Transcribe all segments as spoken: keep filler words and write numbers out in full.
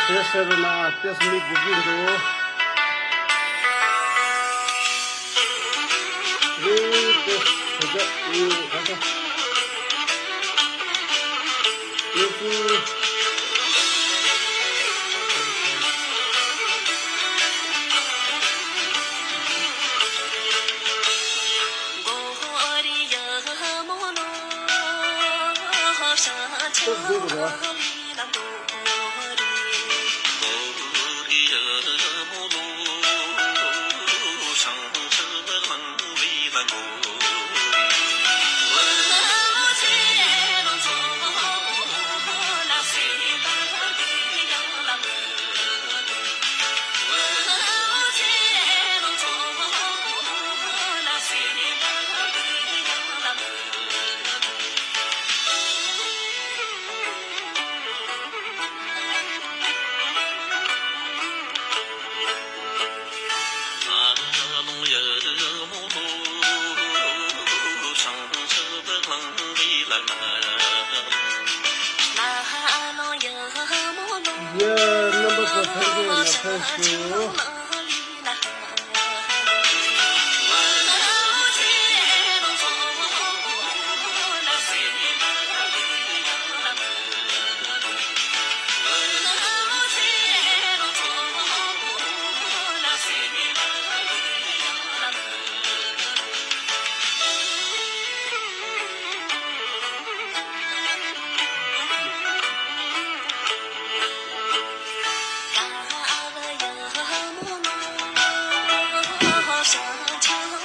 དེ་ཟེར་ན་ཏེས་མི་དགུ་གི་འདུག་རེད་ཏེས་བོད་ཇ་ཡིན་ག་ས། ཡོད་ཚུལ། ཏེས་དགུ་གི་རེད། ཡ་རྣམ་པ་ཚོ་ཕན་ཚུན་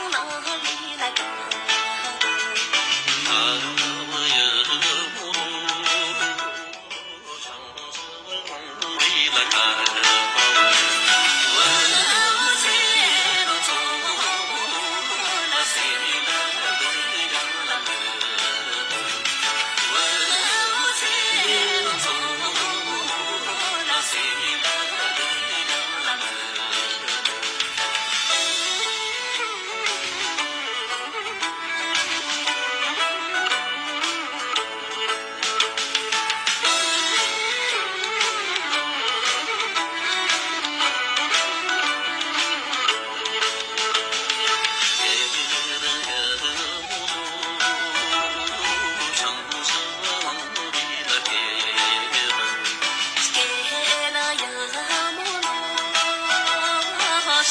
ལ་ཕན་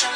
ཞུ།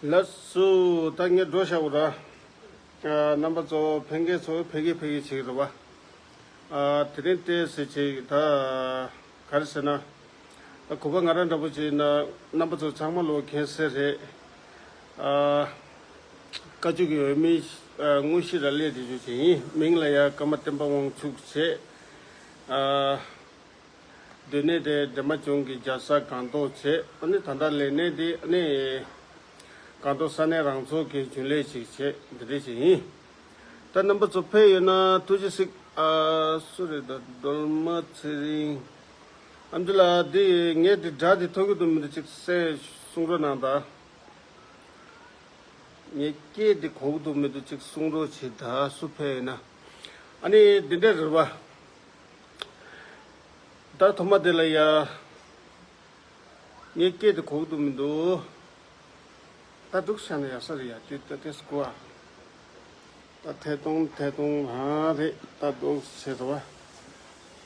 ལགས་སོ། ད་ངས་འགྲོ་བཞག་གོ་ར། ཨ། རྣམ་པ་ཚོ་ཕན་མཁན་ཚོ་ཕ་གི་ཕ་གི་བྱེད་ཀྱི་རེད་བ། ཨ། དེ་རིང་ཏེས་ཟེར་བྱེད་ཀྱི་ད། ག་རེ་ཟེར་ན། ད་གུས་པ་ང་རང་འདྲ་པོ་བྱས་ན་རྣམ་པ་ཚོ་ཚང་མ་ལོ་མཁྱེན་གསལ་རེད། ཨ། བཀའ་བརྒྱུད་ཀྱི་འོས་མི། ཨ། དངོས་གཞི་ར་ལས་དེ་ཚོ་བྱེད་ཡིན། མིང་ལ་ཡ་ཀརྨ་བསྟན་པ་དབང་ཕྱུག་བྱས། ཨ། སྡོད་གནས་དེ་འདན་མ་ལྗོངས་ཀྱི་རྒྱལ་ས་སྒང་ཏོག་བྱས། ཨ་ནི་ད་ལྟ་ལས་གནས་དེ་ཨ་ནི་སྒང་ཏོག་ས་གནས་རང་ཚོགས་ཀྱི་རྒྱུན་ལས་ཅིག་བྱས། འདི་འདྲ་ཞིག་ཡིན། ད་རྣམ་པ་ཚོ་ཕེབས་ཡོད་ན་ཐུགས་རྗེ་གཟིགས། ཨ། སུ་རེད། ད་སྒྲོལ་མ་ཚེ་རིང་། ཨ་མདོ་ལགས། འདི་ངས་འདི་སྒྲ་འདི་ཐོས་ཀྱི་འདུག་མི་འདུག་ཅིག་གསན་གསུང་རོགས་གནང་དང་། ངའི་སྐད་འདི་གོ་གི་འདུག་མི་འདུག་ཅིག་གསུང་རོགས་བྱེད་དང་། སུ་ཕེབས་ཡོད་ན། ཨ་ནི་འདི་འདྲ་རེད་བ། ད་ཐོག་མ་དེ་ལ་ཡ། ངའི་སྐད་དེ་གོ་གི་འདུག་མི་འདུག་ད་འདུག་བྱས་ན་ཡག་ས་རེད་ཡ། དེ་ད་དེ་སྐུ་ཨ། ད་ཐད་གཏོང་ཐད་གཏོང་ཨ་རེད། ད་འདུག་བྱས་རེད་བ།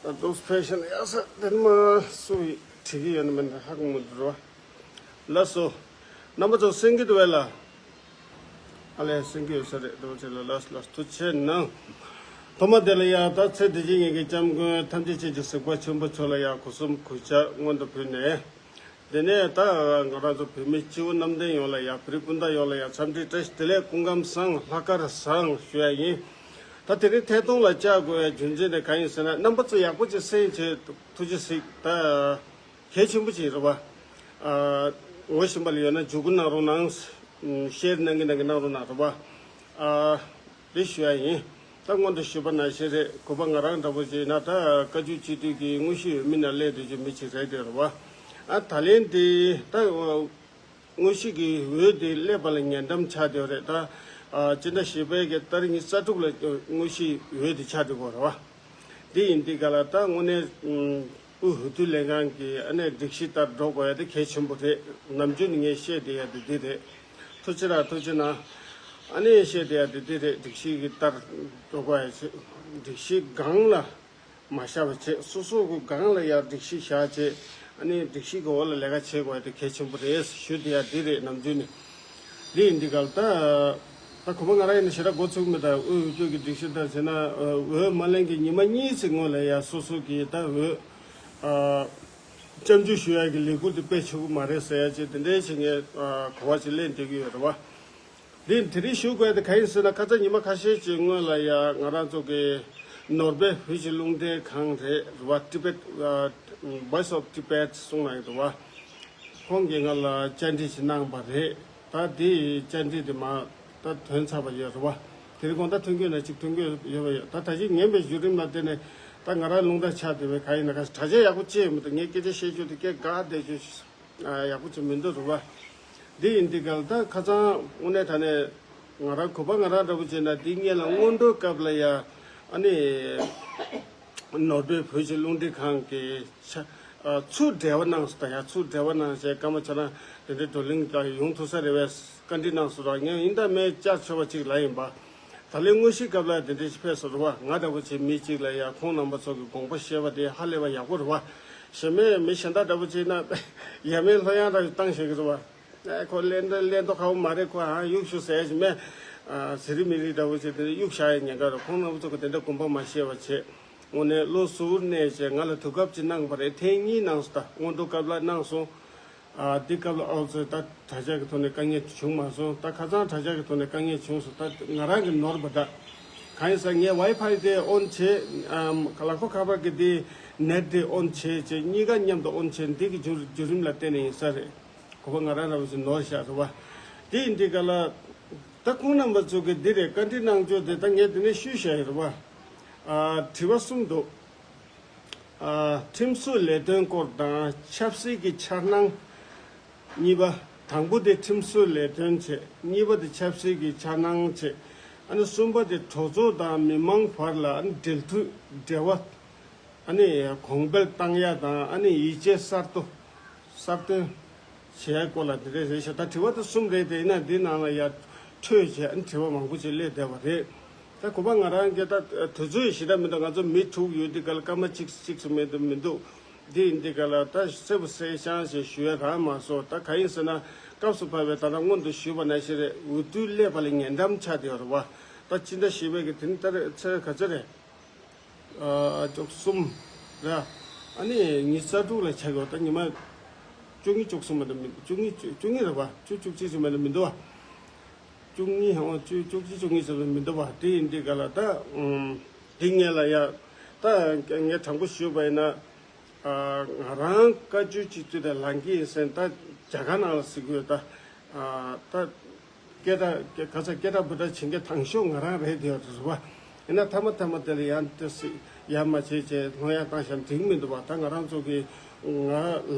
ད་འདུག་ཕེབས་ཤེས་ན་ཡག་ས་དེ་མ་སུ་ཡིས་བྲིས་ཀྱི་ཡོད་ན་མེད་ན་ཧ་གོ་མི་འདུག་རེད་བ། ལགས་སོ། རྣམ་པ་ཚོ་གསན་གྱི་འདུག་བས་ལ། ཨ་ལས་གསན་གྱི་ཡོད་ས་རེད། འདུག་བྱས་ལ་ལགས་ལགས་ཐུགས་རྗེ་གནང་། ཐོག་མ་དེ་ལ་ཡ། ད་ཚེ་འདི་ཕྱི་གཉིས་ཀྱི་སྐྱབས་མགོན་ཐམས་ཅད་མཁྱེན་ཅིང་གཟིགས་པ་ཆེན་པོ་མཆོག་ལ་ཡ་སྒོ་གསུམ་གུས་ཕྱག་སྔོན་དུ་ཕུལ་ནས། དེ་ནས་ད་ང་རང་ཚོ་བོད་མི་སྤྱི་བོ་གནམ་བསྟན་ཡོངས་ལ་ཡ། བོད་རིགས་སྤུན་ཟླ་ཡོངས་ལ་ཡ། འཚམས་འདྲི་བཀྲ་ཤིས་བདེ་ལེགས། སྐུ་ཁམས་བཟང་། ལྷག་དཀར་བཟང་ཞུ་ཡ་ཡིན། ད་དེ་རིང་ཐད་གཏོང་ལ་བཅར་དགོས་ཡ་རྒྱུ་མཚན་དེ་གང་ཡིན་ཟེར་ན། རྣམ་པ་ཚོ་ཡག་པོ་ཅིག་གསན་བྱས། ཐུགས་རྗེ་གཟིགས། ད་གལ་ཆེན་པོ་ཅིག་རེད་བ། ཨ། ངོ་ཤེས་པ་ལ་ཡོད་ན་འཇུག་སྒོ་གནང་རོགས་གནང་། ཤེར་གནང་གི་གནང་གི་གནང་རོགས་གནང་རེད་བ། ཨ། དེ་ཞུ་ཡ་ཡིན། ད་སྔོན་དུ་ཞུས་པ་ནང་བཞིན་རེད། གུས་པ་ང་རང་འདྲ་པོ་ཅིག་ཡིན་ན་ད་བཀའ་བརྒྱུད་སྤྱི་འཐུས་ཀྱི་དངོས་གཞི་ཡོད་མི་ནང་སླེབས་བསྡད་རྒྱུ་མི་ཅིག་རེད་དེ་རེད་བ། ཨ། ད་ལན་དེ་ད་དངོས་གཞི་གི་འོས་དེ་སླེབས་པ་ལ་ཉེ་འགྲམ་ཆགས་བསྡད་ཡོད་རེད། ད་ཨ། སྤྱི་ཟླ་བཞི་པའི་གི་ཏ་རིག་ཉི་ཤུ་རྩ་དྲུག་ལ་དངོས་གཞི་འོས་དེ་ཆགས་བསྡད་ཡོད་རེད་བ། དེ་ཡིན་དུས་ག་ལ་ད་དངོས་གནས། ཨུ། འོས་བསྡུ་ལས་ཁང་གི་ཨ་ནི་སྒྲིག་གཞི་ལྟར་འགྲོ་དགོས་ཡ་དེ་གལ་ཆེན་པོ་རེད། ནམ་རྒྱུན་ནས་ངས་བཤད་བསྡད་ཡ་དེ་འདི་རེད། ཐུགས་རྗེ་ཆེ་ར། ཐུགས་རྗེ་གནང་། ཨ་ནི་བཤད་བསྡད་ཡ་དེ་འདི་རེད། སྒྲིག་གཞི་གི་ལྟར་འགྲོ་དགོས་ཡ་བྱེད། སྒྲིག་གཞི་སྒང་ལ་མ་བཞག་པ་བྱེད། སོ་སོ་གི་སྒང་ལ་ཡ་སྒྲིག་གཞི་བཞག་བྱེད། ཨ་ནི་སྒྲིག་གཞི་གི་འོག་ལ་ལས་ཀ་བྱེད་དགོས་ཡ་དེ་གལ་ཆེན་པོ་རེད་ཞུ་བསྡད་ཡ་འདི་རེད། ནམ་རྒྱུན་ནས། འདི་ཡིན་འདི་ག་ལ་ད། ད་གོ་བ་ང་རང་ཡིན་ན་ཞེ་དྲག་འགོ་ཚུགས་མེད། ད་དབུས་འོས་བསྡུ་གི་སྒྲིག་གཞི་ལྟར་བྱས་ན། འོས་མ་ལེན་གྱི་ཉི་མ་གཉིས་ཙམ་སྔོན་ལ་ཡ་སོ་སོ་གི་ད་འོས། ཨ། སྐྱབས་འཇུག་ཞུ་ཡ་གི་ལས་འགུལ་དེ་སྤེལ་ཆོག་གི་མ་རེད་ཟེར་ཡ་ཅིག་དེ་འདྲའི་ཅིག་ངས་གོ་བ་ཅིག་ལེན་བསྡད་ཀྱི་ཡོད་རེད་བ། འདི་དེ་རིང་ཞུ་དགོས་དེ་ག་ཡིན་ཟེར་ན། ཁ་སང་ཉི་མ་ཁ་ཤས་ཅིག་སྔོན་ལ་ཡ་ང་རང་ཚོ་གི་ནོར་སྦས་བོད་ཀྱི་རླུང་འཕྲིན་ཁང་རེད་བ། Tibet། ཨ། Voice of Tibet གསུང་ནང་ཡོད་བ། ཁོང་གིས་ང་ལ་བཅར་འདྲི་ཞིག་གནང་བ་རེད། ད་དེའི་བཅར་འདྲི་དེ་མ་ད་ཐོན་ཚར་བ་ཡོད་རེད་བ། དེ་རིང་དགོང་དག་ཐོན་གྱི་ཡོད་ན་ཅིག་ཐོན་གྱི་ཡོད་པ་ཡོད། ད་ད་ཅིག་ཉན་པའི་བརྒྱུད་རིམ་ལ་བརྟེན་ནས་ད་ང་རང་རླུང་རྟ་ཆག་བསྡད་པའི་ག་ཡིན་ན། ག་དྲ་རྒྱ་ཡག་པོ་ཅིག་མི་འདུག་ངས་སྐད་ཆ་བཤད་རྒྱུ་དེ་སྐད་འགག་བསྡད་རྒྱུ་ཡག་པོ་ཅིག་མི་འདུག་རེད་བ། འདི་ཡིན་དུས་ག་ལ་ད་ཁ་སང་དངོས་གནས་དྲང་གནས་ང་རང་གུས་པ་ང་རང་འདྲ་པོ་བྱས་ན། འདི་སྔོན་ལ་སྔོན་འགྲོའི་སྐབས་ལ་ཡ་ཨ་ནི་ནོར་སྦས་བོད་ཀྱི་རླུང་འཕྲིན་ཁང་གི་ཆ་ཨ་ཚུར་འབྲེལ་བ་གནང་སོང་། ད་ཡ་ཚུར་འབྲེལ་བ་གནང་བྱས། སྐར་མ་ཆ་ན་དེ་འདྲའི་བགྲོ་གླེང་དང་ཡོང་ཐུབ་ས་རེད་པས་བཀའ་འདྲི་གནང་སོང་ར། ངས་ཡིན་དང་མིན་བཅར་ཆོག་པ་ཅིག་ལ་ཡིན་པ། ད་ལན་དངོས་གཞིའི་སྐབས་ལ་དེ་འདྲ་ཞིག་ཕེབས་སོང་རེད་བ། ང་འདྲ་པོ་བྱས་མི་གཅིག་ལ་ཡ་ཁོང་རྣམ་པ་ཚོ་གི་དགོངས་པ་བཞེས་པ་དེ་ཧ་ལས་པ་ཡག་པོ་རེད་བ། གཞན་མི་མི་གཞན་དག་འདྲ་པོ་བྱས་ན་ཡ་མའི་ལྷོད་ཡངས་རང་བཏང་བཞག་གི་རེད་བ། ཨ། ཁོ་ལེན་ལེན་མདོག་ཁ་པོ་མ་རེད། ཁོ་ཨ་གཡུག་ཞུ་ཟེར་ཞིག་མེད། ཨ། ཟི་རི་མི་རི་འདྲ་པོ་བྱས་དེ་གཡུག་བཞག་ཡ་ཉེན་ཁ་རེད། ཁོང་རྣམ་པ་ཚོ་གི་དེ་འདྲ་དགོངས་པ་མ་བཞེས་པ་བྱས། དངོས་གནས་བློ་གཟུ་བོར་གནས་བྱས་ང་ལ་དུས་སྐབས་ཅིག་གནང་བ་རེད། ཐེངས་གཉིས་གནང་སོང་། ད་སྔོན་འགྲོ་སྐབས་ལ་གནང་སོང་། ཨ། འདི་སྐབས་ལ་ཨོ་ཙི་ད་དྲ་རྒྱ་གི་ཐོག་ནས་དཀའ་ངལ་བྱུང་མ་སོང་། ད་ཁ་སང་དྲ་རྒྱ་གི་ཐོག་ནས་དཀའ་ངལ་བྱུང་སོང་། ད་ང་རང་གི་ནོར་བ་འདྲ། གང་ཡིན་ཟེར་ངས་ཝའི་ཕའི་དེ་ཨོན་བྱས། ཨམ། ལག་པ་ཁ་པར་གི་དེ་ནེཊ་དེ་ཨོན་བྱས་བྱས། གཉིས་ཀ་མཉམ་དུ་ཨོན་བྱས། འདི་གི་བརྒྱུད་བརྒྱུད་རིམ་ལ་བརྟེན་ནས་ཡིན་ས་རེད། གོ་བ་ང་རང་རང་བཞིན་ནོར་བཞག་རེད་བ། དེ་ཡིན་དུས་ག་ལ་ད་ཁོང་རྣམ་པ་ཚོ་གི་འདི་རེད། བཀའ་འདྲི་གནང་ཕྱོགས་དེ་ད་ངས་དེ་ནས་ཞུས་བཞག་ཡོད་རེད་བ། ཨ། དྲི་བ་གསུམ་འདུག་ཨ། ཁྲིམས་བཟོ་ལས་དོན་སྐོར་དང་། ཆབ་སྲིད་ཀྱི་འཆར་སྣང་། གཉིས་པ། དང་པོ་དེ་ཁྲིམས་བཟོ་ལས་དོན་བྱས། གཉིས་པ་དེ་ཆབ་སྲིད་ཀྱི་འཆར་སྣང་བྱས། ཨ་ནི་གསུམ་པ་དེ་གྲོས་ཚོགས་དང་མི་མང་བར་ལ་ཨ་ནི་འབྲེལ་མཐུད་འབྲེལ་བ། ཨ་ནི་གོང་འཕེལ་བཏང་ཡ་དང་། ཨ་ནི་ཡིད་ཆེས་གསར་གཏོད་གསར་གཏོད་བྱེད་ཡ་སྐོར་ལ་དེ་འདྲས་རེད་ཤག་ད་དྲི་བ་དེ་གསུམ་རེད། དེ་ཡིན་ན་འདི་ནང་ལ་ཡ་འཕྲོས་བྱས་ཨ་ནི་དྲི་བ་མང་པོ་ཅིག་སླེབས་བསྡད་པ་རེད། ད་གོ་བ་ང་རང་གི་ད་དུས་ཚོད་ཞེ་དྲག་མི་འདུག་ང་ཚོ་མི་དྲུག་ཡོད་དུས་ག་ལ་སྐར་མ་གཅིག་གཅིག་ཙམ་མེད་དུ་མི་འདུག་འདི་ཡིན་དུས་ག་ལ་ད་གསལ་པོ་གསལ་རྐྱང་ཞིག་ཞུ་ཡ་རག་མ་སོང་། ད་གང་ཡིན་ཟེར་ན་སྐབས་སུ་བབས་པའི་ད་ལྟ་སྔོན་དུ་ཞུས་པ་ནང་བཞིན་རེད། འོས་བསྡུ་སླེབས་པ་ལ་ཉེ་འགྲམ་ཆགས་བསྡད་ཡོད་རེད་བ། ད་སྤྱི་ཟླ་བཞི་པའི་གི་དེ་ནི་ད་རེས་ཚེས་ག་ཚོད་རེད། ཨ། བཅུ་གསུམ་རེད། ཨ་ནི་ཉི་ཤུ་རྩ་དྲུག་ལ་ཆགས་ཡོད། ད་ཉི་མ་བཅུ་གཉིས་བཅུ་གསུམ་མ་གཏོགས་མི་འདུག་བཅུ་གཉིས་བཅུ་གཉིས་རེད་བ། བཅུ་བཅུ་གཅིག་ཙམ་མ་གཏོགས་མི་འདུག་བ། བཅུ་གཉིས། ཨོ། བཅུ་བཅུ་གཅིག་བཅུ་གཉིས་ཙམ་མ་གཏོགས་མི་འདུག་བ། དེ་ཡིན་དུས་ག་ལ་ད་ཨམ། དེ་སྔོན་ལ་ཡ་ད་ངས་དྲང་པོ་ཞུས་པ་ཡིན་ན། ཨ། ང་རང་བཀའ་བརྒྱུད་སྤྱི་འཐུས་དེ་ལངས་ཀྱི་ཡིན་ཟེར་ད་རྒྱ་གར་ནང་ལ་ཟེར་གྱི་ཡོད། ད་ཨ། ད་སྐད་གྲགས་ག་ས་སྐད་གྲགས་འབོད་གྲགས་བྱེད་མཁན་དང་ཤོས་ང་རང་རེད་དེ་རེད་བ། ཡིན་ན་མཐའ་མ་མཐའ་མ་དེ་ལ་ཡང་དེ་སྲིད་ཡར་མར་བྱས་བྱས་ལྷོད་ཡངས་བཏང་བཞག་ན་འགྲིག་མི་འདུག་བ། ད་ང་རང་ཚོ་གི་ང་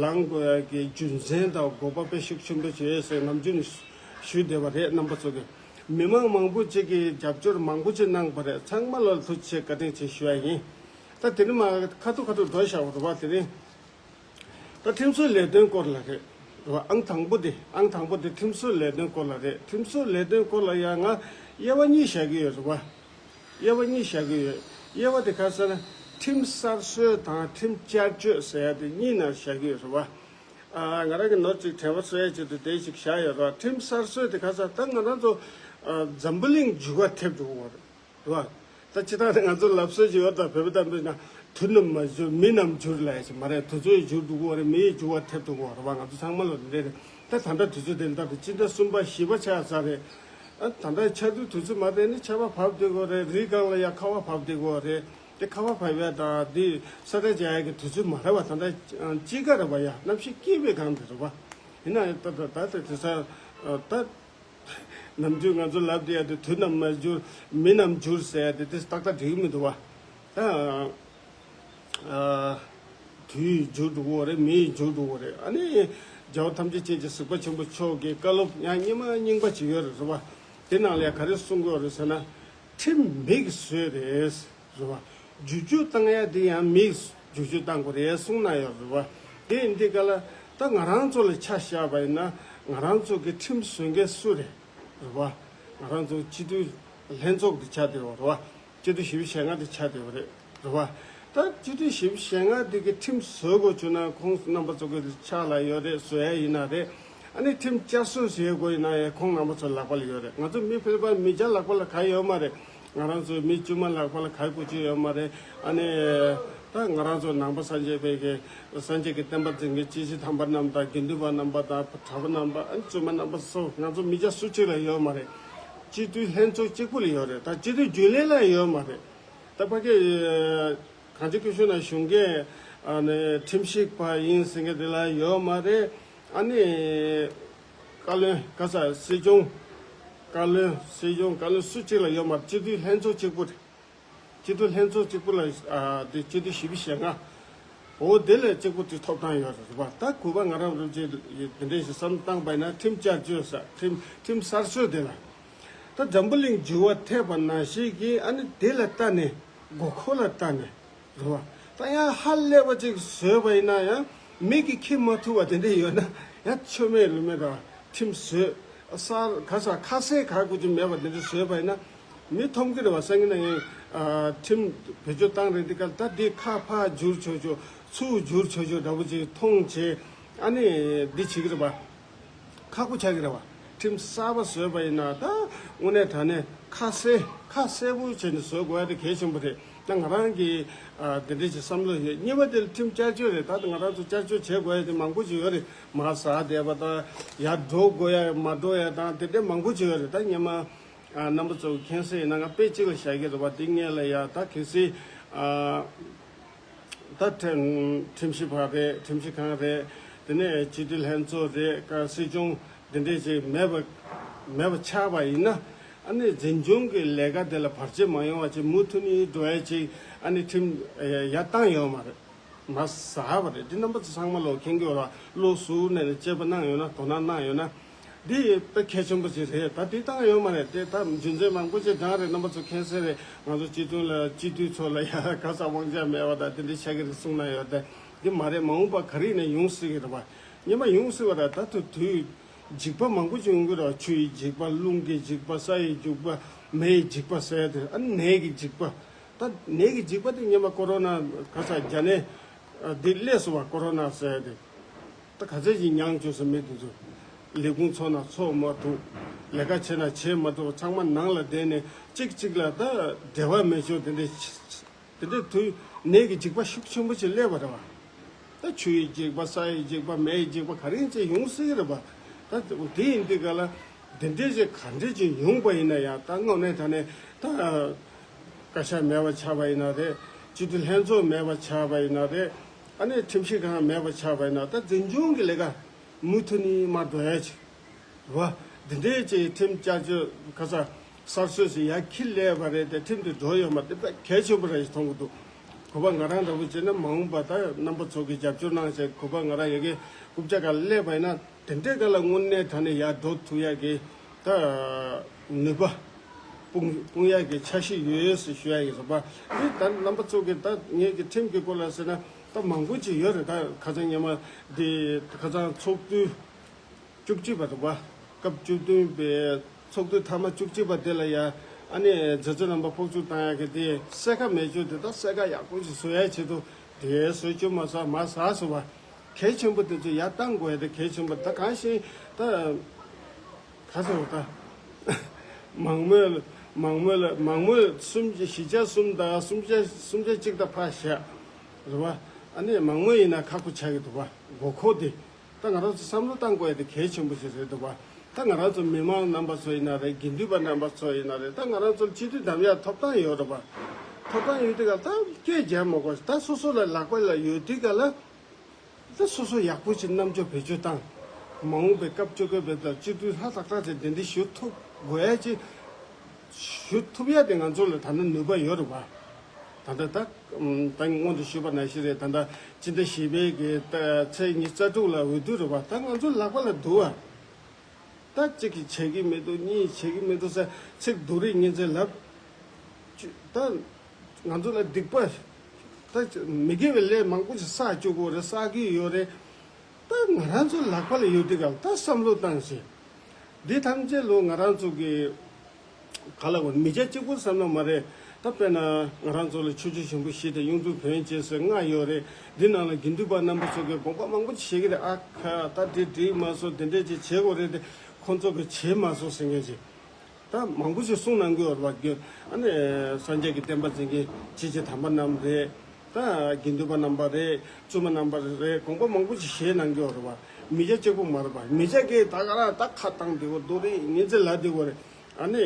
ལངས་དགོས་ཡ་གི་རྒྱུ་མཚན་དང་དགོས་པ་དཔེ་ཤུགས་ཆེན་པོ་བྱས་ཟེར་ནམ་རྒྱུན་ཞུས་བསྡད་པ་རེད། རྣམ་པ་ཚོ་གི་མི་མང་མང་པོ་ཅིག་གིས་རྒྱབ་སྐྱོར་མང་པོ་ཅིག་གནང་བ་རེད། ཚང་མ་ལ་ཐུགས་རྗེ་ཆེ་བཀའ་དྲིན་ཆེ་ཞུ་ཡ་ཡིན། ད་དེ་རིང་མ་ཁ་ཐུག་ཁ་ཐུག་འགྲོ་བཞག་པ་རེད་བ། དེ་རིང་ད་ཁྲིམས་བཟོ་ལས་དོན་སྐོར་ལ་རེད། རེད་བ། ཨང་དང་པོ་དེ་ཨང་དང་པོ་དེ་ཁྲིམས་བཟོ་ལས་དོན་སྐོར་ལ་རེད། ཁྲིམས་བཟོ་ལས་དོན་སྐོར་ལ་ཡང་ང་དབྱེ་བ་གཉིས་བཞག་གི་ཡོད་རེད་བ། དབྱེ་བ་གཉིས་བཞག་གི་ཡོད། དབྱེ་བ་དེ་ག་ཟེར་ན་ཁྲིམས་གསར་བཟོ་དང་ཁྲིམས་བསྐྱར་བཅོས་ཟེར་ཡ་དེ་གཉིས་ནང་བཞག་གི་ཡོད་རེད་བ། ཨ། ང་རང་གི་ནོར་ཅིག་དྲན་པ་གསོ་ཡ་ཆེད་དུ་དེ་ཞིག་བཞག་ཡོད་རེད་བ། ཁྲིམས་གསར་བཟོ་དེ་ག་ཟེར་ད་ང་རང་ཚོ་ཨ། འཛམ་བུ་གླིང་འཇུག་པ་ཐེབས་འགྲོ་གི་ཡོད་རེད། རེད་བ། ད་ཅི་ལྟར་ང་ཚོ་ལབ་སྲོལ་ཞིག་ཡོད། ད་བོད་པ་དམ་པས་ན་ དུས་རྣམས་མ་འགྱུར་མི་རྣམས་འགྱུར་ལབ་ཡ་ཞིག་མ་རེད། དུས་ཚོད་འགྱུར་འགྲོ་གི་ཡོད་རེད། མི་ཡི་འགྱུར་བ་ཐེབས་འགྲོ་གི་ཡོད་རེད་བ། ང་ཚོ་ཚང་མ་ལ་འདི་འདྲ་རེད། ད་ད་ལྟ་དུས་ཚོད་དེ་ལ་ད་སྤྱི་ཟླ་གསུམ་པ་བཞི་པ་ཆགས་ཚར་རེད། ཨ་ད་ལྟ་ཆར་དུས་དུས་ཚོད་མ་བསྡད་ནི་ཆར་པ་བབས་བསྡད་ཀྱི་ཡོད་རེད། རི་སྒང་ལ་ཡ་ཁ་བ་བབས་བསྡད་ཀྱི་ཡོད་རེད། དེ་ཁ་བ་བབས་ཡ་དང་དེ་ས་ཁྲ་རྒྱག་ཡ་གི་དུས་ཚོད་མ་རེད་བ། ད་ལྟ་དཔྱིད་ཀ་རེད་བ། ཡ་གནམ་གཤིས་སྐྱིད་པའི་སྒང་དེ་རེད་བ། ཡིན་ན་ཡང་ད་ད་ད་དེ་དེ་ས་ད། ནམ་རྒྱུན་ང་ཚོ་ལབ་བསྡད་ཡ་དེ་དུས་རྣམས་མ་འགྱུར་མི་རྣམས་འགྱུར་ཟེར་ཡ་དེ་དེ་ཏག་ཏག་འགྲིག་གི་མི་འདུག་བ། ད་ཨ་དུས་འགྱུར་འགྲོ་གི་ཡོད་རེད། མི་འགྱུར་འགྲོ་གི་ཡོད་རེད། ཨ་ནི་རྒྱལ་བ་ཐམས་ཅད་མཁྱེན་ཅིང་གཟིགས་པ་ཆེན་པོ་མཆོག་གི་བཀའ་སློབ་ཡང་རྙིང་མ་རྙིང་པ་ཅིག་ཡོད་རེད་བ། དེ་ནང་ལ་ཡ་ག་རེ་གསུང་གི་ཡོད་རེད་ཟེར་ན། ཁྲིམས་མིས་བཟོས་རེད། རེད་བ། བསྒྱུར་བཅོས་བཏང་ཡ་དེ་ཡང་མིས་བསྒྱུར་བཅོས་བཏང་དགོས་རེད་གསུངས་གནང་ཡོད་རེད་བ། དེ་ཡིན་དུས་ག་ལ་ད་ང་རང་ཚོ་ལ་ཆ་བཞག་པ་ཡིན་ན་ང་རང་ཚོ་གི་ཁྲིམས་བཟོ་མཁན་སུ་རེད། རེད་བ། ང་རང་ཚོ་སྤྱི་འཐུས་ལྷན་ཚོགས་དེ་ཆགས་བསྡད་ཡོད་རེད་བ། སྤྱི་འཐུས་བཞི་བཅུ་ཞེ་ལྔ་དེ་ཆགས་བསྡད་ཡོད་རེད། རེད་བ། ད་སྤྱི་འཐུས་བཞི་བཅུ་ཞེ་ལྔ་དེ་གི་ཁྲིམས་བཟོ་དགོས་བྱུང་ན་ཁོང་རྣམ་པ་ཚོ་གི་ཕྱག་ལ་ཡོད་རེད། བཟོ་ཡ་ཡིན་ན་རེད། ཨ་ནི་ཁྲིམས་བསྐྱར་གསོ་བྱེད་དགོས་ཡིན་ན་ཡང་ཁོང་རྣམ་པ་ཚོ་ལག་པ་ལ་ཡོད་རེད། ང་ཚོ་མི་ཕལ་པ་མི་བརྒྱ་ལག་པ་ལ་ག་ཡོད་མ་རེད། ང་རང་ཚོའི་མི་དཀྱུས་མ་ལག་པ་ལ་ག་དགོས་ཀྱི་ཡོད་མ་རེད། ཨ་ནི་ད་ང་རང་ཚོ་ནང་པ་སངས་རྒྱས་པའི་གི་སངས་རྒྱས་ཀྱི་བསྟན་པ་འཛིན་མཁན་སྐྱེས་ཆེན་དམ་པ་རྣམས་དང་དགེ་འདུན་པ་རྣམ་པ་དང་གྲྭ་པ་རྣམ་པ། ཨ་ནི་བཙུན་མ་རྣམ་པ་སོགས་ང་ཚོ་མི་བརྒྱ་སུ་གཅིག་ལ་ཡོད་མ་རེད། སྤྱི་འཐུས་ལྷན་ཚོགས་གཅིག་པུ་ལ་ཡོད་རེད། ད་སྤྱི་འཐུས་རྒྱུན་ལས་ལ་ཡོད་མ་རེད། ད་ཕ་གི་གངས་ཅན་སྐྱིད་གཤོངས་ན་བཞུགས་མཁན་ཨ་ནི་ཁྲིམས་ཞིབ་པ་ཡིན་ཟེར་མཁན་དེ་ལ་ཡོད་མ་རེད། ཨ་ནི་བཀའ་བློན་ག་ས་སྲིད་སྐྱོང་། བཀའ་བློན་སྲིད་སྐྱོང་བཀའ་བློན་སུ་གཅིག་ལ་ཡོད་མ་རེད། སྤྱི་འཐུས་ལྷན་ཚོགས་གཅིག་པུ་རེད། སྤྱི་འཐུས་ལྷན་ཚོགས་གཅིག་པུ་ལ་ཨ་དེ་སྤྱི་འཐུས་བཞི་བཅུ་ཞེ་ལྔ། འོ་དེ་ལས་གཅིག་པུ་དེ་ཐོབ་ཐང་ཡོད་རེད་བ། ད་གུས་པ་ང་རང་རུ་ཅེ་དེ་འདྲས་ཞིག་བསམ་བཏང་པ་ཡིན་ན་ཁྲིམས་བསྐྱར་བཅོས་ས་ཁྲིམས་ཁྲིམས་གསར་བཟོ་དེ་ལ། ད་འཛམ་བུ་གླིང་འགྱུར་བ་ཐེབས་པ་ནང་བཞིན་གྱི་ཨ་ནི་དེ་ལ་ལྟ་ནས་དགོས་མཁོ་ལ་ལྟ་ནས་རེད་བ། ད་ཡང་ཧ་ལས་པ་ཅིག་བཟོས་པ་ཡིན་ན་ཡང་མིག་གིས་ཁྱེར་མ་ཐུབ་པ་དེ་འདྲས་ཡོད་ན་ཡང་ཆོ་མེད་ལུགས་མེད་ར་ཁྲིམས་བཟོས། གསར་ག་ས་ཁ་གསལ་ག་དགོས་ཀྱི་མེད་པ་དེ་འདྲས་བཟོས་པ་ཡིན་ན་མི་མཐོང་གི་རེད་བ། སང་ཉིན་ན་ཡང་ཁྲིམས་བེད་སྤྱོད་བཏང་རེད། འདི་ག་ད་འདི་ཁ་ཕར་བསྒྱུར་ཆོག་ཆོག་ཚུར་བསྒྱུར་ཆོག་ཆོག་འདྲ་པོ་ཅིག་མཐོང་བྱས། ཨ་ནི་འདི་བྱེད་ཀྱི་རེད་བ། ཁག་པོ་ཆགས་ཀྱི་རེད་བ། ཁྲིམས་གསར་པ་བཟོས་པ་ཡིན་ན་ད་དངོས་གནས་དྲང་གནས་ཁ་གསལ་ཁ་གསལ་པོ་བྱས་ནས་བཟོ་དགོས་ཡ་དེ་གལ་ཆེན་པོ་རེད། ད་ང་རང་གིས་ཨ་འདི་འདྲས་ཀྱི་བསམ་བློ་ཡོད། གཉིས་པ་དེ་ལ་ཁྲིམས་བསྐྱར་བཅོས་རེད། ད་ང་རང་ཚོ་བསྐྱར་བཅོས་བྱེད་དགོས་ཡ་དེ་མང་པོ་ཅིག་ཡོད་རེད། མ་ཟ་བསྡད་པ་དང་ཡར་འགྲོ་དགོས་ཡ་མ་འགྲོ་ཡ་དང་དེ་འདྲས་མང་པོ་ཅིག་ཡོད་རེད། ད་སྔོན་མ་ཨ་རྣམ་པ་ཚོ་མཁྱེན་གསལ་ཡིན་ན་ང་དཔེ་གཅིག་ལ་བཞག་གི་རེད་བ། དེ་སྔོན་ལ་ཡ་ད་གལ་སྲིད་ཨ་ད་ཁྲིམས་ཁྲིམས་ཞིབ་པ་རེད། ཁྲིམས་ཞིབ་ཁང་རེད། དེ་ནས་སྤྱི་འཐུས་ལྷན་ཚོགས་རེད། ཀ་སྲིད་སྐྱོང་དེ་འདྲས་ཅིག་མེད་པ་མེད་པ་ཆགས་པ་ཡིན་ན་ཨ་ནི་འཛིན་སྐྱོང་གི་ལས་ཀ་དེ་ལ་བར་ཆད་མ་ཡོང་བ་ཅིག་མུ་མཐུད་ནས་འགྲོ་ཡ་ཅིག་ཨ་ནི་ཁྲིམས་ཡ་བཏང་ཡོད་མ་རེད། མ་ཟ་བ་རེད། འདི་རྣམ་པ་ཚོ་ཚང་མ་ལོ་མཁྱེན་གྱི་ཡོད་ར། བློ་གཟུ་ནས་དཔྱད་པ་གནང་ཡོད་ན་དོ་སྣང་གནང་ཡོད་ན། འདི་དཔེ་གལ་ཆེན་པོ་ཅིག་རེད། ད་འདི་བཏང་ཡོད་མ་རེད་དེ། ད་རྒྱུ་མཚན་མང་པོ་ཅིག་གང་རེད། རྣམ་པ་ཚོ་མཁྱེན་གསལ་རེད། ང་ཚོ་སྤྱི་མཐུན་ལ་སྤྱི་འཐུས་ཚོ་ལ་ཡ་ག་ས་དབང་ཆ་མེད་པ་དང་དེ་འདྲ་ཆགས་ཀྱི་རེད་གསུངས་གནང་ཡོད་དེ། འདི་མ་རེད། མ་འོངས་པ་ག་རེ་ཡིན་ན་ཡོང་སྲིད་ཀྱི་རེད་པ། སྔོན་མ་ཡོང་སྲིད་པ་རེད། ད་དུ་དུས་འཇིགས་པ་མང་པོ་ཅིག་ཡོང་གི་རེད་པ། ཆུ་ཡི་འཇིགས་པ། རླུང་གི་འཇིགས་པ། ས་ཡི་འཇིགས་པ། མེ་ཡི་འཇིགས་པ་ཟེར་དེ། ཨ་ནི་ནད་ཀྱི་འཇིགས་པ། ད་ནད་ཀྱི་འཇིགས་པ་དེ་སྔོན་མ་ཀོ་རོ་ན་ག་ས་རྒྱ་ནད་འདི་སླེབས་སོང་བ། ཀོ་རོ་ན་ཟེར་དེ། ད་ག་ཚད་ཅིག་མྱངས་བཅུག་ས་མི་དེ་ཚོ། ལས་ཁུངས་ཚོགས་ན་ཚོགས་མ་ཐུབ། ལས་ཀ་བྱེད་ན་བྱེད་མ་ཐུབ། ཚང་མ་ནང་ལ་བསྡད་ནས་གཅིག་གཅིག་ལ་ད་འབྲེལ་བ་མེད་ཆོག་དེ་འདྲ། དེ་འདྲ་དུས་ནད་ཀྱི་འཇིགས་པ་ཤུགས་ཆེན་པོ་ཅིག་སླེབས་པ་རེད་བ། ད་ཆུ་ཡི་འཇིགས་པ། ས་ཡི་འཇིགས་པ། མེ་ཡི་འཇིགས་པ་ག་རེ་ཡིན་ཚེ་ཡོང་སྲིད་ཀྱི་རེད་པ། ད་དེ་ཡིན་དུས་ག་ལ་དེ་འདྲས་ཅིག་ག་འདྲས་ཅིག་ཡོང་པ་ཡིན་ན་ཡང་ད་དངོས་གནས་དྲང་གནས་ད་བཀའ་ཤག་མེད་པ་ཆགས་པ་ཡིན་ན་རེད། སྤྱི་འཐུས་ལྷན་ཚོགས་མེད་པ་ཆགས་པ་ཡིན་ན་རེད། ཨ་ནི་ཁྲིམས་ཞིབ་ཁང་མེད་པ་ཆགས་པ་ཡིན་ན་ད་འཛིན་སྐྱོང་གི་ལས་ཀ་མུ་མཐུད་ནས་མར་འགྲོ་ཡ་ཅིག་རེད་བ། འདི་འདྲས་ཅིག་ཁྲིམས་བསྐྱར་བཅོས་ག་ས་གསར་བཟོས་ཤིག་ཡར་འཁྱེར་སླེབས་པ་རེད་དེ། ཁྲིམས་དེ་འགྲོ་ཡོད་མ་རེད། དཔེ་གལ་ཆེན་པོ་རེད་ཞིག་མཐོང་གི་འདུག་གུས་པ་ང་རང་འདྲ་པོ་བྱས་ན་མ་འོངས་པ་ད་རྣམ་པ་ཚོ་གིས་རྒྱབ་སྐྱོར་གནང་བྱས། གུས་པ་ང་རང་ཡ་གི་རྐུབ་བཀྱག་སྒང་སླེབས་པ་ཡིན་ན་དེ་འདྲའི་སྒང་ལ་དངོས་གནས་དྲང་གནས་ཡར་འགྲོ་ཐུབ་ཡ་གི་ད་ནུས་པ་སྤུངས་སྤུངས་ཡ་གི་འཆར་གཞི་ཡོད་ཟེར་ཞུ་ཡ་ཡིན་རེད་པ། དེ་ད་རྣམ་པ་ཚོ་གིས་ད་ངེད་ཀྱི་ཁྲིམས་ཀྱི་སྐོར་ལ་ཟེར་ན་ད་མང་པོ་ཅིག་ཡོད་རེད། ད་ཁ་སང་སྔོན་མ་འདི་ཁ་སང་ཚོགས་དུས་བཅུ་གཅིག་པ་རེད་པ། སྐབས་བཅུ་བདུན་པའི་ཚོགས་དུས་ཐ་མ་བཅུ་གཅིག་པ་དེ་ལ་ཡ་ཨ་ནི་མཛད་གཙོ་རྣམ་པ་ཕོགས་བཅུག་བཏང་ཡ་གི་དེ་གསལ་ཁ་མེད་རྒྱུ་དེ། ད་གསལ་ཁ་ཡག་པོ་ཞིག་བཟོ་ཡ་ཆེད་དུ་དེ་བཟོ་རྒྱུ་མ་ཟ་མ་ཟ་སོང་བ། གལ་ཆེན་པོ་དེ་ཚོ་ཡར་བཏང་དགོས་ཡ་དེ་གལ་ཆེན་པོ། ད་གང་ཞིག་ད་ག་ཟེར་བ་ད་མང་མོས་ལ་མང་མོས་ལ་མང་མོས་སུམ་བཞི་ཆ་གསུམ་དང་སུམ་ཆ་སུམ་ཆ་གཅིག་དང་ཕར་བཞག་རེད་བ། ཨ་ནི་མང་མོས་ཡིན་ན་ཁག་པོ་ཆགས་ཀྱི་འདུག་བ། དགོས་མཁོ་དེ། ད་ང་རང་ཚོ་བསམ་བློ་བཏང་དགོས་ཡ་དེ་གལ་ཆེན་པོ་ཞིག་རེད་འདུག་བ། ད་ང་རང་ཚོ་མི་མང་རྣམ་པ་ཚོ་ཡིན་ན་རེད། དགེ་འདུན་པ་རྣམ་པ་ཚོ་ཡིན་ན་རེད། ད་ང་རང་ཚོར་སྤྱི་འཐུས་བདམས་ཡ་ཐོབ་ཐང་ཡོད་རེད་བ། ཐོབ་ཐང་ཡོད་དུས་ག་ལ་ད་སྐད་རྒྱག་མ་དགོས། ད་སོ་སོ་ལ་ལག་པ་ལ་ཡོད་དུས་ག་ལ། ད་སོ་སོ་ཡག་པོ་ཅིག་རྣམ་འགྱུར་བེད་སྤྱོད་བཏང་། མ་འོངས་པའི་སྐབས་བཅོ་བརྒྱད་པའི་ཟླ་སྤྱི་འཐུས་ལྷ་ཏག་ཏག་ཅིག་གདན་འདྲེན་ཞུ་ཐུབ་དགོས་ཡ་ཅིག་ཞུ་ཐུབ་ཡ་དེ་ང་ཚོ་ལ་ད་ལྟ་ནུས་པ་ཡོད་རེད་བ། ད་ལྟ་ད་ད་སྔོན་དུ་ཞུས་པ་ནང་བཞིན་རེད། ད་ལྟ་སྤྱི་ཟླ་བཞི་པའི་གི་ད་ཚེས་ཉི་ཤུ་རྩ་དྲུག་ལ་འོས་བསྡུ་རེད་བ། ད་ང་ཚོ་ལག་པ་ལ་འདུག་བ། ད་གཅིག་གིས་བྱེད་ཀྱི་མི་འདུག་གཉིས་བྱེད་ཀྱི་མི་འདུག་ཟེར་ཚིག་སྡུག་རུས་ངན་ཚད་ལབ། ད་ང་ཚོ་ལ་སྡིག་པ། ད་མི་དགེ་བའི་ལས་མང་པོ་ཞིག་བསགས་བཅུག་གི་རེད། བསགས་ཀྱི་ཡོད་རེད། ད་ང་རང་ཚོ་ལག་པ་ལ་ཡོད་དུས་ག་ལ་ད་བསམ་བློ་བཏང་ཞིག་འདི་ཐམས་ཅད་ལོ་ང་རང་ཚོ་གི་ག་ལ་གོ་མི་ཆ་གཅིག་པུ་བསམ་ན་མ་རེད། ད་དཔེར་ན་ང་རང་ཚོ་ལ་ཆོས་རྗེ་ཆེན་པོ་བཞི་དང་གཡུང་དྲུང་བོན་བཅས་སོགས་ལྔ་ཡོད་རེད། འདི་ནང་ལ་དགེ་འདུན་པ་རྣམ་པ་ཚོ་གིས་དགོངས་པ་མང་པོ་ཞིག་བཞེས་ཀྱི་རེད། ཨ་ཁ་ད་འདི་འགྲིག་མ་སོང་། འདི་འདྲས་ཅིག་བྱེད་དགོས་རེད་དེ། ཁོང་ཚོ་གིས་བྱེད་མ་སོང་ཟེར་མཁན་ཅིག་ད་མང་པོ་ཞིག་གསུང་གནང་གི་ཡོད་རེད་བ། ཨ་ནི་སངས་རྒྱས་ཀྱི་བསྟན་པ་འཛིན་མཁན་སྐྱེས་ཆེན་དམ་པ་རྣམས་རེད། ད་དགེ་འདུན་པ་རྣམ་པ་རེད། བཙུན་མ་རྣམ་པ་རེད། དགོངས་པ་མང་པོ་ཞིག་བཞེས་གནང་གི་ཡོད་རེད་བ། མི་སྐྱ་གཅིག་པུ་མ་རེད་བ། མི་སྐྱ་གིས་ད་ག་རང་ད་ཁ་བཏང་བསྡད་ཡོད། རྡོ་རིང་ངན་ཚད་ལབ་བསྡད་ཡོད་རེད། ཨ་ནི་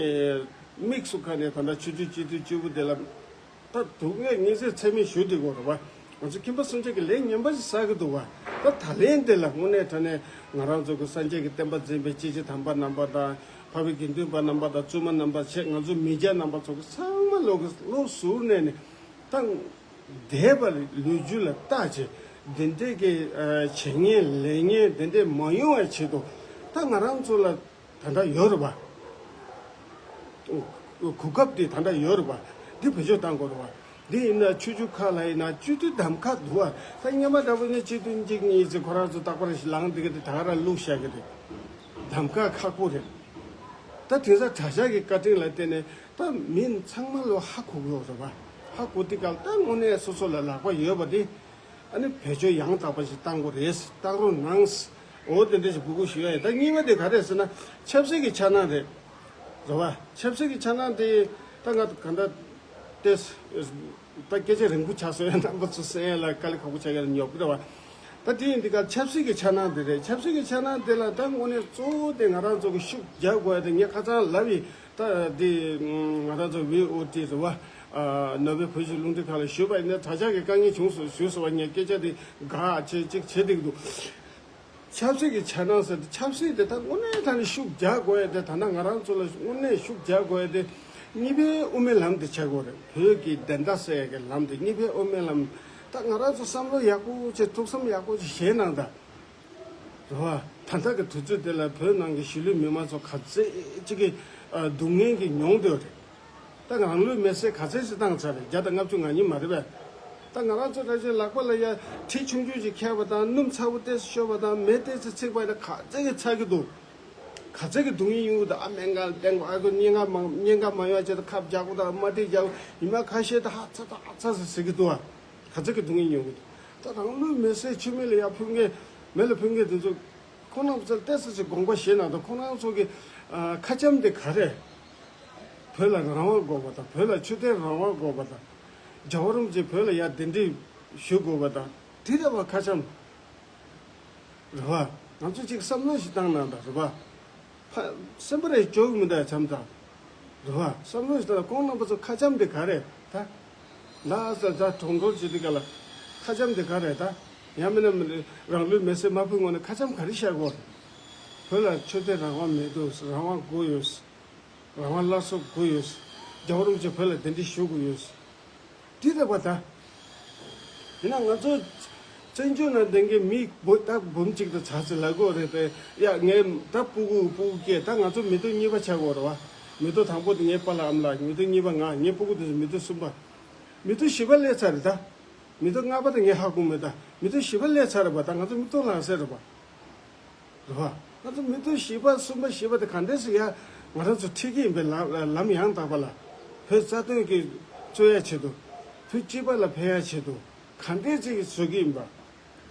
དམིགས་སུ་བཀར་ནས་ད་ལྟ་ཆོས་རྗེ་སྤྱི་འཐུས་གཅིག་པུ་དེ་ལ། ད་སྡུག་བསྔལ་ངན་ཚད་ཚད་མེད་ཞུ་བསྡད་ཡོད་རེད་བ། ང་ཚོ་ཁྱིམ་པ་སུམ་ཅུ་གི་ལས་ངན་པ་ཞིག་བསགས་ཀྱི་འདུག་བ། ད་ད་ལན་དེ་ལ་དངོས་གནས་དྲང་གནས་ང་རང་ཚོ་གི་སངས་རྒྱས་ཀྱི་བསྟན་པ་འཛིན་པའི་སྐྱེས་ཆེན་དམ་པ་རྣམ་པ་དང་། འཕགས་པའི་དགེ་འདུན་པ་རྣམ་པ་དང་། བཙུན་མ་རྣམ་པ་བྱས། ང་ཚོ་མི་སྐྱ་རྣམ་པ་ཚོ་གི་ཚང་མ་ལོག་གི་བློ་གཟུར་གནས་ནས་ད་འདས་པ་ལོ་རྒྱུས་ལ་བལྟ་བྱས། འདི་འདྲས་ཀྱི་ཨ་བྱེད་ངན་ལས་ངན་འདི་འདྲས་མ་ཡོང་བའི་ཆེད་དུ་ད་ང་རང་ཚོ་ལ་ད་ལྟ་ཡོད་རེད་བ། གོ་སྐབས་དེ་ད་ལྟ་ཡོད་རེད་བ། འདི་བེད་སྤྱོད་གཏང་དགོས་རེད་བ། འདི་ཡིན་ན་ཆོས་བརྒྱུད་ཁག་ལ་ཡིན་ན་སྤྱི་འཐུས་གདམ་ཁ་འདུག་བ། ད་སྔོན་མ་འདྲ་པོ་ནི་སྤྱི་འཐུས་གཅིག་གཉིས་ཙམ་ཁོ་རང་ཚོ་རྟག་པར་ལངས་བསྡད་ཀྱི་དེ་ད་ག་རང་བླུགས་བཞག་གི་རེད། གདམ་ཁ་ཁག་པོ་རེད། ད་དེང་སང་གྲྭ་ཤག་གི་བཀའ་དྲིན་ལ་བརྟེན་ནས་ད་མི་ཚང་མ་ལོ་ཧ་གོ་གི་ཡོད་རེད་བ། ཧ་གོ་དུས་སྐབས་ད་དངོས་གནས་སོ་སོ་ལ་ལག་པ་ཡོད་པ་དེ། ཨ་ནི་བེད་སྤྱོད་ཡང་དག་པ་ཞིག་བཏང་དགོས་རེད། བཏང་རོགས་གནང་། འོ་དེ་འདྲ་ཞིག་འབོད་སྐུལ་ཞུ་ཡ་ཡིན། ད་གཉིས་པ་དེ་ག་རེ་ཟེར་ན། ཆབ་སྲིད་ཀྱི་འཆར་སྣང་རེད། རེད་བ། ཆབ་སྲིད་ཀྱི་འཆར་སྣང་དེ་ད་ང་ག་འདྲ་ཏེ། ད་སྐད་ཆ་རིང་པོ་ཆགས་སོང་། ཡང་རྣམ་པ་ཚོ་གསན་ཡ་ལ་དཀའ་ལས་ཁག་པོ་ཆགས་ཡ་ལ་ཉོབ་ཀྱི་རེད་བ། ད་དེ་ཡིན་དུས་ཀ་ཆབ་སྲིད་ཀྱི་འཆར་སྣང་དེ་རེད། ཆབ་སྲིད་ཀྱི་འཆར་སྣང་དེ་ལ་ད་དངོས་གནས་གཙོ་བོ་དེ་ང་རང་ཚོ་གི་ཤུགས་རྒྱག་དགོས་ཡ་དེ་ངས་ཁ་སང་ལབ་ཡིན། ད་དེ་ང་རང་ཚོ་བྷི་ཨོ་ཊི་རེད་བ། ཨ་ནོར་ཝེ་བོད་ཀྱི་རླུང་འཕྲིན་ཁང་ལ་ཞུས་པ་ཡིན་ན་དྲ་ཇག་གི་དཀའ་ངལ་བྱུང་སོང་ཞུས་སོང་བ། ངས་སྐད་ཆ་དེ་འགག་བྱས་ཅིག་བྱེད་བསྡད་ཀྱི་འདུག་ཆབ་སྲིད་ཀྱི་འཆར་སྣང་ཟེར་ཏེ། ཆབ་སྲིད་དེ་ད་དངོས་གནས་དྲང་གནས་ཤུགས་རྒྱག་དགོས་ཡ་དེ། ད་ནང་ང་རང་ཚོ་ལ་དངོས་གནས་ཤུགས་རྒྱག་དགོས་ཡ་དེ་གཉིས་ཕན་དབུ་མའི་ལམ་དེ་ཆགས་དགོས་རེད། བོད་ཀྱི་བདེན་མཐའ་གསལ་ཡ་གི་ལམ་དེ། གཉིས་ཕན་དབུ་མའི་ལམ། ད་ང་རང་ཚོ་བསམ་བློ་ཡག་པོ་བྱས། ཐུགས་བསམ་ཡག་པོ་བྱས་བཞེས་གནང་དང་། རེད་བ། ད་ལྟ་གི་དུས་ཚོད་དེ་ལ་བོད་ནང་གི་གཞིས་ལུས་མི་མང་ཚོ་ག་ཚད་ཅིག་གི་ཨ་སྡུག་བསྔལ་གྱི་མྱོང་བསྡད་ཡོད་རེད། ད་རང་ལུས་མེར་སྲེག་ག་ཚད་ཅིག་བཏང་ཚར་རེད། བརྒྱ་དང་ལྔ་བཅུ་ང་གཉིས་མ་རེད་པས། ད་ང་རང་ཚོ་འདྲ་ཅིག་ལག་པ་ལ་ཡ་གྲི་ཆུང་ཆུང་ཅིག་འཁྱེར་བ་དང་། སྣུམ་ཚ་པོ་ཏོག་ཙམ་ཤོར་བ་དང་། མེ་ཏོག་ཙམ་ཚིག་པ་ཡིན་ན་ག་ཚད་ཀྱི་ཚ་གི་འདུག་ག་ཚད་ཀྱི་སྡུག་བསྔལ་མྱོང་གི་འདུག་ཨ་སྨན་ཁང་བསྟན་དགོས། ཨ་ཁུ་སྨན་ཁང་མ་སྨན་ཁང་མ་ཡོང་བ་བྱས་ཏེ་ཁབ་རྒྱག་དགོས་དང་། རྨ་དཀྲིས་རྒྱག་དགོས། ཉི་མ་ཁ་ཤས་ད་ཧ་ཚ་ད་ཧ་ཚ་ཟེར་ཟེར་གི་འདུག་ཨ། ག་ཚོད་ཀྱི་སྡུག་བསྔལ་མྱོང་གི་འདུག་ད་རང་ལུས་མེར་སྲེག་ཆུ་མིག་ལ་ཡར་ཕུལ་མཁན། མེ་ལ་ཕུལ་མཁན་དེ་ཚོ་ཁོང་རྣམ་ཚོ་ལ་ཏོག་ཙམ་ཅིག་དགོངས་པ་བཞེས་གནང་དང་། ཁོང་རྣམ་ཚོ་གི་ཨ་ཁ་བྱམས་དེ་ག་རེ། བོད་ལ་རང་དབང་དགོས་པ་དང་། བོད་ལ་ཆོས་དད་རང་དབང་དགོས་པ་དང་། རྒྱལ་བ་རིན་པོ་ཆེ་བོད་ལ་ཡར་གདན་འདྲེན་ཞུ་དགོས་པ་དང་། དེ་རེད་བ་ཁ་བྱམས། རེད་བ། ང་ཚོ་ཅིག་བསམ་བློ་ཞིག་བཏང་གནང་དང་། རེད་བ། ཕ་སེམས་པ་རེ་སྐྱོ་གི་མི་འདུག་བྱམས་དང་། རེད་བ། བསམ་བློ་ཞིག་བཏང་། ཁོང་རྣམ་པ་ཚོ་ཁ་བྱམས་དེ་ག་རེ་ད། ལ་ས་ད་གྲོང་གྲོང་བྱེད་དུས་ག་ལ་ཁ་བྱམས་དེ་ག་རེ་ད། ཡང་མིན་ན་རང་ལུས་མེར་སྲེག་མ་ཕུལ་སྔོན་ནས་ཁ་བྱམས་ག་རེ་བཞག་གོ། བོད་ལ་ཆོས་དད་རང་དབང་མེད་འདུག་རང་དབང་དགོས་ཡོད། རང་དབང་སླར་གསོ་དགོས་ཡོད། རྒྱལ་བ་རིན་པོ་ཆེ་བོད་ལ་གདན་འདྲེན་ཞུ་དགོས་ཡོད། འདི་རེད་པ་ད། ཡིན་ན་ང་ཚོ་བཙན་བྱོལ་ནང་བསྡད་མཁན་མི་འབུ་སྟག་འབུམ་གཅིག་དང་ཚ་ཚ་ལབ་དགོས་རེད་པས། ཡ་ངས་ད་སྤུ་གུ་སྤུ་གུ་སྐྱེས། ད་ང་ཚོ་མི་ཐོག་གཉིས་པ་ཆགས་དགོས་རེད་བ། མི་ཐོག་དང་པོ་དེ་ངའི་པཱ་ལགས་ཨ་མ་ལགས། མི་ཐོག་གཉིས་པ་ང་། ངའི་སྤུ་གུ་དེ་ཚོ་མི་ཐོག་གསུམ་པ། མི་ཐོག་བཞི་པ་སླེབས་ཚར་རེད་ད། མི་ཐོག་ལྔ་པ་དེ་ངས་ཧ་གོ་མེད་ད། མི་ཐོག་བཞི་པ་སླེབས་ཚར་རེད་པ། ད་ང་ཚོ་མི་ཐོག་ལངས་ས་རེད་པ། རེད་བ། ང་ཚོ་མི་ཐོག་བཞི་པ་གསུམ་པ་བཞི་པ་དེ་ག་འདྲས་སེ་ཡ་ང་རང་ཚོ་ཁྲིད་ཀྱི་ཡིན་པའི་ལམ་ལམ་ཡང་དག་པ་ལ། བོད་རྩ་དོན་གྱི་རྩོད་ཡ་ཆེད་དུ། བོད་སྤྱི་པ་ལ་ཕན་ཡ་ཆེད་དུ་ག་འདྲས་ཅིག་བཟོ་གི་ཡིན་པ།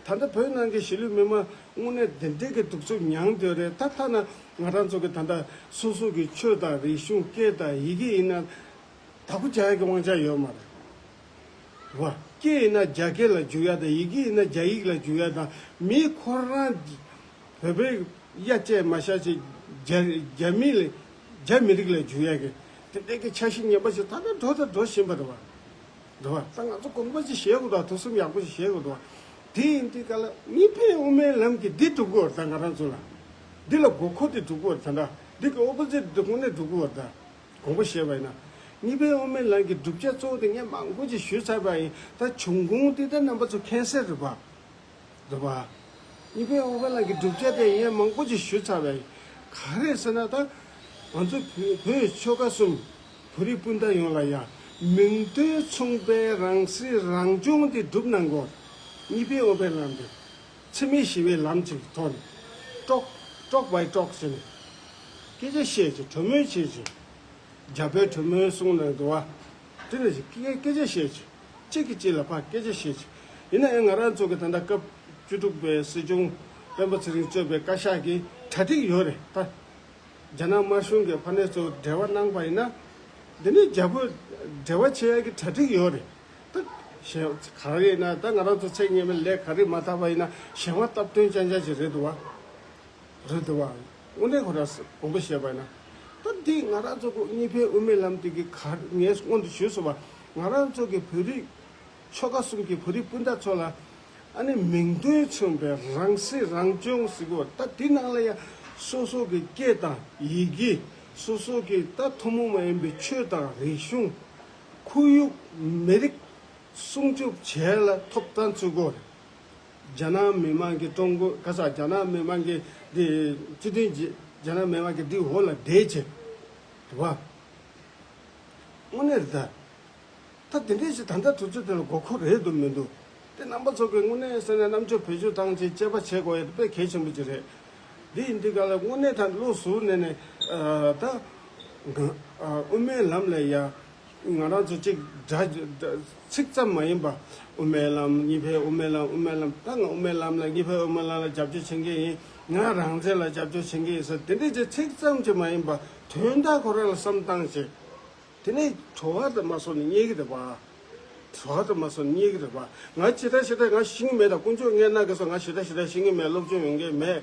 ད་ལྟ་བོད་ནང་གི་གཞིས་ལུས་མི་མང་དངོས་གནས་དེ་འདྲས་ཀྱི་གདུག་རྩུབ་མྱངས་བསྡད་རེད། ད་ཐ་ན་ང་རང་ཚོ་གི་ད་ལྟ་སོ་སོ་གི་ཆོས་དང་རིག་གཞུང་སྐད་དང་ཡི་གེ་ཡིན་ན། བདག་པོ་རྒྱག་ཡ་གི་དབང་ཆ་ཡོད་མ་རེད། རེད་བ། སྐད་ཡིན་ན་རྒྱ་སྐད་ལ་བསྒྱུར་ཡ་དང་། ཡི་གེ་ཡིན་ན་རྒྱ་ཡིག་ལ་བསྒྱུར་ཡ་དང་། མི་ཁོ་རང་བོད་པའི་ཡ་བཅད་མ་བཞག་ཅིག་རྒྱ་རྒྱ་མི་ལ་རྒྱ་མི་རིགས་ལ་བསྒྱུར་ཡ་གི་དེ་འདྲའི་གི་འཆར་གཞི་ངན་པ་ཞིག་ད་ལྟ་འགྲོ་དང་འགྲོ་བཞིན་པ་རེད་བ། རེད་བ། ད་ང་ཚོ་དགོངས་པ་ཅིག་བཞེས་དགོས་འདུག་ཐུགས་བསམ་ཡག་པོ་ཞིག་བཞེས་དགོས་འདུག་དེ་ཡིན་དུས་ག་ལ་གཉིས་ཕན་དབུ་མའི་ལམ་གྱིས་འདི་སྒྲུབ་དགོས་རེད། ད་ང་རང་ཚོ་ལ་འདི་ལ་དགོས་མཁོ་དེ་སྒྲུབ་དགོས་རེད། ད་འདྲ་འདི་གི་ཨོ་པོ་ཛིཊ་འདི་དངོས་གནས་སྒྲུབ་དགོས་རེད། ད་དགོངས་པ་བཞེས་པ་ཡིན་ན། གཉིས་ཕན་དབུ་མའི་ལམ་གྱི་བསྒྲུབ་བྱ་གཙོ་བོ་དེ་ངས་མང་པོ་ཅིག་ཞུས་ཚར་བ་ཡིན། ད་བྱུང་ཁུངས་དེ་ད་རྣམ་པ་ཚོ་མཁྱེན་གསལ་རེད་པ། རེད་པ། གཉིས་ཕན་དབུ་མའི་ལམ་གྱི་བསྒྲུབ་བྱ་དེ་ངས་མང་པོ་ཅིག་ཞུས་ཚར་བ་ཡིན། ག་རེ་ཟེར་ན། ད་ང་ཚོ་བོད་བོད་ཆོལ་ཁ་གསུམ་བོད་རིགས་སྤུན་ཟླ་ཡོངས་ལ་ཡང་མིང་དོན་མཚུངས་པའི་རང་སྲིད་རང་སྐྱོང་དེ་སྒྲུབ་གནང་དགོས། གཉིས་ཕན་དབུ་མའི་ལམ་དེ། འཚེ་མེད་ཞི་བའི་ལམ་གཅིག་ཐོག་ནས། ཀྲོག་ཀྲོག་བའི་ཀྲོག་ཟེར་ནས་སྐད་ཆ་བཤད་ཅིག་གྲོས་མོལ་བྱེད་ཅིག་རྒྱ་བོད་གྲོས་མོལ་གསུང་གནང་འདུག་བ། དེ་ནས་ཅིག་སྐད་སྐད་ཆ་བཤད་ཅིག་གཅིག་གིས་གཅིག་ལ་ཕར་སྐད་ཆ་བཤད་ཅིག་ཡིན་ན་ཡང་ང་རང་ཚོ་གི་ད་ལྟ་སྐབས་བཅུ་དྲུག་པའི་སྲིད་སྐྱོང་སྤེན་པ་ཚེ་རིང་གཙོས་པའི་བཀའ་ཤག་གི་གྲ་སྒྲིག་ཡོད་རེད་ད། རྒྱ་ནག་དམར་གཞུང་གི་ཕ་ནས་ཚོ་འབྲེལ་བ་གནང་པ་ཡིན་ན། འདི་ནི་རྒྱ་བོད་འབྲེལ་བ་བྱེད་ཡ་གི་གྲ་སྒྲིག་ཡོད་རེད། ད་གཞན་ག་རེ་ཡིན་ན། ད་ང་རང་ཚོ་ཚེ་སྔོན་མའི་ལས་ག་རེ་མ་བསྟར་བ་ཡིན་ན་གཞན་དབང་སྟབས་བསྟུན་ཅན་ཅན་ཞིག་རེད་འདུག་བ། རེད་འདུག་བ། དངོས་གནས་ཁོ་རང་དགོངས་པ་བཞེས་པ་ཡིན་ན། ད་འདི་ང་རང་ཚོ་གི་གཉིས་ཕན་དབུ་མའི་ལམ་འདི་གི་ག་ངས་སྔོན་དུ་ཞུས་སོང་བ། ང་རང་ཚོ་གི་བོད་རིགས་ཆོལ་ཁ་གསུམ་གྱི་བོད་རིགས་སྤུན་ཟླ་ཚོ་ལ། ཨ་ནི་མིང་དོན་མཚུངས་པའི་རང་སྲིད་རང་སྐྱོང་ཟེར་གོ། ད་འདི་ནང་ལ་ཡང་སོ་སོ་གི་སྐད་དང་ཡི་གེ། སོ་སོ་གི་ད་ཐུན་མོང་མ་ཡིན་པའི་ཆོས་དང་རིག་གཞུང་། ཁོར་ཡུག། མི་རིགས་སྲུང་སྐྱོབ་བྱས་ལ་ཐོབ་ཐང་ཚུལ་གོ། རྒྱ་ནག་མི་དམངས་ཀྱི་ཀྲུང་གོ་ག་ས་རྒྱ་ནག་མི་དམངས་ཀྱི་འདི་སྤྱི་མཐུན་རྒྱ་ནག་མི་དམངས་ཀྱི་འདི་འོག་ལ་བསྡད་བྱས། རེད་བ། དངོས་གནས་རེད་ད། ད་དེ་འདྲའི་ཞིག་ད་ལྟ་དུས་ཚོད་དེ་ལ་དགོས་མཁོ་རེད་འདུག་མི་འདུག་དེ་རྣམ་པ་ཚོ་གིས་དངོས་གནས་ཟེར་ན་རྣམ་དཔྱོད་བེད་སྤྱོད་བཏང་བྱས་དཔྱད་པ་བྱེད་དགོས་ཡ་དེ་དཔེ་གལ་ཆེན་པོ་ཅིག་རེད། འདི་ཡིན་དུས་ག་ལ་དངོས་གནས་ད་བློ་གཟུ་བོ་ནས་ནས་ཨ་ད་ང་ཨ་དབུ་མའི་ལམ་ལ་ཡ་ང་རང་ཚོ་གཅིག་སྒྲ་ཚིག་ཙམ་མ་ཡིན་པ། དབུ་མའི་ལམ། གཉིས་ཕན་དབུ་མའི་ལམ། དབུ་མའི་ལམ། ད་ང་དབུ་མའི་ལམ་ལ་གཉིས་ཕན་དབུ་མའི་ལམ་ལ་རྒྱབ་སྐྱོར་བྱེད་མཁན་ཡིན། ང་རང་བཙན་ལ་རྒྱབ་སྐྱོར་བྱེད་མཁན་ཡིན་ཟེར་དེ་འདྲའི་ཅིག་ཚིག་ཙམ་ཅིག་མ་ཡིན་པ་དོན་དག་ཁོ་རང་ལ་བསམ་བཏང་བྱས། དེ་ནས་བྲོ་བ་དང་མ་སོང་ནས་རྙེད་ཀྱི་རེད་པ། བྲོ་བ་དང་མ་སོང་ནས་རྙེད་ཀྱི་རེད་པ། ང་ཇི་ལྟར་ཞེ་དྲག་ང་ཤེས་ཀྱི་མེད། ད་དཀོན་མཆོག་ངའི་ནང་གི་སོ་ང་ཞེ་དྲག་ཞེ་དྲག་ཤེས་ཀྱི་མེད། སློབ་སྦྱོང་ཡོང་གི་མེད།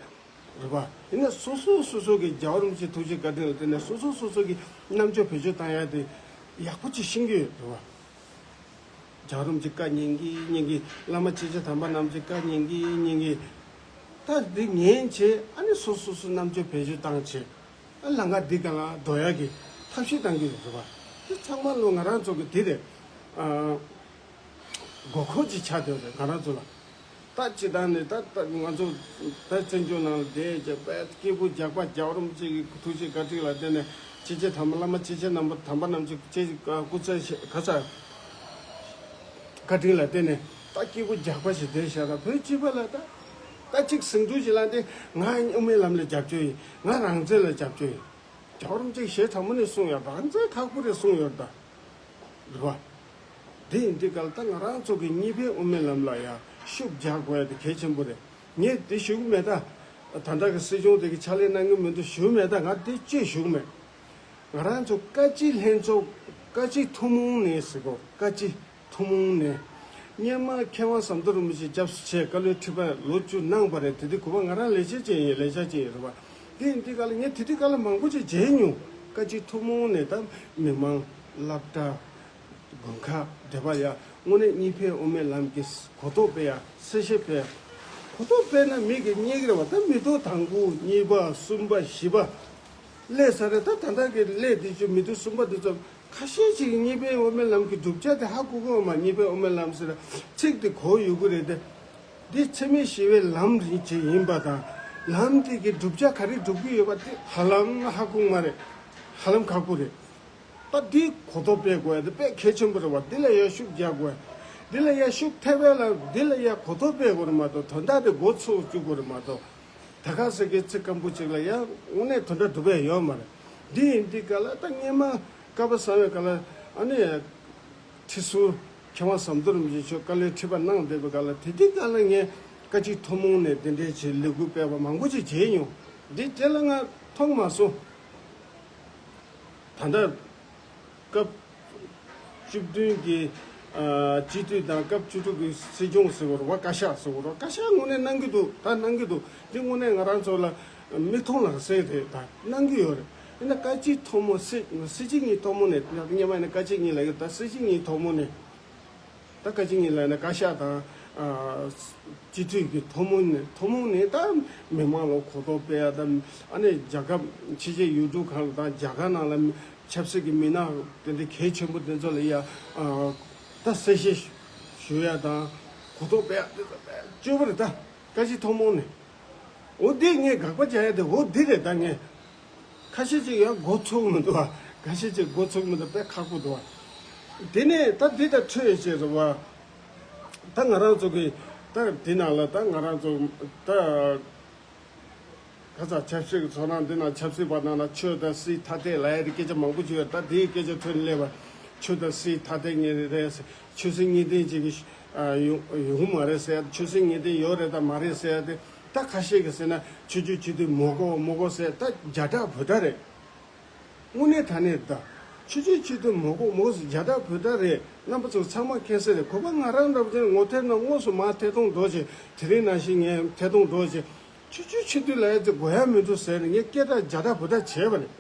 རེད་པ། ཡིན་ན་སོ་སོ་སོ་སོ་གི་རྒྱལ་བ་རིན་པོ་ཆེའི་ཐུགས་རྗེ་བཀའ་དྲིན་ལ་བརྟེན་ནས་སོ་སོ་སོ་སོ་གི་རྣམ་དཔྱོད་བེད་སྤྱོད་བཏང་ཡ་དེ་ཡག་པོ་ཅིག་ཤེས་ཀྱི་ཡོད། རེད་པ། རྒྱལ་བ་རིན་པོ་ཆེའི་བཀའ་ཉན་གྱི་ཉན་གྱི། བླ་མ་སྐྱེས་ཆེན་དམ་པ་རྣམས་ཀྱི་བཀའ་ཉན་གྱི་ཉན་གྱི། ད་འདི་ཉན་བྱས་ཨ་ནི་སོ་སོ་སོ་རྣམ་དཔྱོད་བེད་སྤྱོད་བཏང་བྱས། ཨ་ལམ་ཁ་འདི་སྒང་ལ་འགྲོ་ཡག་གི་ཐབས་ཤེས་གཏང་གི་ཡོད་རེད་པ། དེ་ཚང་མ་ལོ་ང་རང་ཚོ་གི་དེ་རེད། ཨ་དགོས་མཁོ་ཅིག་ཆགས་བསྡད་ཡོད་རེད་ང་རང་ཚོ་ལ། ད་སྤྱི་བཏང་ནས་ད་ད་ང་ཚོ་ད་བཙན་བྱོལ་ནང་ལ་བསྡད་བྱས་པའི་སྐྱེས་བུ་རྒྱགས་པ་རྒྱལ་བ་རིན་པོ་ཆེ་གི་ཐུགས་རྗེ་བཀའ་དྲིན་ལ་བརྟེན་ནས་སྐྱེས་ཆེན་དམ་པ། བླ་མ་སྐྱེས་ཆེན་དམ་པ་དམ་པ་རྣམས་ཀྱི་སྐུ་ཚེ་ག་ས་བཀའ་དྲིན་ལ་བརྟེན་ནས་ད་སྐྱེས་བུ་རྒྱགས་པ་ཞིག་བསྡད་བཞག་ད་བོད་སྤྱི་པ་ལ་ད་ད་གཅིག་ཟིང་འཁྲུག་ཞིག་ལངས་ཏེ་ང་དབུ་མའི་ལམ་ལ་རྒྱབ་སྐྱོར་ཡིན། ང་རང་བཙན་ལ་རྒྱབ་སྐྱོར་ཡིན། རྒྱལ་བ་རིན་པོ་ཆེས་ཞལ་དྲང་པོ་ནས་གསུངས་ཡོད། རང་བཙན་ཁག་པོ་རེད་གསུངས་ཡོད་ད། རེད་བ། དེ་ཡིན་དུས་ག་ལ་ད་ང་རང་ཚོ་གི་གཉིས་ཕན་དབུ་མའི་ལམ་ལ་ཡང་ཤུགས་རྒྱག་དགོས་ཡ་དེ་གལ་ཆེན་པོ་རེད། ངས་དེ་ཞུ་གི་མེད་ད། ད་ལྟ་གི་སྲིད་སྐྱོང་དེ་གི་ཕྱག་ལས་གནང་གི་མི་འདུག་ཞུ་གི་མེད་ད། ང་དེ་ཅིག་ཞུ་གི་མེད། ང་རང་ཚོ་བཀའ་སྤྱི་ལྷན་ཚོགས། བཀའ་སྤྱི་ཐུན་མོང་ནས་ཟེར་གོ། བཀའ་སྤྱི་ཐུན་མོང་ནས། སྔོན་མ་མཁས་དབང་ཟམ་གདོང་རིན་པོ་ཆེ་སྐྱབས་སུ་མཆི་བཀའ་བློན་ཁྲི་པ་ལོ་བཅུ་གནང་བ་རེད། དེ་དུས་གུས་པ་ང་རང་ལས་བྱེད་ཅིག་ཡིན། ལས་བྱེད་ཅིག་ཡིན་རེད་བ། དེ་ཡིན་དུས་ག་ལ་ངས་དེ་དུས་ག་ལ་མང་པོ་ཅིག་མཇལ་མྱོང་། བཀའ་སྤྱི་ཐུན་མོང་ནས་ད་མི་མང་། སློབ་གྲྭ། དགོན་ཁག་འདྲ་པ་ཡ། དངོས་གནས་གཉིས་ཕན་དབུ་མའི་ལམ་གྱི་གོ་རྟོགས་སྤེལ་ཡ། གསལ་བཤད་སྤེལ་ཡ། གོ་རྟོགས་སྤེལ་ན་མི་གིས་རྙེད་ཀྱི་རེད་བ། ད་མི་ཐོག་དང་པོ་གཉིས་པ་གསུམ་པ་བཞི་པ་སླེབས་ས་རེད། ད་ད་ལྟ་གི་སླེབས་དེ་ཚོ་མི་ཐོག་གསུམ་པ་འདི་ཚོ་ཁ་ཤས་ཤིག་གིས་གཉིས་ཕན་དབུ་མའི་ལམ་གྱི་བསྒྲུབ་བྱ་དེ་ཧ་གོ་གི་ཡོད་མ། གཉིས་ཕན་དབུ་མའི་ལམ་ཟེར་ཚིག་དེ་གོ་ཡོད་ཀྱི་རེད་དེ། འདི་འཚེ་མེད་ཞི་བའི་ལམ་རེད་ཅེས་ཡིན་པ་དང་། ལམ་དེ་གི་བསྒྲུབ་བྱ་ག་རེ་སྒྲུབ་ཀྱི་ཡོད་པ་དེ་ཧ་ལམ་ཧ་གོ་མ་རེད། ཧ་ལམ་ཁག་པོ་རེད། ད་འདི་གོ་རྟོགས་སྤེལ་དགོས་ཡ་དེ་དཔེ་གལ་ཆེན་པོ་རེད་བ། འདི་ལ་ཡ་ཤུགས་རྒྱག་དགོས་ཡ། འདི་ལ་ཡ་ཤུགས་ཐེབས་ཡ་ལ་འདི་ལ་ཡ་གོ་རྟོགས་སྤེལ་དགོས་རེད་མ་གཏོགས་དོན་དག་དེ་མགོ་ཚོས་བཅུག་དགོས་རེད་མ་གཏོགས། ད་ག་ཟེར་གི་ཚིག་སྐམ་པོ་ཅིག་ལ་ཡ་དངོས་གནས་དོན་དག་སྒྲུབ་ཡ་ཡོད་མ་རེད། འདི་ཡིན་དུས་ག་ལ་ད་སྔོན་མ་སྐལ་པ་བཟང་བའི་སྐབས་ལ་ཨ་ནི་ཁྲི་ཟུར་མཁས་དབང་ཟམ་གདོང་རིན་པོ་ཆེ་མཆོག་བཀའ་བློན་ཁྲི་པ་གནང་བསྡད་པའི་སྐབས་ལ་དེ་དུས་ག་ལ་ངས་བཀའ་སྤྱི་ཐུན་མོང་ནས་དེ་འདྲའི་ཆེད་ལས་འགུལ་སྤེལ་བ་མང་པོ་ཅིག་བྱས་མྱོང་། འདི་རྗེས་ལ་ང་མཐོང་མ་སོང་། ད་ལྟ་སྐབས་བཅུ་བདུན་གྱི་ སྤྱི་འཐུས་དང་སྐབས་བཅུ་དྲུག་གི་སྲིད་སྐྱོང་ཟེར་བ་རེད་བ། བཀའ་ཤག་ཟེར་བ་རེད་བ། བཀའ་ཤག་དངོས་གནས་གནང་གི་འདུག་ད་གནང་གི་འདུག་འདི་དངོས་གནས་ང་རང་ཚོ་ལ་མིག་མཐོང་ལག་ཟིན་རེད། ད་གནང་གི་ཡོད་རེད། ཡིན་ན་བཀའ་སྤྱི་ཐོག་མ་སྲིད་སྲིད་སྤྱི་གཉིས་ཐོག་མ་ནས། སྔོན་མ་ཡིན་ན་བཀའ་སྤྱི་གཉིས་ལབ་ཀྱི་འདུག་ད་སྲིད་སྤྱི་གཉིས་ཐོག་མ་ནས། ད་བཀའ་སྤྱི་གཉིས་ལབ་ན་བཀའ་ཤག་དང་། ཨ། སྤྱི་འཐུས་ཀྱི་ཐོག་མ་ནས་ཐོག་མ་ནས་ད་མི་མང་ལ་གོ་རྟོགས་སྤེལ་ཡ་དང་། ཨ་ནི་རྒྱལ་ཁབ་ཕྱི་རྒྱལ་ཡུལ་གྲུ་ཁག་ལ་དང་རྒྱ་གར་ནང་ལ་ཆབ་སྲིད་ཀྱི་མི་སྣ་དེ་འདྲའི་གལ་ཆེན་པོ་དེ་ཚོ་ལ་ཡ། ཨ། ད་གསལ་བཤད་ཞུ་ཡ་དང་གོ་རྟོགས་སྤེལ་ཡ་དེ་ཚོ་དཔེ་སྤྱོད་པ་རེད། ད་བཀའ་སྤྱི་ཐོག་མ་ནས། འོ་འདི་ངས་དགག་པ་བྱ་ཡ་དེ་འོ་འདི་རེད། ད་ངས། ཁ་ཤས་ཅིག་ཡང་མགོ་ཚོས་མི་འདུག་བ། ཁ་ཤས་ཅིག་མགོ་ཚོས་མི་འདུག་དཔེ་ཁག་པོ་འདུག་བ། དེ་ནས་ད་འདི་ད་འཕྲོས་བྱས་རེད་བ། ད་ང་རང་ཚོ་གི་ད་འདི་ནང་ལ་ད་ང་རང་ཚོ་ད་ཁ་ཚ་ཆབ་སྲིད་ཀྱི་ཚོགས་ནང་འདི་ནང་ཆབ་སྲིད་པ་ནང་ལ་ཆོས་དང་སྲིད་ཐ་དད་ལབ་ཡ་དེ་སྐད་ཆ་མང་པོ་ཅིག་ཡོད། ད་དེའི་སྐད་ཆ་ཐོན་སླེབས་པ། ཆོས་དང་སྲིད་ཐ་དད་ངེས་རེད་ཟེར། ཆོས་སྲིད་གཉིས་ལྡན་ཅིག་གི་ཡོང་ཡོང་མ་རེད་ཟེར། ཆོས་སྲིད་གཉིས་ལྡན་ཡོད་རེད་དང་མ་རེད་ཟེར་ཡ་དེ། ད་ཁ་ཤས་ཀྱིས་ཟེར་ན་ཆོས་བརྒྱུད་སྤྱི་འཐུས་མི་དགོས་མི་དགོས་ཟེར། ད་རྒྱ་གྲགས་བོད་གྲགས་རེད། དངོས་གནས་དྲང་གནས་ད། ཆོས་བརྒྱུད་སྤྱི་འཐུས་མི་དགོས་མི་དགོས་ཟེར་རྒྱ་གྲགས་བོད་གྲགས་རེད། རྣམ་པ་ཚོ་ཚང་མ་མཁྱེན་གསལ་རེད། གོ་བ་ང་རང་འདྲ་པོ་ཅིག་ངོ་ཐད་ན་དངོས་སུ་མར་ཐད་གཏོང་འགྲོ་བྱས། དེ་རིང་ནང་བཞིན་ངས་ཐད་གཏོང་འགྲོ་བྱས། ཆོས་བརྒྱུད་སྤྱི་འཐུས་ལབ་ཡ་དེ་དགོས་ཡ་མི་འདུག་ཟེར་ནས་ངས་སྐད་གྲགས་རྒྱ་གྲགས་བོད་གྲགས་བྱས་པ་རེད།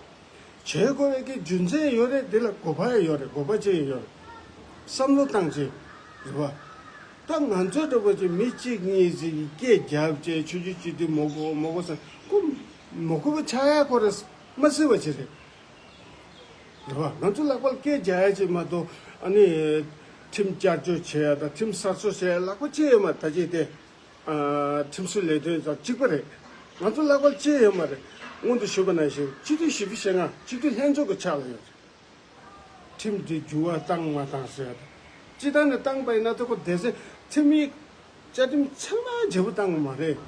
བྱེད་དགོས་པའི་གི་རྒྱུ་མཚན་ཡོད་རེད། དེ་ལ་དགོས་པ་ཡོད་རེད། དགོས་པ་ཅི་ཡོད་རེད། བསམ་བློ་བཏང་བྱས་རེད་བ། ད་ང་ཚོ་འདྲ་པོ་ཅིག་མི་གཅིག་གཉིས་ཅིག་གིས་སྐད་རྒྱབ་བྱས་ཆོས་བརྒྱུད་སྤྱི་འཐུས་མི་དགོས་མི་དགོས་ཟེར། ཁོ་མི་དགོས་པ་ཆགས་ཡ་ཁོ་རེ་མ་སྲིད་པ་ཅིག་རེད། རེད་བ། ང་ཚོ་ལྷག་པར་སྐད་རྒྱག་ཡ་ཅིག་མ་གཏོགས། ཨ་ནི་ཁྲིམས་བསྐྱར་བཅོས་བྱེད་ཡ་དང་ཁྲིམས་གསར་བཟོ་བྱེད་ཡ་ལྷག་པ་ཅི་ཡོད་མ། ད་ཅིག་དེ། ཨ། ཁྲིམས་བཟོ་ལས་དོན་དང་གཅིག་པ་རེད། ང་ཚོ་ལྷག་པར་ཅི་ཡོད་མ་རེད། སྔོན་དུ་ཞུས་པ་ནང་བཞིན་སྤྱི་འཐུས་བཞི་བཅུ་ཞེ་ལྔ་སྤྱི་འཐུས་ལྷན་ཚོགས་ཀྱི་ཕྱག་ལ་ཡོད་རེད། ཁྲིམས་དེ་འགྱུར་བ་བཏང་མ་བཏང་ཟེར་ཡ་དང་། སྤྱི་བཏང་ནས་བཏང་པ་ཡིན་ན་ད་ཁོ་སྡེ་ཚན་ཁྲིམས་ཡིག་བཅའ་ཁྲིམས་ཚང་མ་བརྗེ་པོ་བཏང་གི་མ་རེད།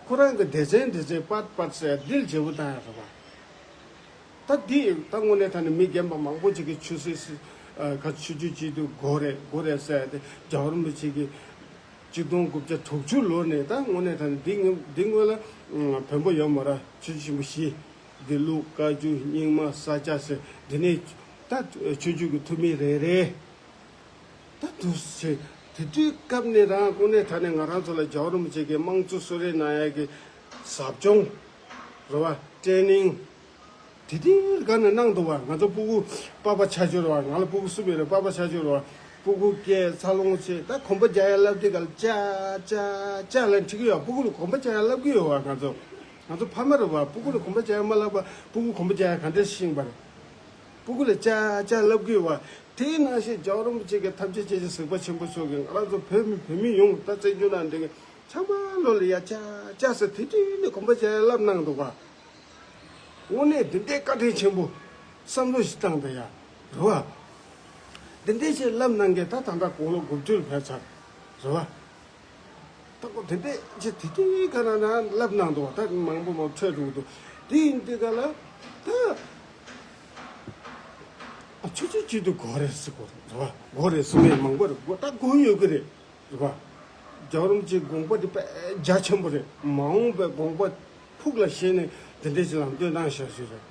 ཁོ་རང་གི་སྡེ་ཚན་སྡེ་ཚན་པར་པར་ཟེར་འདི་ལ་བརྗེ་པོ་བཏང་ཡ་རེད་བ། ད་འདི་ད་དངོས་གནས་དྲང་གནས་མི་རྒན་པ་མང་པོ་ཅིག་གིས་ཆོས་སྲིད་སྲིད། ཨ། ག་ཆོས་བརྒྱུད་སྤྱི་འཐུས་དགོས་རེད་དགོས་རེད་ཟེར་ཡ་དེ། རྒྱལ་བ་རིན་པོ་ཆེ་གིས་གཅིག་སྟོང་དགུ་བརྒྱ་དྲུག་ཅུ་ལོ་ནས་ད་དངོས་གནས་དྲང་གནས་འདི་སྔོན་འདི་སྔོན་ལ་བོན་པོ་ཡོད་མ་རེད། ཆོས་བརྒྱུད་ཆེན་པོ་བཞི། འདི་ལུགས། བཀའ་བརྒྱུད། རྙིང་མ། ས་སྐྱ་ཟེར་འདི་ནས་ད་ཆོས་བརྒྱུད་ཀྱི་ཐུ་མི་རེ་རེ། ད་དུ་ཟེར། དེ་དུས་སྐབས་ནས་རང་དངོས་གནས་དྲང་གནས་ང་རང་ཚོ་ལ་རྒྱལ་བ་རིན་པོ་ཆེ་གིས་དམངས་གཙོ་གསོལ་རས་གནང་ཡ་གི་ཟབ་སྦྱོང་རེད་བ། ཊེ་ནིང་། དེ་དུས་ག་ནས་གནང་འདུག་བ། ང་ཚོ་སྤུ་གུ་པ་ཕ་ཆ་ཆོས་རེད་བ། ང་ལ་སྤུ་གུ་གསུམ་ཡོད་རེད། པ་ཕ་ཆ་ཆོས་རེད་བ། སྤུ་གུ་སྐད་འཚར་ལོངས་བྱས། ད་གོམ་པ་རྒྱག་ཡ་ལབ་དུས་ག་ལ་ཅ་ཅ་ཅ་ལབ་ཁྲིད་ཀྱི་ཡོད། སྤུ་གུ་ལ་གོམ་པ་རྒྱག་ཡ་ལབ་ཀྱི་ཡོད་བ། ང་ཚོ་ང་ཚོ་ཕ་མ་རེད་བ། སྤུ་གུ་ལ་གོམ་པ་རྒྱག་ཡ་མ་ལབ་པ་སྤུ་གུ་གོམ་པ་རྒྱག་ཡ་ག་འདྲས་ཤེས་པ་རེད། སྤུ་གུ་ལ་ཅ་ཅ་ལབ་ཀྱི་ཡོད་བ། དེའི་ནང་བཞིན་རྒྱལ་བ་རིན་པོ་ཆེ་གི་ཐམས་ཅད་མཁྱེན་ཅིང་གཟིགས་པ་ཆེན་པོ་མཆོག་གིས་ང་རང་ཚོ་བོད་མི་བོད་མི་ཡོངས་ད་བཙན་བྱོལ་ནང་འདི་གི་ཚང་མ་ལོ་ལ་ཡ་ཅ་ཅ་ཟེར་དེ་དུས་ནས་གོམ་པ་རྒྱག་ཡ་ལབ་གནང་འདུག་བ། དངོས་གནས་འདི་འདྲའི་བཀའ་དྲིན་ཆེན་པོ་བསམ་བློ་ཞིག་བཏང་དང་ཡ། རེད་བ། འདི་འདྲའི་ཞིག་ལབ་གནང་མཁན་ད་ད་ལྟ་དགུང་ལོ་དགུ་བཅུ་ལ་ཕེབས་ཚར། རེད་བ། ད་ཁོ་དེ་འདྲའི་ཅིག་དེ་དུས་ག་ན་ན་ལབ་གནང་འདུག་བ། ད་མང་པོ་མང་པོ་འཕྲོས་འགྲོ་གི་འདུག་དེ་ཡིན་དུས་ག་ལ་ད། ཨ། ཆོས་བརྒྱུད་སྤྱི་འཐུས་དགོས་རེད་ཟེར་གོ་རེད་བ། དགོས་རེད་གསུང་མཁན་མང་པོ་རེད། དགོས། ད་དགོས་ཡོད་ཀྱི་རེད། རེད་བ། རྒྱལ་བ་རིན་པོ་ཆེའི་དགོངས་པ་དེ་དཔེ་རྒྱ་ཆེན་པོ་རེད། མ་འོངས་པའི་དགོངས་པ་ཕུགས་ལ་བཞེས་ནས་དེ་འདྲས་ཅིག་ལམ་སྟོན་གནང་བཞག་ཞུ་རེད།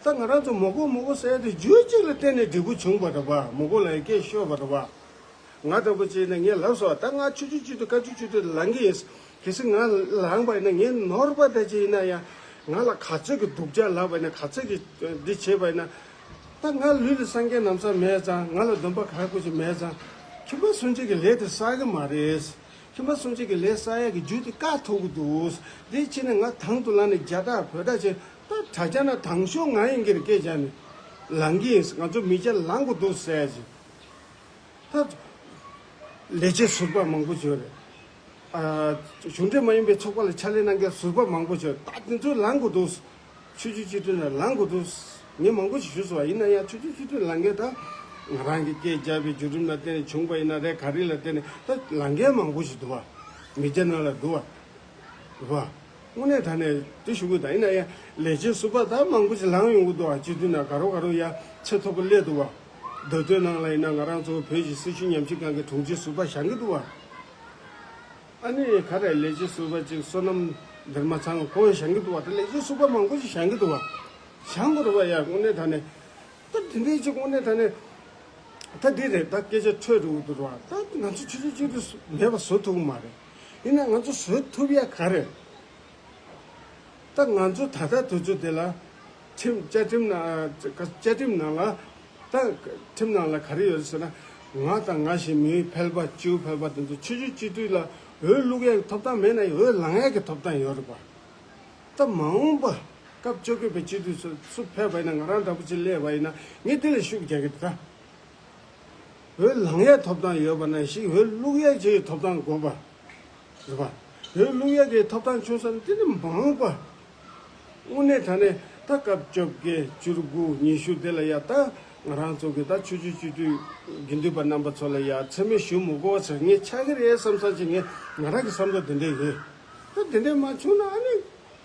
ད་ང་རང་ཚོ་མི་དགོས་མི་དགོས་ཟེར་ཡ་དེ་རྒྱུ་གཅིག་ལ་བརྟེན་ནས་འབྲས་བུ་བྱུང་བ་རེད་བ། མི་དགོས་ལབ་ཡ་སྐད་ཤོར་བ་རེད་བ། ང་འདྲ་པོ་བྱས་ན་ངས་ལབ་སོང་བ། ད་ང་ཆོས་བརྒྱུད་སྤྱི་འཐུས་བཀའ་བརྒྱུད་སྤྱི་འཐུས་ལངས་ཀྱི་ཡིན། གལ་སྲིད་ང་ལངས་པ་ཡིན་ན་ངའི་ནོར་བ་འདྲ་ཅིག་ཡིན་ན་ཡང་། ང་ལ་ག་ཚོད་ཀྱི་སྡུག་ཅག་ལབ་པ་ཡིན་ན། ག་ཚོད་ཀྱི་འདི་བྱས་པ་ཡིན་ན། ད་ང་ལུས་ལ་སངས་རྒྱས་ན་བཟའ་མེད་ཙང་། ང་ལ་སྡོམ་པ་ག་དགོས་ཅིག་མེད་ཙང་། ཁྱིམ་པ་སུན་འབྱིན་གྱི་ལས་དེ་བསགས་ཀྱི་མ་རེད། ཁྱིམ་པ་སུན་འབྱིན་གྱི་ལས་བསགས་ཡག་གི་རྒྱུ་དེ་བཀག་ཐུབ་ཀྱི་འདུག་དེ་ཕྱིན་ནས་ང་དང་དུ་ལངས་ནས་རྒྱ་གྲགས་བོད་གྲགས་བྱས། ད་དྲ་རྒྱ་ན་དང་ཤོས་ང་ཡིན་གྱི་རེད། སྐད་རྒྱག་ནས་ལངས་ཀྱི་ཡིན། ང་ཚོ་མི་སྐྱ་ལངས་དགོས་འདུག་ཟེར་ཅིག་ད་ལས་བྱེད་ཟུར་པ་མང་པོ་ཅིག་ཡོད་རེད། ཨ། གཞུང་འབྲེལ་མ་ཡིན་པའི་ཚོགས་པ་ལ་ཕྱག་ལས་གནང་མཁན་ཟུར་པ་མང་པོ་ཅིག་ཡོད། ད་དེ་ཚོ་ལངས་དགོས་འདུག་ཆོས་བརྒྱུད་སྤྱི་འཐུས་ནང་ལངས་དགོས་འདུག་ངས་མང་པོ་ཞིག་ཞུས་སོང་བ། ཡིན་ན་ཡང་ཆོས་བརྒྱུད་སྤྱི་འཐུས་ལངས་མཁན་ད་ང་རང་གི་སྐད་རྒྱབ་པའི་བརྒྱུད་རིམ་ལ་བརྟེན་ནས་བྱུང་བ་ཡིན་ན་རེད། ག་རེ་ལ་བརྟེན་ནས་ད་ལངས་མཁན་མང་པོ་ཞིག་འདུག་བ། མི་སྐྱ་ནང་ལ་འདུག་བ། རེད་བ། དངོས་གནས་དྲང་གནས་དེ་ཞུ་དགོས། ད་ཡིན་ན་ཡང་ལས་བྱེད་ཟུར་པ་ད་མང་པོ་ཞིག་ལངས་ཡོང་གི་འདུག་བ། སྤྱི་འཐུས་ནང་ག་རོ་ག་རོ་ཡ་ཆེས་མཐོ་པོ་སླེབས་འདུག་བ། མདོ་སྟོད་ནང་ལ་ཡིན་ན་ང་རང་ཚོ་བོད་ཀྱི་སྲི་ཞུ་ཉམས་ཞིབ་ཁང་གི་དྲུང་ཆེ་ཟུར་པ་བཞེངས་ཀྱི་འདུག་བ། ཨ་ནི་ག་རེ་ལས་བྱེད་ཟུར་པ་ཅིག་བསོད་ནམས་སྡེར་མ་ཚང་ཁོང་བཞེངས་ཀྱི་འདུག་བ། ད་ལས་བྱེད་ཟུར་པ་མང་པོ་ཞིག་བཞེངས་ཀྱི་འདུག་བ། བཞེངས་དགོས་རེད་བ་ཡ། དངོས་གནས་དྲང་གནས། ད་དེ་འདྲའི་ཅིག་དངོས་གནས་དྲང་གནས། ད་འདི་རེད། ད་སྐད་ཆ་འཕྲོས་འགྲོ་གི་འདུག་ར། ད་ང་ཚོ་ཆོས་བརྒྱུད་སྤྱི་འཐུས་མེད་པ་བཟོ་ཐུབ་ཀྱི་མ་རེད། ཡིན་ན་ང་ཚོ་བཟོ་ཐུབ་ཡ་ག་རེ། ད་ང་ཚོ་ད་ལྟ་དུས་ཚོད་དེ་ལ་ཁྲིམས་བཅའ་ཁྲིམས་ནང་བཅའ་ཁྲིམས་ནང་ལ། ད་ཁྲིམས་ནང་ལ་ག་རེ་ཡོད་ཟེར་ན། ང་དང་ང་བཞིན་མིའི་ཕལ་པ་སྤྱིའུ་ཕལ་པ་དེ་ཚོ་ཆོས་བརྒྱུད་སྤྱི་འཐུས་ལ་འོས་བླུག་ཡ་གི་ཐོབ་ཐང་མེད་ན་འོས་ལེན་ཡ་གི་ཐོབ་ཐང་ཡོད་རེད་པ། ད་མ་འོངས་པ་སྐབས་བཅོ་བརྒྱད་པའི་སྤྱི་འཐུས་ཚོ་སུ་ཕེབས་པ་ཡིན་ན། ང་རང་འདྲ་པོ་ཅིག་སླེབས་པ་ཡིན་ན་ངས་དེ་ལ་ཤུགས་རྒྱག་གི་འདུག་ད། འོས་ལེན་ཡའི་ཐོབ་ཐང་ཡོད་པ་ནང་བཞིན་འོས་བླུག་ཡའི་ཆེད་ཐོབ་ཐང་དགོས་པ་རེད་པ། འོས་བླུག་ཡ་གི་ཐོབ་ཐང་བྱུང་ས་ནི་དེ་ནི་མ་འོངས་པ། དངོས་གནས་དྲང་གནས་ད་སྐབས་བཅོ་བརྒྱད་བཅུ་དགུ་ཉི་ཤུ་དེ་ལ་ཡ། ད་ང་རང་ཚོ་གི་ད་ཆོས་བརྒྱུད་སྤྱི་འཐུས་དགེ་འདུན་པ་རྣམ་པ་ཚོ་ལ་ཡ་མཚན་སྨད་ཞུ་མི་དགོས་པ་ཟེར་ངས་ཆགས་ཀྱི་རེད་བསམ་བསམ་ཅིག་ངས་ང་རང་གི་བསམ་ཚུལ་དེ་འདྲ་ཡིན། ད་དེ་འདྲ་མ་བྱུང་ན་ཨ་ནི།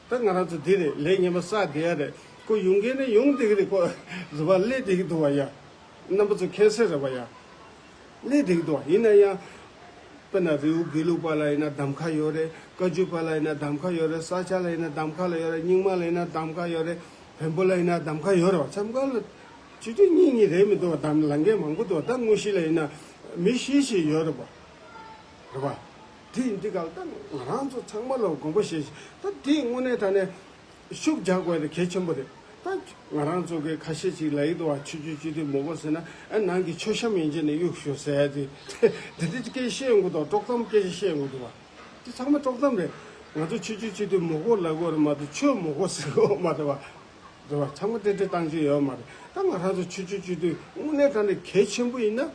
ད་ང་རང་ཚོ་འདི་རེད། ལས་ངན་པ་བསགས་བསྡད་ཡ་རེད། ཁོ་ཡོང་མཁན་ནི་ཡོང་བསྡད་ཀྱི་རེད། ཁོ་རེད་པ། སླེབས་བསྡད་ཀྱི་འདུག་པ་ཡ། རྣམ་པ་ཚོ་མཁྱེན་གསལ་རེད་པ་ཡ། སླེབས་བསྡད་ཀྱི་འདུག་པ། ཡིན་ན་ཡང་། དཔེར་ན་རི་བོ་དགེ་ལུགས་པ་ལ་ཡིན་ན་གདམ་ཁ་ཡོད་རེད། བཀའ་བརྒྱུད་པ་ལ་ཡིན་ན་གདམ་ཁ་ཡོད་རེད། ས་སྐྱ་ལ་ཡིན་ན་གདམ་ཁ་ལ་ཡོད་རེད། རྙིང་མ་ལ་ཡིན་ན་གདམ་ཁ་ཡོད་རེད། བོན་པོ་ལ་ཡིན་ན་གདམ་ཁ་ཡོད་རེད་པ། མཚམས་ཁང་ལ་སྤྱི་འཐུས་གཉིས་གཉིས་རེད་མི་འདུག་པ། གདམ་ལངས་མཁན་མང་པོ་འདུག་པ། ད་དངོས་གཞི་ལ་ཡིན་ན་མི་བཞི་བཞི་ཡོད་རེད་པ། རེད་པ། དེ་ཡིན་དུས་ག་ལ་ད་ང་རང་ཚོ་ཚང་མ་ལ་དགོངས་པ་བཞེས་ཤིག་ད་དེ་དངོས་གནས་དྲང་གནས་ཤུགས་རྒྱག་དགོས་དེ་གལ་ཆེན་པོ་རེད། ད་ང་རང་ཚོ་གི་ཁ་ཤས་ཅིག་ལབ་ཀྱི་འདུག་པ། ཆོས་བརྒྱུད་སྤྱི་འཐུས་མང་པོ་ཟེར་ན་ཨ་ནང་གི་མཆོད་གཤོམ་ཡིན་གཅིག་ནས་གཡུག་ཞོག་ཟེར་ཡ་དེ། དེ་འདྲ་སྐད་བཤད་ཡོང་གི་འདུག་དཀྲོག་གཏམ་སྐད་ཆ་བཤད་ཡོང་གི་འདུག་པ། དེ་ཚང་མ་དཀྲོག་གཏམ་རེད། ང་ཚོ་ཆོས་བརྒྱུད་སྤྱི་འཐུས་མང་པོ་ལབ་དགོས་རེད་མ་གཏོགས་ཆོས་མང་པོ་ཟེར་དགོས་མ་རེད་པ། རེད་པ། ཚང་མ་ཏན་ཏན་བཏང་རྒྱུ་ཡོད་མ་རེད། ད་ང་རང་ཚོ་ཆོས་བརྒྱུད་སྤྱི་འཐུས་དངོས་གནས་དྲང་གནས་གལ་ཆེན་པོ་ཡིན་ན།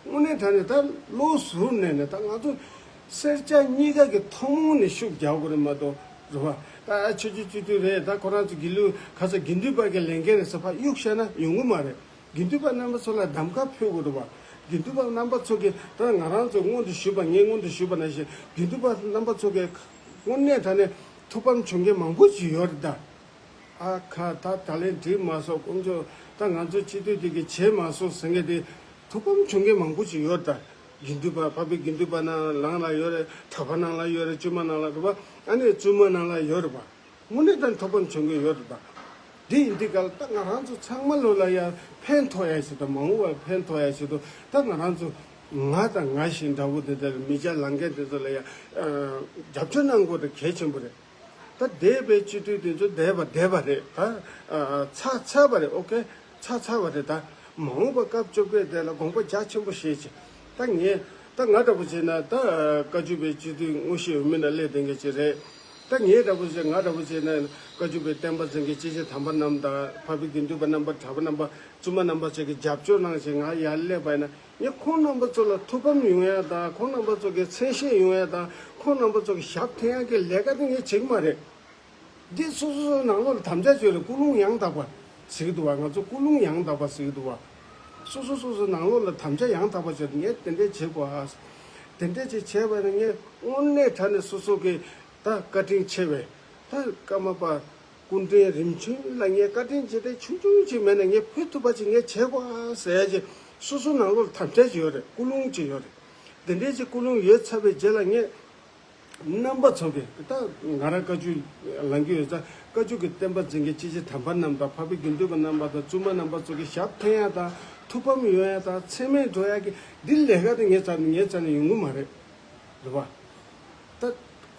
དངོས་གནས་དྲང་གནས་ད་བློ་གཟུར་གནས་ནས་ད་ང་ཚོ་སེར་སྐྱ་གཉིས་ཀ་གི་ཐུན་མོང་ནས་ཤུགས་རྒྱག་དགོས་རེད་མ་གཏོགས། རེད་པ། ད་ཆོས་བརྒྱུད་སྤྱི་འཐུས་རེད། ད་ཁོ་རང་ཚོ་དགེ་ལུགས་ག་ས་དགེ་འདུན་པ་གི་ལས་འགན་རེད་ཟེར་ཕར་གཡུག་བཞག་ན་ཡོང་གི་མ་རེད། དགེ་འདུན་པ་རྣམ་པ་ཚོ་ལ་གདམ་ཁ་ཕུལ་དགོས་རེད་པ། དགེ་འདུན་པ་རྣམ་པ་ཚོ་གི་ད་ང་རང་ཚོ་སྔོན་དུ་ཞུས་པ། ངས་སྔོན་དུ་ཞུས་པ་ནང་བཞིན་དགེ་འདུན་པ་རྣམ་པ་ཚོ་གི་དངོས་གནས་དྲང་གནས་ཐུགས་ཕམ་བྱུང་མཁན་མང་པོ་ཞིག་ཡོད་རེད་ད། ཨ་ཁ། ད་ད་ལན་འགྲིག་མ་སོང་། དཀོན་མཆོག་ད་ང་ཚོ་སྤྱི་འཐུས་དེ་གི་བྱས་མ་སོང་ཟེར་མཁན་དེ་ཐུགས་ཕམ་བྱུང་མཁན་མང་པོ་ཞིག་ཡོད་ད། དགེ་འདུན་པ། འཕགས་པའི་དགེ་འདུན་པ་ནང་ལ་ཡོད་རེད། གྲྭ་པ་ནང་ལ་ཡོད་རེད། བཙུན་མ་ནང་ལ་རེད་པ། ཨ་ནི་བཙུན་མ་ནང་ལ་ཡོད་རེད་པ། དངོས་གནས་དྲང་ཐུགས་ཕམ་བྱུང་གི་ཡོད་རེད་པ། འདི་ཡིན་དུས་ག་ལ་ད་ང་རང་ཚོ་ཚང་མ་ལོ་ལ་ཡ་ཕན་ཐོགས་ཡ་ཆེད་དུ། མ་འོངས་པར་ཕན་ཐོགས་ཡ་ཆེད་དུ་ད་ང་རང་ཚོ་ང་དང་ང་བཞིན་འདྲ་བོ་དེ་འདྲ་མི་སྐྱ་ལངས་མཁན་དེ་ཚོ་ལ་ཡ་རྒྱབ་སྐྱོར་གནང་དགོས་དེ་གལ་ཆེན་པོ་རེད། ད་འདས་པའི་སྤྱི་འཐུས་དེ་ཚོ་འདས་པ་འདས་པ་རེད་ད། ཨ་ཨ་ཚར་ཚར་བ་རེད། ཨོ་ཀེ། ཚར་ཚར་བ་རེད་ད། མ་འོངས་པ་སྐབས་བཅོ་བརྒྱད་དེ་ལ་དགོངས་པ་རྒྱ་ཆེན་པོ་བཞེས་བྱས། ད་ངས་ད་ང་འདྲ་པོ་བྱས་ན་ད་བཀའ་བརྒྱུད་པའི་སྤྱི་འཐུས་དངོས་གཞིའི་འོས་མི་ནང་སླེབས་བསྡད་མཁན་ཅིག་རེད། ད་ངས་འདྲ་པོ་བྱས། ང་འདྲ་པོ་བྱས་ན་བཀའ་བརྒྱུད་པའི་བསྟན་པ་འཛིན་མཁན་སྐྱེས་ཆེན་དམ་པ་རྣམས་དང་། འཕགས་པའི་དགེ་འདུན་པ་རྣམ་པ། གྲྭ་པ་རྣམ་པ། བཙུན་མ་རྣམ་པ་ཚོ་གི་རྒྱབ་སྐྱོར་གནང་བྱས་ང་ཡར་སླེབས་པ་ཡིན་ན། ངས་ཁོང་རྣམ་པ་ཚོ་ལ་ཐུགས་ཕམ་ཡོང་ཡ་དང་། ཁོང་རྣམ་པ་ཚོ་གི་མཚན་ཤས་ཡོང་ཡ་དང་། ཁོང་རྣམ་པ་ཚོ་གི་ཞབས་འདྲེན་ཡ་གི་ལས་ཀ་དེ་ངས་བྱེད་ཀྱི་མ་རེད། འདི་སོ་སོ་སོ་ནང་ལོགས་ལ་དམ་བཅའ་བྱས་རེད། ཀུན་སློང་ཡང་དག་པ་ཟེར་གྱི་འདུག་པ། ང་ཚོ་ཀུན་སློང་ཡང་དག་པ་ཟེར་གྱི་འདུག་པ། སོ་སོ་སོ་སོ་ནང་ལོགས་ལ་དམ་བཅའ་ཡང་དག་པ་བྱས་ཏེ་ངས་དེ་འདྲས་བྱེད་དགོས་ཨ། དེ་འདྲས་ཅིག་བྱས་པ་ཡིན་ན་ངས་དངོས་གནས་དྲང་གནས་སོ་སོ་གི་ད་བཀའ་དྲིན་ཆེ་བས། ད་ཀརྨ་པ་སྐུ་ཕྲེང་རིམ་བྱོན་ལ་ངས་བཀའ་དྲིན་རྗེས་དྲན་ཆུང་ཆུང་ཅིག་མེད་ན་ངས་ཕུལ་ཐུབ་པ་ཅིག་ངས་བྱེད་དགོས་ཨ་ཟེར་ཡ་ཅིག་སོ་སོ་ནང་ལོགས་ལ་དམ་བཅའ་ཅིག་ཡོད་རེད། ཀུན་སློང་ཅིག་ཡོད་རེད། དེ་འདྲས་ཅིག་ཀུན་སློང་ཡོད་ཚར་བའི་རྗེས་ལ་ངས་རྣམ་པ་ཚོ་གི། ད་ང་རང་བཀའ་བརྒྱུད་ལངས་ཀྱི་ཡོད་ཙང་། བཀའ་བརྒྱུད་ཀྱི་བསྟན་པ་འཛིན་མཁན་སྐྱེས་ཆེན་དམ་པ་རྣམས་དང་། འཕགས་པའི་དགེ་འདུན་པ་རྣམ་པ་དང་། བཙུན་མ་རྣམ་པ་ཚོ་གི་ཞབས་འདྲེན་ཡ་དང་། ཐུགས་ཕམ་ཡོང་ཡ་དང་། མཚན་སྨད་འགྲོ་ཡ་གི་འདི་ལས་ཀ་དེ་ངའི་རྩ་ནས་ངའི་རྩ་ནས་ཡོང་གི་མ་རེད། རེད་པ། ད་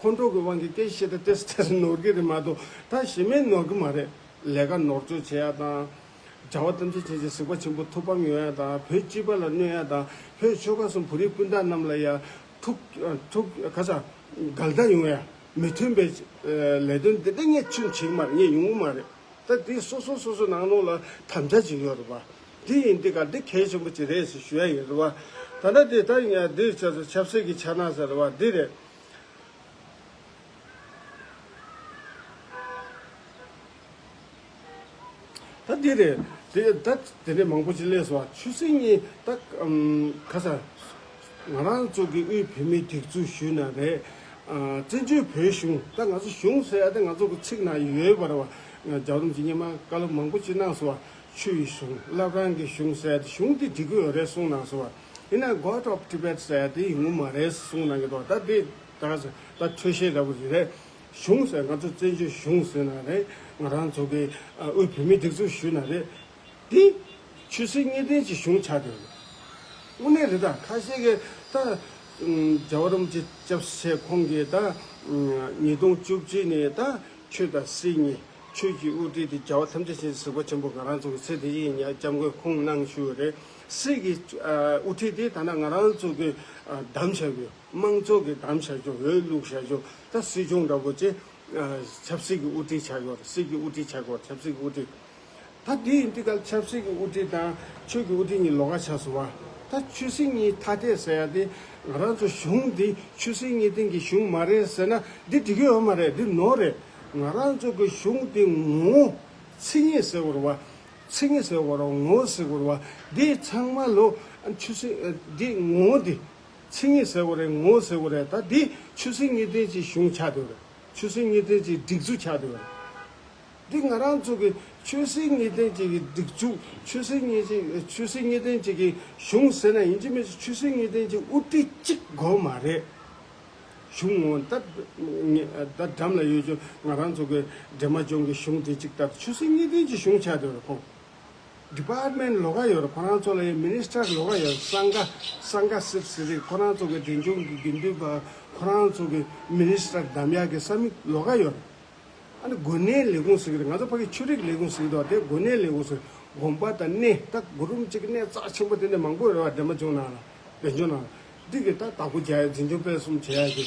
ཁོང་ཁྲོ་གི་དབང་གིས་སྐད་ཆ་བཤད་ད་ཏོག་ཙམ་ནོར་གི་རེད་མ་གཏོགས། ད་གཞན་མ་ནོར་གི་མ་རེད། ལས་ཀ་ནོར་འཁྲུལ་བྱེད་ཡ་དང་། རྒྱལ་བ་ཐམས་ཅད་མཁྱེན་ཅིང་གཟིགས་པ་ཆེན་པོ་ཐུགས་ཕམ་ཡོང་ཡ་དང་། བོད་སྤྱི་པ་ལ་གནོད་ཡ་དང་། བོད་ཆོལ་ཁ་གསུམ་བོད་རིགས་སྤུན་ཟླ་རྣམས་ལ་ཡ་ཐུག་ཐུག་ག་ས་འགལ་ཟླ་ཡོང་ཡ། མི་མཐུན་པའི་ལས་དོན་འདི་འདྲ་ངས་ཆུན་བྱེད་ཀྱི་མ་རེད། ངས་ཡོང་གི་མ་རེད། ད་འདི་སོ་སོ་སོ་སོ་ནང་ལོགས་ལ་དམ་བཅའ་ཅིག་ཡོད་རེད་པ། འདི་ཡིན་དུས་ག་འདི་གལ་ཆེན་པོ་ཅིག་རེད་ཟེར་ཞུ་ཡ་ཡོད་རེད་པ། ད་ལྟ་འདི་ད་ཡིན་ཡ་འདི་ཆབ་སྲིད་ཀྱི་ཆ་ནག་ཟེར་རེད་པ། འདི་རེད། ད་འདི་རེད། དེ་ད་དེ་འདྲའི་མང་པོ་ཅིག་སླེབས་སོང་བ། ཆོས་སྲིད་གཉིས་ད་ཨམ་ག་ས་ང་རང་ཚོ་གི་དབུས་བོད་མིའི་སྒྲིག་འཛུགས་ཞུས་ན་རེད། ཨ་བཙན་བྱོལ་བོད་གཞུང་། ད་ང་ཚོ་གཞུང་ཟེར་ཡ་དེ་ང་ཚོ་གི་ཚིག་ནང་ཡོད་པ་རེད་པ། རྒྱལ་བ་རིན་པོ་ཆེ་སྔོན་མ་བཀའ་སློབ་མང་པོ་ཅིག་གནང་སོང་བ། ཆོས་ཀྱི་གཞུང་། བླ་བྲང་གི་གཞུང་ཟེར་ཡ་དེ་གཞུང་དེ་འགྲིག་གི་ཡོད་རེད་གསུངས་གནང་སོང་བ། ཡིན་ན་God of Tibet ཟེར་ཡ་དེ་ཡོང་གི་མ་རེད་གསུངས་གནང་གི་འདུག་ད་དེ་ད་ད་འཕྲོས་བཤད་འདྲ་པོ་ཞིག་རེད། གཞུང་ཟེར་ང་ཚོ་བཙན་བྱོལ་གཞུང་ཟེར་ན་རེད། ང་རང་ཚོ་གི་ཨ་དབུས་བོད་མིའི་སྒྲིག་འཛུགས་ཞུས་ན་རེད། དེ་ཆོས་སྲིད་གཉིས་ལྡན་གྱི་གཞུང་ཆགས་བསྡད་ཡོད། དངོས་གནས་རེད། ད་ཁ་ཤས་ཀྱིས་ད་རྒྱལ་བ་རིན་པོ་ཆེ་སྐྱབས་བཅོལ་ཁོང་གིས་ད་ཉིས་སྟོང་བཅུ་གཅིག་ནས་ད་ཆོས་དང་སྲིད་གཉིས། ཆོས་ཀྱི་དབུ་ཁྲིད་དེ་རྒྱལ་བ་ཐམས་ཅད་མཁྱེན་གཟིགས་པ་ཆེན་པོ་ང་རང་ཚོ་གི་ཚེ་འདི་ཡི་ཉག་སྐྱབས་མགོན་ཁོང་གནང་ཞུས་རེད། སྲིད་ཀྱི་དབུ་ཁྲིད་དེ་ད་ནང་ང་རང་ཚོ་གི་བདམས་བྱ་རྒྱུ། དམངས་གཙོ་གི་བདམས་བྱ་རྒྱུ། འོས་བླུགས་བྱ་རྒྱུ། ད་སྲིད་སྐྱོང་འདྲ་པོ་ཅིག་ཆབ་སྲིད་ཀྱི་དབུ་ཁྲིད་ཆགས་ཡོད་རེད། སྲིད་ཀྱི་དབུ་ཁྲིད་ཆགས་ཡོད་རེད། ཆབ་སྲིད་ཀྱི་དབུ་ཁྲིད། ད་དེ་ཡིན་དུས་ཀ་ཆབ་སྲིད་ཀྱི་དབུ་ཁྲིད་དང་ཆོས་ཀྱི་དབུ་ཁྲིད་གཉིས་ལོགས་ཀ་ཆགས་སོང་བ། ད་ཆོས་སྲིད་གཉིས་ཐ་དད་ཟེར་ཡ་དེ་ང་རང་ཚོ་གཞུང་འདི་ཆོས་སྲིད་གཉིས་ལྡན་གྱི་གཞུང་མ་རེད་ཟེར་ན་འདི་འགྲིག་གི་ཡོད་མ་རེད། འདི་ནོར་རེད། ང་རང་ཚོ་གི་གཞུང་འདི་ངོ་བོ་མཚན་ཉིད་ཟེར་བ་རེད་བ། མཚན་ཉིད་ཟེར་བ་རེད་བ། ངོ་བོ་ཟེར་བ་རེད་བ། འདི་ཚང་མ་ལོ་ཆོས་སྲིད་འདི་ངོ་བོ་འདི་མཚན་ཉིད་ཟེར་བ་རེད། ངོ་བོ་ཟེར་བ་རེད། ད་འདི་ཆོས་སྲིད་གཉིས་ལྡན་གྱི་གཞུང་ཆགས་བསྡད་པ་རེད། ཆོས་སྲིད་གཉིས་ལྡན་གྱི་སྒྲིག་འཛུགས་ཆགས་བསྡད་པ་རེད། འདི་ང་རང་ཚོ་གི་ཆོས་སྲིད་གཉིས་ལྡན་གཅིག་གི་སྒྲིག་འཛུགས། ཆོས་སྲིད་གཉིས་ཀྱི་ཆོས་སྲིད་གཉིས་ལྡན་གཅིག་གི་གཞུང་ཟེར་ན་ཡིན་གཅིག་མིན་གཅིག་ཆོས་སྲིད་གཉིས་ལྡན་གཅིག་དབུ་ཁྲིད་གཅིག་དགོས་མ་རེད། གཞུང་ངོ་ད་ད་འགྲམ་ལ་ཡོད་ཀྱང་ང་རང་ཚོ་གི་འདན་མ་ལྗོངས་ཀྱི་གཞུང་དེ་གཅིག་ལྟར་ཆོས་སྲིད་གཉིས་ལྡན་གྱི་གཞུང་ཆགས་བསྡད་ཡོད་རེད། ཁོང་ཌི་པཱར་མེན་ཊི་ལོགས་ཀ་ཡོད་རེད། ཁོ་རང་ཚོ་ལ་ཡང་མི་ནི་སི་ཊར་ལོགས་ཀ་ཡོད་རེད། སང་ག་སང་ག་སིར་ཟེར་རེད། ཁོ་རང་ཚོ་གི་འབྲས་ལྗོངས་ཀྱི་དགེ་འདུན་པ་ཁོ་རང་ཚོ་གི་མི་ནི་སི་ཊར་བདམས་ཡག་གི་ས་མིག་ལོགས་ཀ་ཡོད་རེད། ཨ་ནི་དགོན་གནས་ལས་ཁུངས་ཟེར་གི་རེད། ང་ཚོ་ཕ་གི་ཆོས་རིག་ལས་ཁུངས་ཟེར་གི་འདུག་དེ་དགོན་གནས་ལས་ཁུངས་ཟེར། དགོན་པ་དང་གནས། ད་གུ་རུམ་གཅིག་གི་གནས་རྩ་ཆེན་པོ་དེ་འདྲ་མང་པོ་ཡོད་རེད་བ། འདན་མ་ལྗོངས་ནང་ལ། འདན་ལྗོངས་ནང་ལ་འདི་གི་ད་བདག་པོ་རྒྱག་ཡ་འཛིན་སྐྱོང་སྤེལ་གསུམ་བྱེད་ཡ་གི།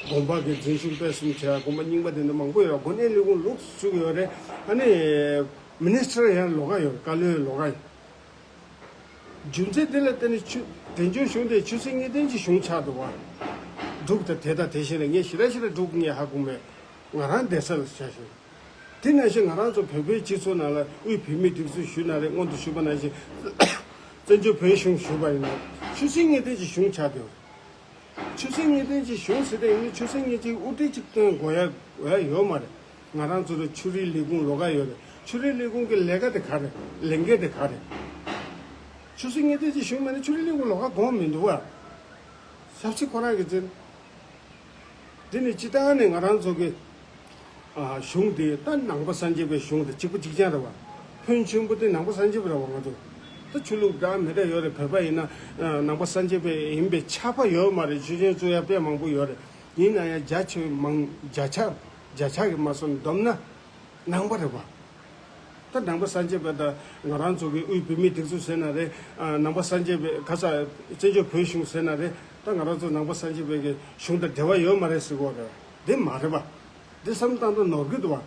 དགོན་པ་གི་འཛིན་སྐྱོང་སྤེལ་གསུམ་བྱེད་ཡ། དགོན་པ་རྙིང་པ་དེ་འདྲ་མང་པོ་ཡོད་རེད། དགོན་གནས་ལས་ཁུངས་ལོགས་སུ་ཡོད་རེད། ཨ་ནི་མི་ནི་སི་ཊར་ཡང་ལོགས་ཀ་ཡོད་རེད། བཀའ་བློན་ལོགས་ཀ་ཡོད། རྒྱུ་མཚན་དེ་ལ་བརྟེན་ནས་ཆོས་འབྲས་ལྗོངས་གཞུང་དེ་ཆོས་སྲིད་གཉིས་ལྡན་གྱི་གཞུང་ཆགས་འདུག་བ། འབྲུག་དང་དེ་དང་དེ་བཞིན་ལ་ངས་ཞེ་དྲག་ཞེ་དྲག་འབྲུག་ངས་ཧ་གོ་མེད། ང་རང་བསྡད་ས་ལ་བཞག་ཞིང་། དེ་ནང་བཞིན་ང་རང་ཚོ་བོད་པའི་སྤྱི་ཚོགས་ནང་ལ་དབུས་བོད་མིའི་སྒྲིག་འཛུགས་ཞུས་ན་རེད། སྔོན་དུ་ཞུས་པ་ནང་བཞིན་བཙན་བྱོལ་བོད་གཞུང་ཞུས་པ་ཡིན་ན་ཆོས་སྲིད་གཉིས་ལྡན་གྱི་གཞུང་ཆགས་འདུག་ཆོས་སྲིད་གཉིས་ལྡན་གྱི་གཞུང་ཟེར་དེ་ཡིན་ན་ཆོས་སྲིད་གཉིས་ཀྱི་དབུ་ཁྲིད་གཅིག་བཏོན་དགོས་ཡ་འོས་ཡ་ཡོད་མ་རེད། ང་རང་ཚོ་ལ་ཆོས་རིག་ལས་ཁུངས་ལོགས་ཀ་ཡོད་རེད། ཆོས་རིག་ལས་ཁུངས་ཀྱི་ལས་ཀ་དེ་ག་རེད། ལས་འགན་དེ་ག་རེད། ཆོས་སྲིད་གཉིས་ལྡན་གྱི་གཞུང་མེད་ན་ཆོས་རིག་ལས་ཁུངས་ལོགས་ཀ་དགོས་མི་འདུག་བ། ཆབ་སྲིད་ཁོ་རང་གི་འཛིན། འདི་ནི་སྤྱི་བཏང་ནས་ང་རང་ཚོ་གི་ཨ་གཞུང་དེ་ད་ནང་པ་སངས་རྒྱས་པའི་གཞུང་དེ་གཅིག་པ་གཅིག་རྐྱང་རེད་བ། ཕོན་ཆེན་པོ་དེ་ནང་པ་སངས་རྒྱས་པ་རེད་བ། ང་ཚོ་ད་ཆོས་ལུགས་འདྲ་མི་འདྲ་ཡོད་རེད། བོད་པ་ཡིན་ན་ཨ་ནང་པ་སངས་རྒྱས་པའི་ཡིན་པའི་ཆགས་པ་ཡོད་མ་རེད། ཆོས་ཆེན་བཙུགས་ཡ་དཔེ་མང་པོ་ཡོད་རེད། ཡིན་ན་ཡང་བརྒྱ་ཆ་མང་བརྒྱ་ཆ་བརྒྱ་ཆ་གི་མ་སོང་བསྡོམས་ན་ནང་པ་རེད་བ། ད་ནང་པ་སངས་རྒྱས་པ་དང་ང་རང་ཚོ་གི་དབུས་བོད་མིའི་སྒྲིག་འཛུགས་ཟེར་ན་རེད། ཨ་ནང་པ་སངས་རྒྱས་པའི་ཁ་ས་བཙན་བྱོལ་བོད་གཞུང་ཟེར་ན་རེད། ད་ང་རང་ཚོ་ནང་པ་སངས་རྒྱས་པའི་གི་གཞུང་དང་འབྲེལ་བ་ཡོད་མ་རེད་ཟེར་གོ་རེད། འདི་མ་རེད་པ། འདི་བསམ་བཏང་ན་ནོར་གི་འདུག་བ།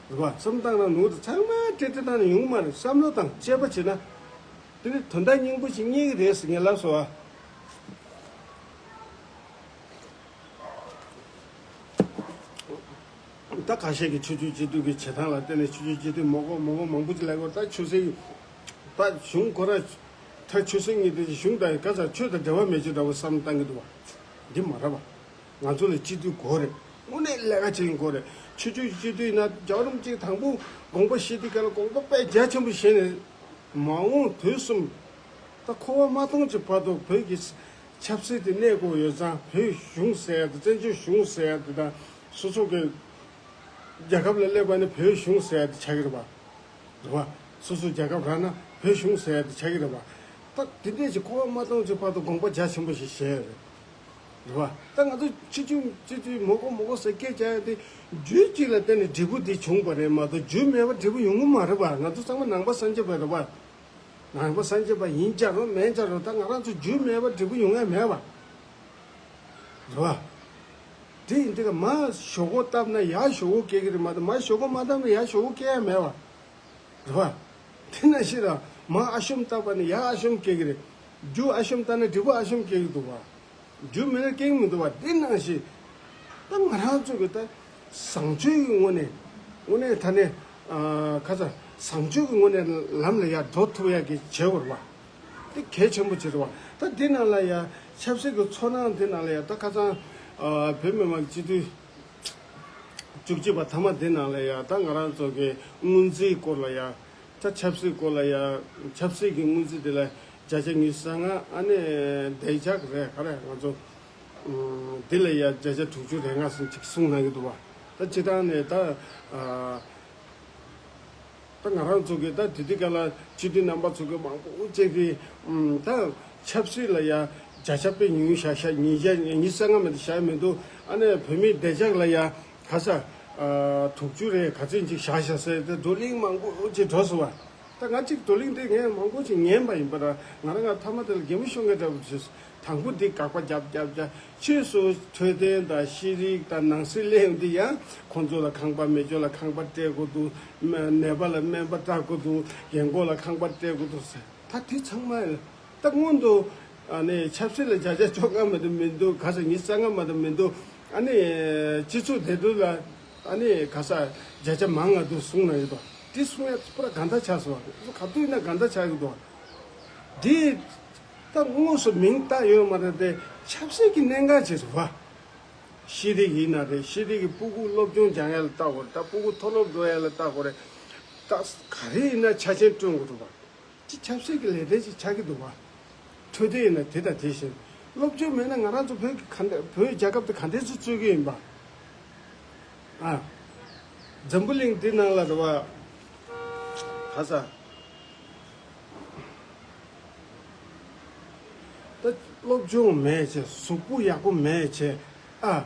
རེད་པ། བསམ་བཏང་ན་ནོར་གི་འདུག་ཚང་མ་བཀྲེས་བཀྲེས་བཏང་ནས་ཡོང་གི་མ་རེད། བསམ་བློ་དང་དཔྱད་པ་བྱས་ན། འདི་ནི་དོན་དག་སྙིང་པོ་ཞིག་རྙེད་ཀྱི་རེད་ཟེར་ངས་ལབ་སོང་བ། ད་ཁ་ཤས་ཀྱིས་ཆོས་བརྒྱུད་སྤྱི་འཐུས་ཀྱི་བྱེད་སྟངས་ལ་བརྟེན་ནས་ཆོས་བརྒྱུད་སྤྱི་འཐུས་མང་པོ་མང་པོ་མང་པོ་ཅིག་ལབ་ཡོད། ད་ཆོས་སྲིད་ད་གཞུང་ཁོ་རང་ད་ཆོས་སྲིད་གཉིས་ལྡན་གྱི་གཞུང་དང་ག་ས་ཆོས་དང་འབྲེལ་བ་མེད་ཅིག་འདྲ་བོ་བསམ་བཏང་གི་འདུག་བ། འདི་མ་རེད་བ། ང་ཚོ་ལ་སྤྱི་འཐུས་དགོས་རེད། དངོས་གནས་ལས་ཀ་བྱེད་མཁན་དགོས་རེད། ཆོས་བརྒྱུད་སྤྱི་འཐུས་ཡིན་ན་རྒྱལ་བ་རིན་པོ་ཆེ་དང་པོ་དགོངས་པ་བཞེས་དུས་སྐབས་ལ་དགོངས་པ་དཔེ་རྒྱ་ཆེན་པོ་བཞེས་ནས། མ་འོངས་དུས་གསུམ། ད་འཁོར་བ་མ་སྟོངས་ཀྱི་བར་དུ་བོད་ཀྱི་ཆབ་སྲིད་དེ་གནས་དགོས་ཡོད་ཙང་བོད་གཞུང་ཟེར་ཡ་དེ་བཙན་བྱོལ་གཞུང་ཟེར་ཡ་དེ་དང་སོ་སོ་གི་རྒྱལ་ཁབ་ལ་སླེབས་པ་ནི་བོད་གཞུང་ཟེར་ཡ་དེ་ཆགས་ཀྱི་རེད་པ། རེད་པ། སོ་སོ་རྒྱལ་ཁབ་རག་ན་བོད་གཞུང་ཟེར་ཡ་དེ་ཆགས་ཀྱི་རེད་པ། ད་དེ་འདྲས་ཀྱི་འཁོར་བ་མ་སྟོངས་ཀྱི་བར་དུ་དགོངས་པ་རྒྱ་ཆེན་པོ་ཞིག་བཞེས་ཡ་རེད། རེད་པ། ད་ང་ཚོ་ཆོས་བརྒྱུད་སྤྱི་འཐུས་མང་པོ་མང་པོ་ཟེར་སྐད་རྒྱག་ཡ་དེ་རྒྱུ་གཅིག་ལ་བརྟེན་ནས་འབྲས་བུ་དེ་བྱུང་བ་རེད་མ་གཏོགས་རྒྱུ་མེད་པ་འབྲས་བུ་ཡོང་གི་མ་རེད་པ། ང་ཚོ་ཚང་མ་ནང་པ་སངས་རྒྱས་པ་རེད་པ། ནང་པ་སངས་རྒྱས་པ་ཡིན་ཀྱང་རུང་མིན་ཀྱང་རུང་ད་ང་རང་ཚོ་རྒྱུ་མེད་པ་འབྲས་བུ་ཡོང་ཡ་མེད་པ། རེད་པ། དེ་ཡིན་དུས་ཀ་མར་ཞོག་ཁོག་བཏབ་ན་ཡར་ཞོག་ཁོག་སྐྱེ་གི་རེད་མ་གཏོགས་མར་ཞོག་ཁོག་མ་བཏབ་ན་ཡར་ཞོག་ཁོག་སྐྱེ་ཡ་མེད་པ། རེད་པ། དེ་ནང་བཞིན་ར་མར་ཨ་ཤོམ་བཏབ་པ་ནི་ཡར་ཨ་ཤོམ་སྐྱེ་གི་རེད། རྒྱུ་ཨ་ཤོམ་བཏབ་ན་འབྲས་བུ་ཨ་ཤོམ་སྐྱེ་གི་འདུག་པ། རྒྱུ་མེད་ན་སྐྱེ་གི་མི་འདུག་པ། དེ་ནང་བཞིན་ད་ང་རང་ཚོ་གི་ད་བཟང་སྤྱོད་ཀྱི་ངོས་ནས་དངོས་གནས་ད་ནས་ཨ་ཁ་ཚ་བཟང་སྤྱོད་ཀྱི་ངོས་ནས་ལམ་ལ་ཡར་འགྲོ་ཐུབ་ཡག་གི་བྱེད་དགོས་རེད་པ། དེ་གལ་ཆེན་པོ་ཆེ་རེད་པ། ད་འདི་ནང་ལ་ཡ་ཆབ་སྲིད་ཀྱི་ཚོར་སྣང་འདི་ནང་ལ་ཡ་ད་ཁ་སང་ཨ་བོད་མི་མང་སྤྱི་འཐུས་བཅུ་གཅིག་པ་ཐ་མ་འདི་ནང་ལ་ཡ་ད་ང་རང་ཚོ་གི་སྔོན་རྩིས་སྐོར་ལ་ཡ་ད་ཆབ་སྲིད་སྐོར་ལ་ཡ་ཆབ་སྲིད་ཀྱི་སྔོན་རྩིས་འདི་ལ་བརྒྱ་ཆ་ཉི་ཤུ་རྩ་ལྔ། ཨ་ནི་བདེ་འཇགས་རེད་ག་རེ་ང་ཚོ་འདི་ལ་ཡ་བརྒྱ་ཆ་དྲུག་ཅུ་རེ་ལྔ་ཟིན་ཅིག་གསུངས་གནང་གི་འདུག་པ། ད་སྤྱི་བཏང་ནས་ད་ཨ། ད་ང་རང་ཚོ་གི་ད་དེ་དུས་སྐབས་ལ་སྤྱི་འཐུས་རྣམ་པ་ཚོ་གི་མང་པོ་བཅས་ཀྱི་ད་ ཆབ་སྲིད་ལ་ཡ་བརྒྱ་ཆ་དཔེ་ཉུང་ཉུང་བཞག་བཞག་ཉིས་བརྒྱ་ཉི་ཤུ་རྩ་ལྔ་མ་གཏོགས་བཞག་མི་འདུག་ཨ་ནི་བོད་མིའི་བདེ་འཇགས་ལ་ཡ་ག་ས་དྲུག་ཅུ་རེ་ག་ཚོད་ཅིག་བཞག་བཞག་ཟེར་ཏེ་བགྲོ་གླེང་མང་པོ་ཅིག་འགྲོ་སོང་བ། ད་ང་གཅིག་བགྲོ་གླེང་དེ་ངས་མང་པོ་ཅིག་ཉན་པ་ཡིན་པ་ར། ང་རང་ང་ཐ་མ་དེ་ལ་གད་མོ་ཤོར་མཁན་འདྲ་པོ་བྱས། དང་པོ་འདི་དགག་པ་རྒྱབ་རྒྱབ་རྒྱབ་ཕྱིས་སུ་འཕྲོད་བསྟེན་དང་ཤེས་རིག་དང་ནང་སྲིད་གླེང་འདི་ཡང་ཁོང་ཚོ་ལ་ཁང་པ་མེད་ཅོག་ལ་ཁང་པ་སྤྲད་དགོས་འདུག་ནད་པ་ལ་སྨན་པ་སྤྲད་དགོས་འདུག་རྒན་འཁོགས་ལ་ཁང་པ་སྤྲད་དགོས་འདུག་ཟེར། ད་དེ་ཚང་མ་ད་སྔོན་དུ་ཨ་ནི་ཆབ་སྲིད་ལ་བརྒྱ་ཆ་བཅོ་ལྔ་མ་གཏོགས་མི་འདུག་ག་ས་ཉི་ཤུ་རྩ་ལྔ་མ་གཏོགས་མི་འདུག་ཨ་ནི་སྤྱི་ཚོགས་བདེ་དོན་ལ་ཨ་ནི་ག་ས་བརྒྱ་ཆ་མང་ང་འདུག་གསུངས་ན་ཡོད་དོ། དེ་གསུང་ཡ་པུ་ར་ག་འདྲ་ཆགས་སོང་བ། ག་དུས་ཡིན་ན་ག་འདྲ་ཆགས་ཀྱི་འདུག་དེ་ད་དངོས་སུ་མིང་བཏགས་ཡོད་མ་རེད་དེ་ཆབ་སྲིད་ཀྱི་གནད་འགག་ཅིག་རེད་བ། ཤེས་རིག་ཡིན་ན་རེད། ཤེས་རིག་གི་སྤུ་གུ་སློབ་སྦྱོང་སྦྱང་ཡ་ལ་བལྟ་དགོས་རེད། ད་སྤུ་གུ་མཐོ་སློབ་འགྲོ་ཡ་ལ་བལྟ་དགོས་རེད། ད་ག་རེ་ཡིན་ན་ཆ་རྐྱེན་བསྐྲུན་དགོས་རེད་བ། ཅི་ཆབ་སྲིད་ཀྱི་ལས་དོན་ཅིག་ཆགས་ཀྱི་འདུག་བ། འཕྲོད་བསྟེན་ཡིན་ན་དེ་དང་དེ་བཞིན། སློབ་སྦྱོང་མེད་ན་ང་རང་ཚོ་བོད་ཀྱི་ག་འདྲ་བོད་རྒྱལ་ཁབ་དེ་ག་འདྲས་སུ་བཙུགས་ཀྱི་ཡིན་པ། ཨ། འཛམ་བུ་གླིང་འདི་ནང་ལ་རེད་བ། ག་ས། ད་སློབ་སྦྱོང་མེད་བྱས། གཟུགས་པོ་ཡག་པོ་མེད་བྱས། ཨ།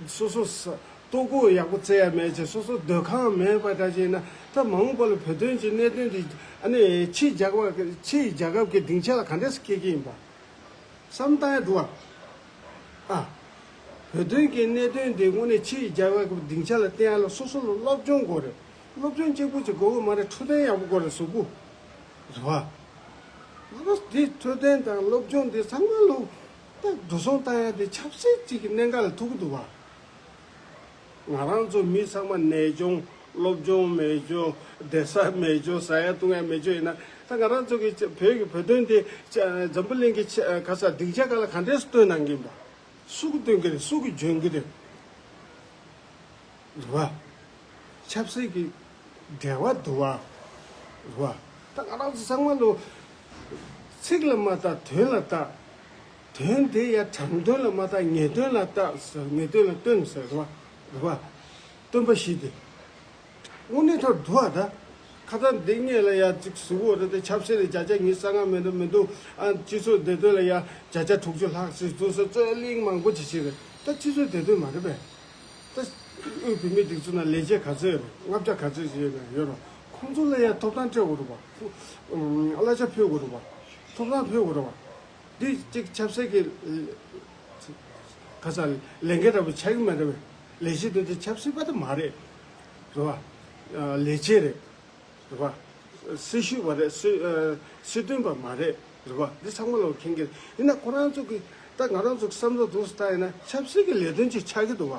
སོ་སོ་ས་ལྟོ་གོས་ཡག་པོ་བཙལ་ཡ་མེད་བྱས། སོ་སོ་སྡོད་ཁང་མེད་པ་འདྲ་བྱས་ན་ད་མ་འོངས་པ་ལ་བོད་དོན་གྱི་གནད་དོན་འདི་ཨ་ནི་ཕྱིའི་རྒྱལ་ཁབ་ཕྱིའི་རྒྱལ་ཁབ་ཀྱི་སྡིངས་ཆ་ལ་ག་འདྲས་སུ་སྐྱེལ་གྱི་ཡིན་པ། བསམ་བཏང་ཡ་འདུག་བ། ཨ། བོད་དོན་གྱི་གནད་དོན་དེ་དངོས་གནས་ཕྱིའི་རྒྱལ་ཁབ་ཀྱི་སྡིངས་ཆ་ལ་བསྟན་ཡ་ལ་སོ་སོ་ལ་སློབ་སྦྱོང་དགོས་རེད། སློབ་སྦྱོང་གཅིག་པུ་གཅིག་དགོས་ཀྱི་མ་རེད། འཕྲོད་བསྟེན་ཡག་པོ་དགོས་རེད། གཟུགས་པོ། རེད་བ། ང་ཚོ་དེ་འཕྲོད་བསྟེན་དང་སློབ་སྦྱོང་དེ་ཚང་མ་ལོ་ད་འགྲོ་སོང་བཏང་ཡ་དེ་ཆབ་སྲིད་ཅིག་གི་གནད་འགག་ལ་ཐུག་གི་འདུག་བ། ང་རང་ཚོ་མི་ཚང་མ་ནད་གཅོང་སློབ་སྦྱོང་མེད་ཅོག་བསྡད་ས་མེད་ཅོག་ཟ་ཡ་བཏུང་ཡ་མེད་ཅོག་ཡིན་ན། ད་ང་རང་ཚོ་གི་བོད་ཀྱི་བོད་དོན་དེ་འཛམ་བུ་གླིང་གི་ག་ས་སྡིངས་ཆ་ག་ལ་ག་འདྲས་སུ་སྟོན་གནང་གིན་པ། སུ་གི་སྟོན་གི་རེད། སུ་གི་འཇོན་གི་རེད། རེད་བ། ཆབ་སྲིད་ཀྱི་འབྲེལ་བ་འདུག་བ། རེད་བ། ད་ང་རང་ཚོ་ཚང་མ་ལོ་ཚིག་ལ་མ་བལྟ་དོན་ལ་བལྟ། དོན་དེ་ཡ་དྲང་དོན་ལ་མ་བལྟ་ངེས་དོན་ལ་བལྟ་ཟེར། ངེས་དོན་ལ་སྟོན་ཟེར་བ། རེད་བ། སྟོན་པ་བཞི་དེ། དངོས་གནས་ཐོག་འདུག་བ་ད། ཁ་ཚ་འདི་སྔས་ལ་ཡ་གཅིག་གཟུགས་པོ་རེད་དེ་ཆབ་སྲིད་ལ་བརྒྱ་ཆ་ཉི་ཤུ་རྩ་ལྔ་མི་འདུག་མི་འདུག་ཨ། སྤྱི་ཚོགས་བདེ་དོན་ལ་ཡ་བརྒྱ་ཆ་དྲུག་ཅུ་ལྷག་ཙམ་འདུག་ཟེར་རྩོད་གླེང་མང་པོ་ཅིག་བྱས་རེད། ད་སྤྱི་ཚོགས་བདེ་དོན་མ་རེད་པས། ད་དབུས་བོད་མིའི་སྒྲིག་འཛུགས་ནང་ལས་བྱེད་ག་ཚོད་ཡོད་རེད། ལྔ་བརྒྱ་ག་ཚོད་ཅིག་ཡོད་རེད། ཡོད་རེད། ཁོང་ཚོ་ལ་ཡ་ཐོབ་ཐང་སྤྲད་དགོས་རེད་པ། ཁོ་ཨམ། གླ་ཆ་ཕུལ་དགོས་རེད་པ། ཐོབ་ཐང་ཕུལ་དགོས་རེད་པ། འདི་གཅིག་ཆབ་སྲིད་ཀྱི་ག་ས་ལས་འགན་འདྲ་པོ་ཆགས་ཀྱི་མ་རེད་པས། ལས་བྱེད་དེ་ཚོ་ཆབ་སྲིད་པ་དེ་མ་རེད། རེད་པ། ལས་བྱེད་རེད། རེད་པ། སྲི་ཞུ་བ་རེད། སྲི་ཨ། སྲིད་དོན་པ་མ་རེད། རེད་པ། འདི་ཚང་མ་ལོ་མཁྱེན་གྱི་རེད། ཡིན་ན་ཁོ་རང་ཚོ་གི་ད་ང་རང་ཚོ་གི་བསམ་བློ་འདུག་སེ་བཏང་ཡིན་ན་ཆབ་སྲིད་ཀྱི་ལས་དོན་ཅིག་ཆགས་ཀྱི་འདུག་བ།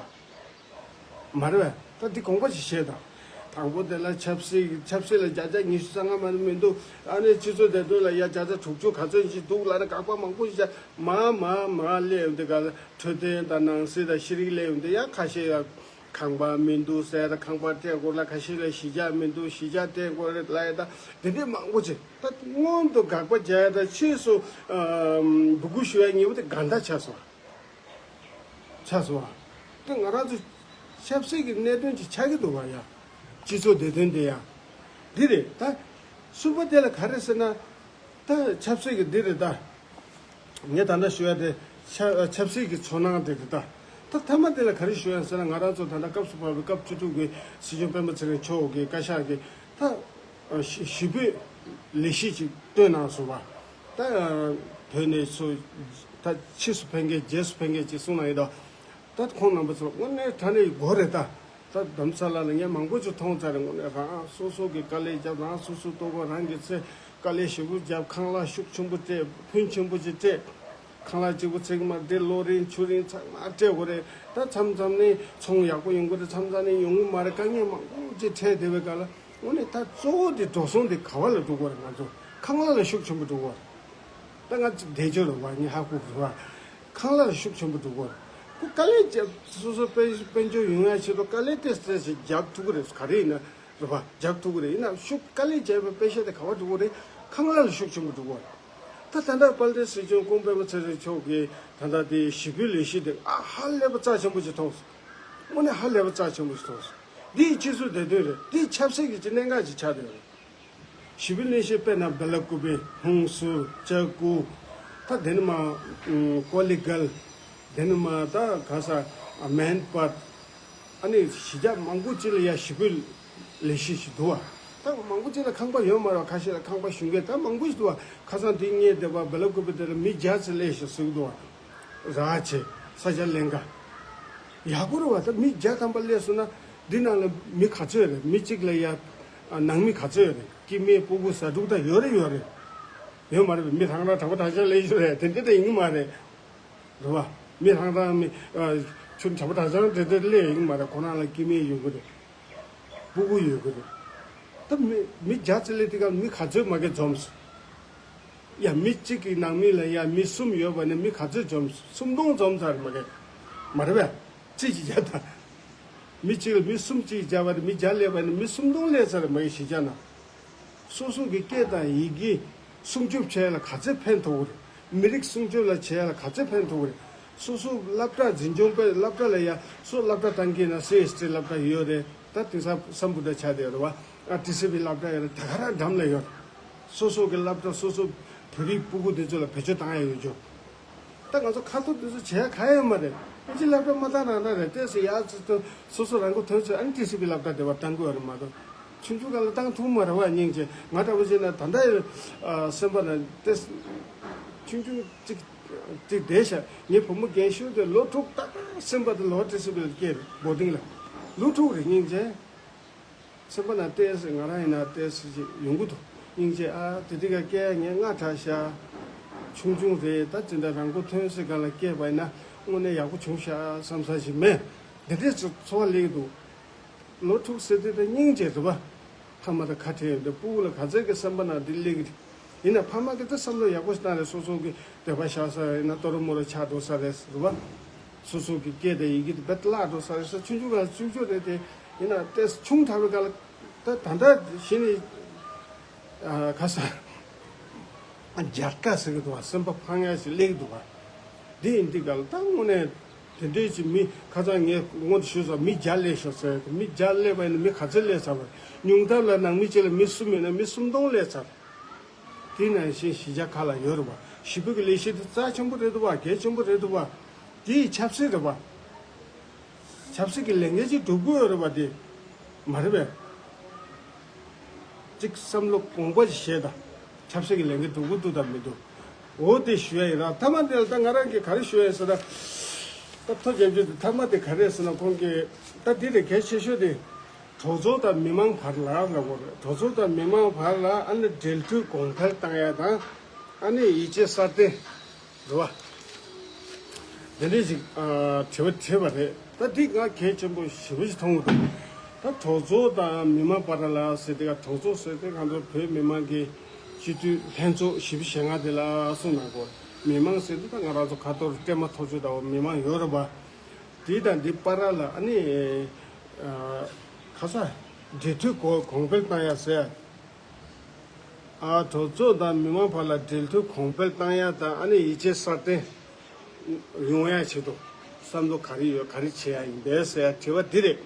མ་རེད་པས། ད་འདི་དགོངས་པ་ཅིག་བཞེས་དང་། དང་པོ་དེ་ལ་ཆབ་སྲིད་ཆབ་སྲིད་ལ་བརྒྱ་ཆ་ཉི་ཤུ་རྩ་ལྔ་མ་གཏོགས་མི་འདུག་ཨ་ནི་སྤྱི་ཚོགས་བདེ་དོན་ལ་ཡ་བརྒྱ་ཆ་དྲུག་ཅུ་ག་ཚོད་ཅིག་འདུག་ལབ་ན་དགག་པ་མང་པོ་ཞིག་བྱས། མར་མར་མར་སླེབས་ཡོང་དུས་ག་ལ་འཕྲོད་བསྟེན་དང་ནང་སྲིད་དང་ཤེས་རིག་སླེབས་ཡོང་དུས་ཡ་ཁ་ཤས་ཡ། ཁང་པ་མི་འདུག་ཟེར། ཁང་པ་སྤྲད་དགོས་ལ། ཁ་ཤས་ལ་གཞིས་ཆགས་མི་འདུག་གཞིས་ཆགས་སྤྲད་དགོས་རེད་ལབ་ཡ། ད་དེ་འདྲས་མང་པོ་ཅིག་ད་སྔོན་དུ་དགག་པ་རྒྱག་ཡ་ད་ཕྱིས་སུ་ཨ། འབོད་སྐུལ་ཞུ་ཡ་ཉེ་བོ་དེ་ག་འདྲ་ཆགས་སོང་། ཆགས་སོང་བ། དེ་ང་རང་ཚོ་ཆབ་སྲིད་ཀྱི་གནད་དོན་ཅིག་ཆགས་ཀྱི་འདུག་བ་ཡ། སྤྱི་ཚོགས་བདེ་དོན་དེ་ཡ། འདི་རེད་ད། གསུམ་པ་དེ་ལ་ག་རེ་ཟེར་ན། ད་ཆབ་སྲིད་ཀྱི་འདི་རེད་ད། ངས་ད་ལྟ་ཞུ་ཡ་དེ་ཆབ་ཆབ་སྲིད་ཀྱི་ཚོར་སྣང་དེ་རེད་ད། ད་མཐའ་མ་དེ་ལ་ག་རེ་ཞུ་ཡ་ཟེར་ན། ང་རང་ཚོ་ད་ལྟ་སྐབས་སུ་བབས་པའི་སྐབས་བཅུ་དྲུག་གི་སྲིད་སྐྱོང་སྤེན་པ་ཚེ་རིང་མཆོག་གིས་བཀའ་ཤག་གིས་ད་ཞི་ཞི་བོད་ལས་གཞི་ཅིག་བཏོན་གནང་སོང་བ། ད་བོད་ནས་ཚུར་ད་ཕྱིས་སུ་ཕེབས་མཁན་རྗེས་སུ་ཕེབས་མཁན་ཅིག་གསུངས་གནང་ཡོད་ད། ད་ཁོང་རྣམ་པ་ཚོ་དངོས་གནས་དྲང་གནས་དགོས་རེད་ད། ད་རྡ་རམ་ས་ལ་ལ་ངས་མང་པོ་ཅིག་མཐོང་ཚར་རེད། དངོས་གནས་རང་སོ་སོ་གི་དཀའ་ལས་བརྒྱབ། རང་སོ་སོ་ལྟོ་གོས་རང་གིས་འཚོལ། དཀའ་ལས་ཞེ་པོ་བརྒྱབ། ཁང་གླ་ཤུགས་ཆེན་པོ་སྤྲད། ཕོན་ཆེན་པོ་ཅིག་སྤྲད། ཁང་གླ་གཅིག་པུ་འཚོལ་གི་མ་རེད། ལོ་རིན་ཆུ་རིན་ཚང་མ་སྤྲད་དགོས་རེད། ད་མཚམས་མཚམས་ནས་ཚོང་ཡག་པོ་ཡོང་གི་རེད། མཚམས་མཚམས་ནས་ཡོང་གི་མ་རེད། དཀའ་ངལ་མང་པོ་ཅིག་འཕྲད་བསྡད་པའི་སྐབས་ལ་དངོས་གནས་ད་གཙོ་བོ་དེ་འགྲོ་སོང་དེ་ག་བ་ལ་འགྲོ་གི་རེད། ང་ཚོ་ཁང་གླ་ལ་ཤུགས་ཆེན་པོ་འགྲོ་གི་རེད། ད་ང་ཚོ་བདེ་སྐྱོ་རེད་བ། ངས་ཧ་གོ་གི་རེད་བ། ཁང་གླ་ལ་ཤུགས་ཆེན་པོ་འགྲོ་གི་རེད། ཁོ་དཀའ་ལས་བརྒྱབ། སོ་སོ་དཔལ་དཔལ་འབྱོར་ཡོང་ཡ་ཆེད་དུ་དཀའ་ལས་ཏོག་ཙམ་ཞིག་རྒྱབ་ཐུབ་ཀྱི་རེད། ག་རེ་ཡིན་ན་རེད་བ། རྒྱག་ཐུབ་ཀྱི་རེད། ཡིན་ན་ཤུགས་དཀའ་ལས་བརྒྱབ་པའི་པེ་ཤ་དེ་ག་བ་འགྲོ་གི་རེད། ཁང་གླ་ལ་ཤུགས་ཆེན་པོ་འགྲོ་གི་རེད། ད་ད་ལྟ་དཔལ་ལྡན་སྲིད་སྐྱོང་སྐུ་ངོ་སྤེན་པ་ཚེ་རིང་མཆོག་གིས་ད་ལྟ་དེ་ཞི་བོད་ལས་གཞི་དེ་ཨ་ཧ་ལས་པ་རྩ་ཆེན་པོ་ཅིག་མཐོང་སོང་། དངོས་གནས་ཧ་ལས་པ་རྩ་ཆེན་པོ་ཞིག་མཐོང་སོང་། འདི་ཡི་སྤྱི་ཚོགས་བདེ་དོན་རེད། འདི་ཡི་ཆབ་སྲིད་ཀྱི་གནད་འགག་ཅིག་ཆགས་བསྡད་ཡོད་རེད། ཞི་བོད་ལས་གཞི་དཔེར་ན་སྦེ་ལ་ཀུ་པེ། ཧུན་སུར། ཅ་ཀུ། ད་དེ་ནི་མ་ཀོ་ལི་གལ། དེ་ནི་མ་ད་ག་ས་མན་པར། ཨ་ནི་གཞིས་ཆགས་མང་པོ་ཅིག་ལ་ཡ་ཞི་བའི་ལས་གཞི་ཞིག་འདུག་བ། ད་མང་པོ་ཅིག་ལ་ཁང་པ་ཡོད་མ་རེད། ཁ་ཤས་ལ་ཁང་པ་ཞུ་མཁན་ད་མང་པོ་ཞིག་འདུག་བ། ཁ་སང་དེ་ངས་བསྡད་པ་སྦེ་ལ་ཀུ་པེ་དེ་ལ་མི་བརྒྱ་ཙམ་སླེབས་ཤག་ཟེར་གི་འདུག་བ། ར་ཆེ་ས་ཆ་ལེན་ག་ཡག་པོ་རེད་བ། ད་མི་བརྒྱ་ཐམ་པ་སླེབས་སོང་ན་འདི་ནང་ལ་མི་ག་ཚོད་རེད། མི་གཅིག་ལ་ཡ་ནང་མི་ག་ཚོད་རེད། སྐྱེ་དམན་སྤུ་གུ་བཟའ་ཕྲུག་ད་ཡོད་རེད་ཡོད་རེད། ཡོད་མ་རེད་པས། མི་རང་རང་གྲྭ་པ་གྲྭ་ཆས་ལས་ཤོར་རེད། དེ་འདྲ་དེ་ཡིན་མ་རེད། རེད་བ། མི་རང་རང་མི་ཨ་ཆུ་གྲྭ་པ་གྲྭ་ཆས་དེ་འདྲ་ལས་ཡིན་མ་རེད། ཁོ་རང་ལ་སྐྱེ་དམན་ཡོད་གི་རེད། སྤུ་གུ་ཡོད་གི་རེད། ད་མི་མི་བརྒྱ་ཙམ་སླེབས་དུས་སྐབས་མི་ག་ཚོད་མ་གི་འཛོམས། ཡ་མི་གཅིག་གི་ནང་མི་ལ་ཡ་མི་གསུམ་ཡོད་པ་ནི་མི་ག་ཚོད་འཛོམས། སུམ་སྟོང་འཛོམས་ཚར་མ་གི་མ་རེད་པས། གཅིག་གིས་བརྒྱ་དང་། མི་གཅིག་ལ་མི་གསུམ་གཅིག་བརྒྱབ་པ་དེ་མི་བརྒྱ་སླེབས་པ་ནི་མི་སུམ་སྟོང་སླེབས་ཚར་མ་གི་གཞིས་ཆགས་ནང་། སོ་སོ་གི་སྐད་དང་ཡི་གེ་སྲུང་སྐྱོབ་བྱས་ལ་ག་ཚད་ཕན་ཐོགས་རེད། མི་རིགས་སྲུང་སྐྱོབ་ལ་བྱས་ལ་ག་ཚད་ཕན་ཐོགས་རེད། སོ་སོ་སློབ་གྲྭ་འཛིན་སྐྱོང་པའི་སློབ་གྲྭ་ལ་ཡ་སོ་སློབ་གྲྭ་བཏང་གི་ན་སི་ཨེས་ཊི་སློབ་གྲྭ་ཡོད་རེད། ད་དེང་སང་སམ་བྷོ་ཊ་ཆགས་བསྡད་ཡོད་རེད་བ། ཨ་ཊི་སི་བི་སློབ་གྲྭ་ཡོད་རེད། ད་ག་རང་འགྲམ་ལ་ཡོད་རེད། སོ་སོ་གི་སློབ་གྲྭ་སོ་སོ་བོད་རིགས་སྤུ་གུ་དེ་ཚོ་ལ་བེད་སྤྱོད་བཏང་ཡ་ཡོད་ཅོག་ད་ང་ཚོ་ཁ་ཐོར་དེ་ཚོ་བྱས་ག་ཡོད་མ་རེད། ཨིན་ཇི་སློབ་གྲྭ་མ་བཏང་རང་འདྲ་རེད། ཏོག་ཙམ་ཡར་ཚུར་ཏོ་སོ་སོ་རང་མགོ་ཐོན་ཚོད་ཨ་ནི་ཊི་སི་བི་སློབ་གྲྭ་དེ་བ་བཏང་དགོས་རེད་མ་གཏོགས། ཆུང་ཆུང་སྒང་ལ་བཏང་ཐུབ་མ་རེད་བ། སྙིང་རྗེ། ང་འདྲ་བོ་བྱས་ན་ད་ལྟ་ཡང་ཨ་སེམས་པ་ན་ཏེ་ཆུང་ཆུང་ཅིག་ཅིག་བསྡད་ཤག་ངའི་བུ་མོ་རྒན་ཤོས་དེ་ལོ་དྲུག་ཏག་ཏག་སེམས་པ་དེ་ལོ་ཊི་སི་བི་ལ་སྐྱེས་རེད། བོར་ཌིང་ལ་ལོ་དྲུག་རེད། སྙིང་རྗེ། སེམས་པ་ན་ཏེ་ང་རང་ཡིན་ན་ཏེ་ཅིག་ཡོང་གི་འདུག་སྙིང་རྗེ། ཨ་དེ་དུས་ཀ་སྐྱེ་ཡ་ངས་སྔ་དྲགས་ཤག་ཆུང་ཆུང་རེད། ད་ཅི་འདྲ་རང་མགོ་ཐོན་སའི་སྒང་ལ་སྐྱེས་པ་ཡིན་ན་དངོས་གནས་ཡག་པོ་བྱུང་ཤག་བསམ་ས་ཞིག་མེད། འདི་འདྲའི་ཚོར་བ་སླེབས་ཀྱི་འདུག་ལོ་དྲུག་ཟེར་དུས་ད་སྙིང་རྗེ་རེད་པ། ཕ་མ་དང་ཁ་བྲལ་ཡོང་དུས་སྤུ་གུ་ལ་ག་ཚད་ཀྱི་སེམས་པ་ནང་འདི་སླེབས་ཀྱི་རེད། ཡིན་ན་ཕ་མ་གིས་ད་བསམ་བློ་ཡག་པོ་ཞིག་བཏང་རེད། སོ་སོ་གི་སྡོད་པ་བཞག་ས་ཡིན་ན་ཏོ་རོ་མོ་རོ་ཆགས་འགྲོ་ས་རེད་ཟེར་བ། སོ་སོ་གི་སྐད་དང་ཡི་གེ་དེ་བེད་བརླག་འགྲོ་ས་རེད་ཟེར། ཆུང་ཆུང་སྒང་ལ་ཆུང་ཆུང་རེད་དེ། ཡིན་ན་ཏེ་ཆུང་དྲགས་པའི་སྒང་ལ་ད་ད་ལྟ་གཞི་ནས་ཨ་ཁ་ས་རྒྱལ་ཁ་ཟེར་གི་འདུག་བ། སེམས་པ་ཕངས་ཡ་ཞིག་སླེབས་ཀྱི་འདུག་བ། འདི་ཡིན་དུས་སྒང་ལ་ད་དངོས་གནས་དེ་འདྲའི་ཅིག་མི་ཁ་སང་ངས་སྔོན་དུ་ཞུས་སོང་། མི་བརྒྱ་སླེབས་ཤག་ཟེར། མི་བརྒྱ་སླེབས་པ་ཡིན་ན་མི་ག་ཚོད་སླེབས་ཚར་བ། ཉུང་མཐའ་ལ་ནང་མི་གཅིག་ལ་མི་གསུམ་ཡོད་ན་མི་སུམ་སྟོང་སླེབས་ཚར། དེ་ནང་བཞིན་གཞིས་ཆགས་ཁག་ལ་ཡོད་རེད་བ། ཞི་བའི་གི་ལས་གཞི་དེ་རྩ་ཆེན་པོ་རེད་འདུག་བ། གལ་ཆེན་པོ་རེད་འདུག་བ། དེ་ཡི་ཆབ་སྲིད་རེད་བ། ཆབ་སྲིད་ཀྱི་ལས་འགན་ཅིག་སྒྲུབ་དགོས་ཡོད་རེད་བ། དེ་མ་རེད་པས། ཅིག་བསམ་བློ་གོང་པ་ཞིག་བཞེས་དང་། ཆབ་སྲིད་ཀྱི་ལས་འགན་སྒྲུབ་དགོས་འདུག་དང་མི་འདུག་འོ་དེ་ཞུ་ཡ་ཡིན་ར། མཐའ་མ་དེ་ལ་ད་ང་རང་གིས་ག་རེ་ཞུ་ཡ་ཡིན་ཟེར་ན། ད་ཐོ་རྒྱབ་རྒྱུ་དེ་མཐའ་མ་དེ་ག་རེ་རེད་ཟེར་ན། ཁོང་གིས་ད་འདི་རེད། གལ་ཆེ་ཤོས་དེ་གྲོས་ཚོགས་དང་མི་མང་བར་ལ་ལབ་དགོས་རེད། གྲོས་ཚོགས་དང་མི་མང་བར་ལ་ཨ་ནི་འབྲེལ་མཐུད་གོང་འཕེལ་བཏང་ཡ་དང་། ཨ་ནི་ཡིད་ཆེས་སྲ་བརྟན། རེད་བ། དེ་འདྲ་ཞིག་ཨ་དྲི་བ་དྲིས་པ་རེད། ད་འདི་ང་གལ་ཆེན་པོ་ཞེ་པོ་ཞིག་མཐོང་གི་འདུག་ད་གྲོས་ཚོགས་དང་མི་མང་བར་ལ་ཟེར་དེ་ག་གྲོས་ཚོགས་ཟེར་དེ་ང་ཚོ་བོད་མི་མང་གི་སྤྱི་འཐུས་ལྷན་ཚོགས་བཞི་བཅུ་ཞེ་ལྔ་དེ་ལ་གསུངས་གནང་གོ། མི་མང་ཟེར་དུས་ད་ང་རང་ཚོ་ཁ་ཐོར་སྤྲད་མ་ཐོབ་ཆོས་ལྟ་བུ་མི་མང་ཡོད་རེད་པ། དེ་དང་འདི་བར་ལ་ཨ་ནི་ཨ་ཁ་ས་འབྲེལ་མཐུད་གོ་གོང་འཕེལ་བཏང་ཡ་ཟེར། ཨ་གྲོས་ཚོགས་དང་མི་མང་བར་ལ་འབྲེལ་མཐུད་གོང་འཕེལ་བཏང་ཡ་དང་། ཨ་ནི་ཡིད་ཆེས་སྲ་བརྟན་ཡོང་ཡ་ཆེད་དུ་བསམ་བློ་ག་རེ་ཡོད། ག་རེ་བྱེད་ཡ་ཡིན་པས་ཟེར་ཡ་དྲི་བ་འདི་རེད།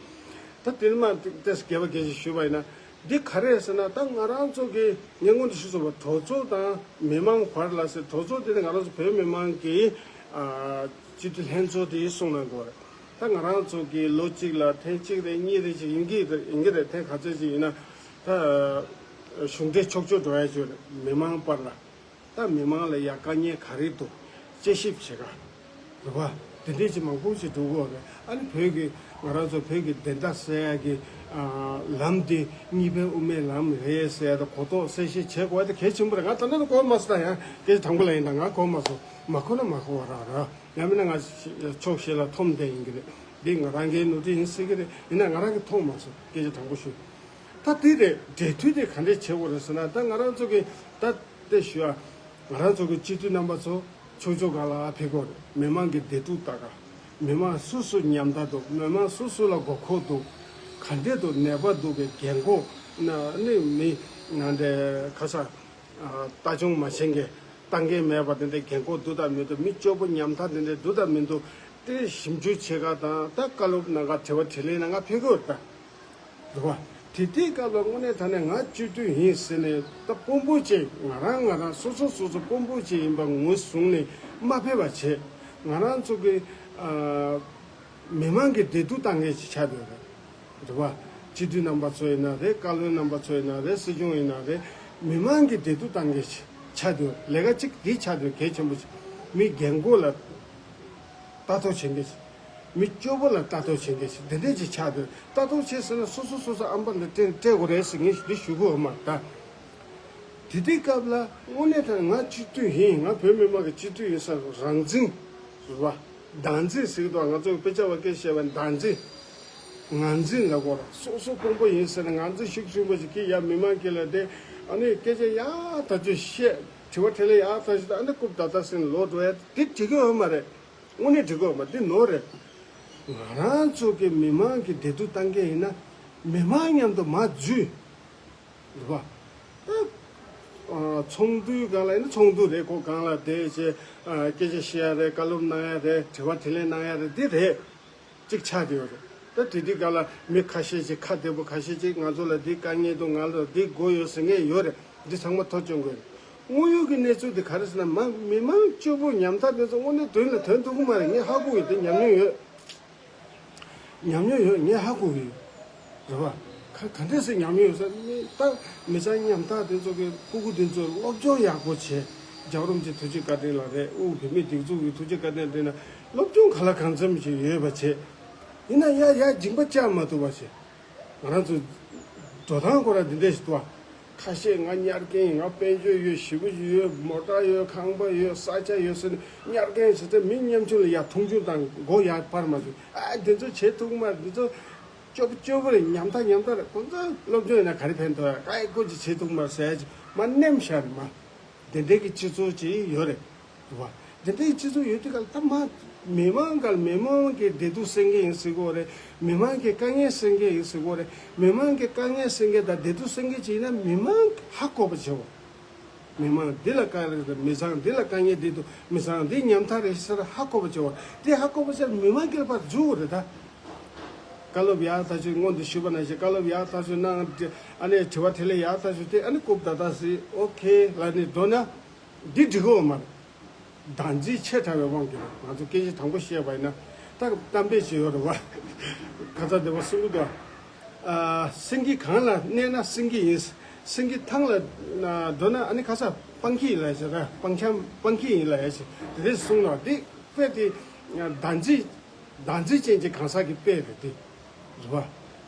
ད་དེ་ནི་མ་ཏེས་རྒྱས་པ་རྒྱས་ཤིག་ཞུས་པ་ཡིན་ན། འདི་ག་རེད་ཟེར་ན། ད་ང་རང་ཚོ་གི་ངས་སྔོན་དུ་ཞུས་སོང་བ། གྲོས་ཚོགས་དང་མི་མང་བར་ལ་ཟེར། གྲོས་ཚོགས་དེ་ནི་ང་རང་ཚོ་བོད་མི་མང་གི་ཨ་སྤྱི་འཐུས་ལྷན་ཚོགས་དེ་གསུངས་གནང་དགོས་རེད། ད་ང་རང་ཚོ་གི་ལོ་གཅིག་ལ་ཐེངས་གཅིག་རེ་གཉིས་རེ་ཅིག་ཡིན་གྱི་རེད། ཡིན་གྱི་རེད། ཐེངས་ག་ཚོད་ཅིག་ཡིན་ན་ད་གཞུང་འབྲེལ་ཕྱོགས་བསྐྱོད་འགྲོ་ཡ་ཅིག་ཡོད་རེད། མི་མང་བར་ལ། ད་མི་མང་ལ་ཡ་དཀའ་ངལ་ག་རེ་འདུག་དཔྱད་ཞིབ་བྱེད་ག་རེད་བ། དེ་འདྲས་ཅིག་མང་པོ་ཞིག་འགྲོ་གི་ཡོད་རེད། ཨ་ནི་བོད་ཀྱི་ང་རང་ཚོ་བོད་ཀྱི་བདེན་མཐའ་གསལ་ཡ་གི་ཨ་ལམ་དེ་གཉིས་ཕན་དབུ་མའི་ལམ་རེད་ཟེར་ཡ་དང་གོ་རྟོགས་གསལ་བཤད་བྱེད་དགོས་ཡ་དེ་གལ་ཆེན་པོ་རེད། ང་ད་ལྟ་ནས་གོ་མ་སོང་། ད་ཡང་སྐད་ཆ་དང་པོ་ལ་ཡིན་ད་ང་གོ་མ་སོང་། མ་གོ་ན་མ་གོ་བ་རང་རང་། ཡང་མིན་ན་ང་ཕྱོགས་ཞིག་ལ་འཐོམ་བསྡད་ཡིན་གྱི་རེད། འདི་ང་རང་གི་ནོར་འཁྲུལ་ཡིན་སྲིད་ཀྱི་རེད། ཡིན་ན་ང་རང་གིས་མཐོང་མ་སོང་། སྐད་ཆ་དྲང་པོ་ཞུ། ད་དེ་རེད། འབྲེལ་མཐུད་དེ་ག་འདྲས་བྱེད་དགོས་རེད་ཟེར་ན། ད་ང་རང་ཚོ་གི་ད་དེ་ཞུ་ཨ། ང་རང་ཚོ་གི་སྤྱི་འཐུས་རྣམ་པ་ཚོ་ཕྱོགས་ཕྱོགས་ག་ལ་ཕེབས་དགོས་རེད། མི་མང་གི་བདེ་སྡུག་ལྟ་ག་མི་མང་སུ་སུ་ཉམ་ཐག་འདུག་མི་མང་སུ་སུ་ལ་མགོ་འཁོར་འདུག་ག་འདྲས་འདུག་ནད་པ་འདུག་གི་རྒན་འཁོགས་ན་ནི་མི་ན་འདྲ་ཁ་ས། ལྟ་སྐྱོང་མ་བྱེད་མཁན། ལྟ་མཁན་མེད་པ་དེ་འདྲའི་རྒན་འཁོགས་འདུག་དང་མི་འདུག་མི་སྐྱོ་པོ་ཉམ་ཐག་དེ་འདྲའི་འདུག་དང་མི་འདུག་དེ་ཞིབ་འཇུག་བྱེད་ག་དང་། ད་བཀའ་སློབ་གནང་ག་དྲི་བ་དྲིས་ལན་གནང་ག་ཕེབས་དགོས་རེད་ད། རེད་བ། དེ་དུས་སྐབས་ལ་དངོས་གནས་དྲང་གནས་ང་སྤྱི་འཐུས་ཡིན་ཟེར་ནས་ད་དཔོན་པོ་ཅིག་ང་རང་ང་རང་སོ་སོ་སོ་སོ་དཔོན་པོ་ཅིག་ཡིན་པ་ངོས་བཟུང་ནས་མ་ཕེབས་པ་བྱས། ང་རང་ཚོ་གི་ཨ་མི་མང་གི་བདེ་སྡུག་བཏང་མཁན་ཅིག་ཆགས་བསྡད་ཡོད་རེད། རེད་བ། སྤྱི་འཐུས་རྣམ་པ་ཚོ་ཡིན་ན་རེད། བཀའ་བློན་རྣམ་པ་ཚོ་ཡིན་ན་རེད། སྲིད་སྐྱོང་ཡིན་ན་རེད། མི་མང་གི་བདེ་སྡུག་བཏང་མཁན་ཅིག་ཆགས་བསྡད་ཡོད། ལས་ཀ་གཅིག་འདི་ཆགས་བསྡད་ཡོད། གལ་ཆེན་པོ་ཅིག་མི་རྒན་རྒོན་ལ་ལྟ་རྟོག་བྱེད་མཁན་ཅིག་མི་སྐྱོ་པོ་ལ་ལྟ་རྟོག་བྱེད་མཁན་ཞིག་འདི་འདྲས་ཅིག་ཆགས་འདུག་ལྟ་རྟོག་བྱེད་ཟེར་ན་སོ་སོ་སོ་སོ་ཨམ་པ་ལ་སྤྲད་སྤྲད་དགོས་རེད་ཟེར་ངས་འདི་ཞུ་གི་ཡོད་མ་རེད་ད། དེ་དུས་སྐབས་ལ་དངོས་གནས་དྲང་ང་སྤྱི་འཐུས་ཡིན། ང་བོད་མི་མང་གི་སྤྱི་འཐུས་ཡིན་ས་རང་འཛིན་རེད་བ། བདག་འཛིན་ཟེར་གི་འདུག་ང་ཚོ་དཔེ་ཆ་བ་སྐད་བཤད་པ་བདག་འཛིན། ངར་འཛིན་ལབ་དགོས་རེད། སོ་སོ་དཔོན་པོ་ཡིན་ཟེར་ན་ངར་འཛིན་ཤུགས་ཆེན་པོ་ཞིག་གིས་ཡ་མི་མང་གི་ལ་དེ་ཨ་ནི་སྐད་ཆ་ཡག་ཐག་ཆོད་བཤད། དྲི་བ་དྲིས་ལན་ཡག་ཐག་ཆོད། ཨ་ནི་རྐུབ་ད་ད་ཟེར་ནས་ལོག་འགྲོ་ཡ་དེ་འགྲིག་གི་ཡོད་མ་རེད། དངོས་གནས་འགྲིག་གི་ཡོད་མ་རེད། འདི་ནོར་རེད། ང་རང་ཚོ་གི་མི་མང་གི་བདེ་སྡུག་བཏང་མཁན་ཡིན་ན་མི་མང་མཉམ་དུ་མར་འཛུལ། རེད་པ། ཨ་ཚོགས་འདུའི་སྒང་ལ་ཡིན་ན་ཚོགས་འདུ་རེད། ཁོ་སྒང་ལ་བསྡད་བྱས་ཨ་སྐད་ཆ་བཤད་ཡ་རེད། བཀའ་སློབ་གནང་ཡ་རེད། དྲི་བ་དྲིས་ལན་གནང་ཡ་རེད། འདི་རེད། གཅིག་ཆགས་བསྡད་ཡོད་རེད། ད་དེ་དུས་སྒང་ལ་མི་ཁ་ཤས་ཤིག་ཁ་བདེ་པོ་ཁ་ཤས་ཤིག་ང་ཚོ་ལ་འདི་དཀའ་ངལ་འདུག་ང་ལ་འདི་དགོས་ཡོད་ཟེར་མཁན་ཡོད་རེད། འདི་ཚང་མ་ཐག་གཅོད་དགོས་རེད། དངོས་ཡོད་ཀྱི་གནས་ཚུལ་འདི་ག་རེ་ཟེར་ན་མ་མི་མང་སྐྱོ་པོ་ཉམ་ཐག་དེ་ཚོ་དངོས་གནས་དོན་ལ་དོན་ཐུབ་ཀྱི་མ་རེད། ངས་ཧ་གོ་ཡོད། དེ་ཉམས་མྱོང་ཡོད། ཉམས་མྱོང་ཡོད། ངས་ཧ་གོ་གི་ཡོད། རེད་པ། ག་ག་འདྲས་སེ་ཉམས་མྱོང་ཡོད་ཟེར་ན་ད་མི་ཚང་ཉམ་ཐག་དེ་ཚོ་གི་སྤུ་གུ་དེ་ཚོ་སློབ་སྦྱོང་ཡག་པོ་བྱས། རྒྱལ་བ་རིན་པོ་ཆེ་ཐུགས་རྗེ་བཀའ་དྲིན་ལ་རེད། དབུས་བོད་མིའི་སྒྲིག་འཛུགས་ཀྱི་ཐུགས་རྗེ་བཀའ་དྲིན་དེ་ན་སློབ་སྦྱོང་ག་ལ་གང་འཚམ་ཞིག་ཡོད་པ་བྱས། ཡིན་ན་ཡ་ཡ་མཇིང་པ་བཅག་མ་ཐུབ་པ་བྱས། ང་རང་ཚོ་འགྲོ་སྟངས་ཁོ་ར་འདི་འདྲས་ཞིག་འདུག་བ། ཁ་ཤས་ང་ཉར་མཁན་ཡིན། ང་དཔལ་འབྱོར་ཡོད། ཞེ་པོ་ཅིག་ཡོད། མོ་ཊ་ཡོད། ཁང་པ་ཡོད། ས་ཆ་ཡོད་ཟེར་ནས་ཉར་མཁན་བྱས་ཚེ་མི་ཉམ་ཆུང་ལ་ཡ་མཐོང་ཆུང་དང་མགོ་ཡར་འཕར་མ་བྱུང་། ཨ་འདི་ཚོ་བྱེད་ཐུབ་མ་རེད། འདི་ཚོ་སྐྱོ་པོ་སྐྱོ་པོ་རེད། ཉམ་ཐག་ཉམ་ཐག་རེད། ཁོང་ཚོ་སློབ་སྦྱོང་ཡིན་ན་ག་རེ་ཕན་ཐོགས་ཡ། ཀ་ཡེ་ཀོ་ཅིག་བྱེད་ཐུབ་མ་རེད་ཟེར་ཡ་ཅིག་མ་ནེམ་ཤར་མ། དེ་འདྲའི་གི་སྤྱི་ཚོགས་ཅིག་ཡོད་རེད། རེད་བ། དེ་འདྲའི་སྤྱི་ཚོགས་ཡོད་དུས་ག་ལ་ད་མ་མི་མང་ག་ལ་མི་མང་གི་བདེ་སྡུག་སེལ་མཁན་ཡིན་ཟེར་གོ་རེད། མི་མང་གི་དཀའ་ངལ་སེལ་མཁན་ཡིན་ཟེར་གོ་རེད། མི་མང་གི་དཀའ་ངལ་སེལ་མཁན་དང་བདེ་སྡུག་སེལ་མཁན་ཅིག་ཡིན་ན་མི་མང་ཧ་གོ་བ་བྱེད་དགོས། མི་མང་འདི་ལ་དཀའ་ངལ་རེད། མི་ཚང་འདི་ལ་དཀའ་ངལ་འདི་འདུག་མི་ཚང་འདི་ཉམ་ཐག་རེད་ཟེར་ཧ་གོ་བ་བྱེད་དགོས། དེ་ཧ་གོ་བ་བྱས་མི་མང་གི་ལ་ཕར་འཛུལ་དགོས་རེད་ད། བཀའ་སློབ་ཡག་ཐག་ཆོད། སྔོན་དུ་ཞུས་པ་ནང་བཞིན་བཀའ་སློབ་ཡག་ཐག་ཆོད་གནང་། ཨ་ནི་དྲི་བ་དྲིས་ལན་ཡག་ཐག་ཆོད་དེ་ཨ་ནི་རྐུབ་ད་ད་སི་ཨོ་ཁེ་ལ་ནི་འགྲོ་ན་འདི་འགྲིག་གི་ཡོད་མ་རེད། བདག་འཛིན་ཆེ་དྲགས་པའི་དབང་གིས་རེད། ང་ཚོ་སྐད་ཆ་དང་པོ་བཤད་པ་ཡིན་ན་ད་གཏམ་དཔེ་ཞིག་ཡོད་རེད་བ། ཁ་ཚ་བདེ་བ་གསུང་གི་འདུག་ཨ་སེང་གེ་གངས་ལ་གནས་ན་སེང་གེ་ཡིན། སེང་གེ་ཐང་ལ་འགྲོ་ན་ཨ་ནི་ཁ་ཚ་སྤང་ཁྱི་ཡིན་ལ་ཡ་ཞེས་ར། སྤང་འཁྱམ་སྤང་ཁྱི་ཡིན་ལ་ཡ་ཞེས་དེ་རེད་གསུངས་ལ། འདི་དཔེ་དེ་བདག་འཛིན་བདག་འཛིན་ཅན་གྱི་གང་ཟག་གི་དཔེ་རེད་དེ། རེད་བ།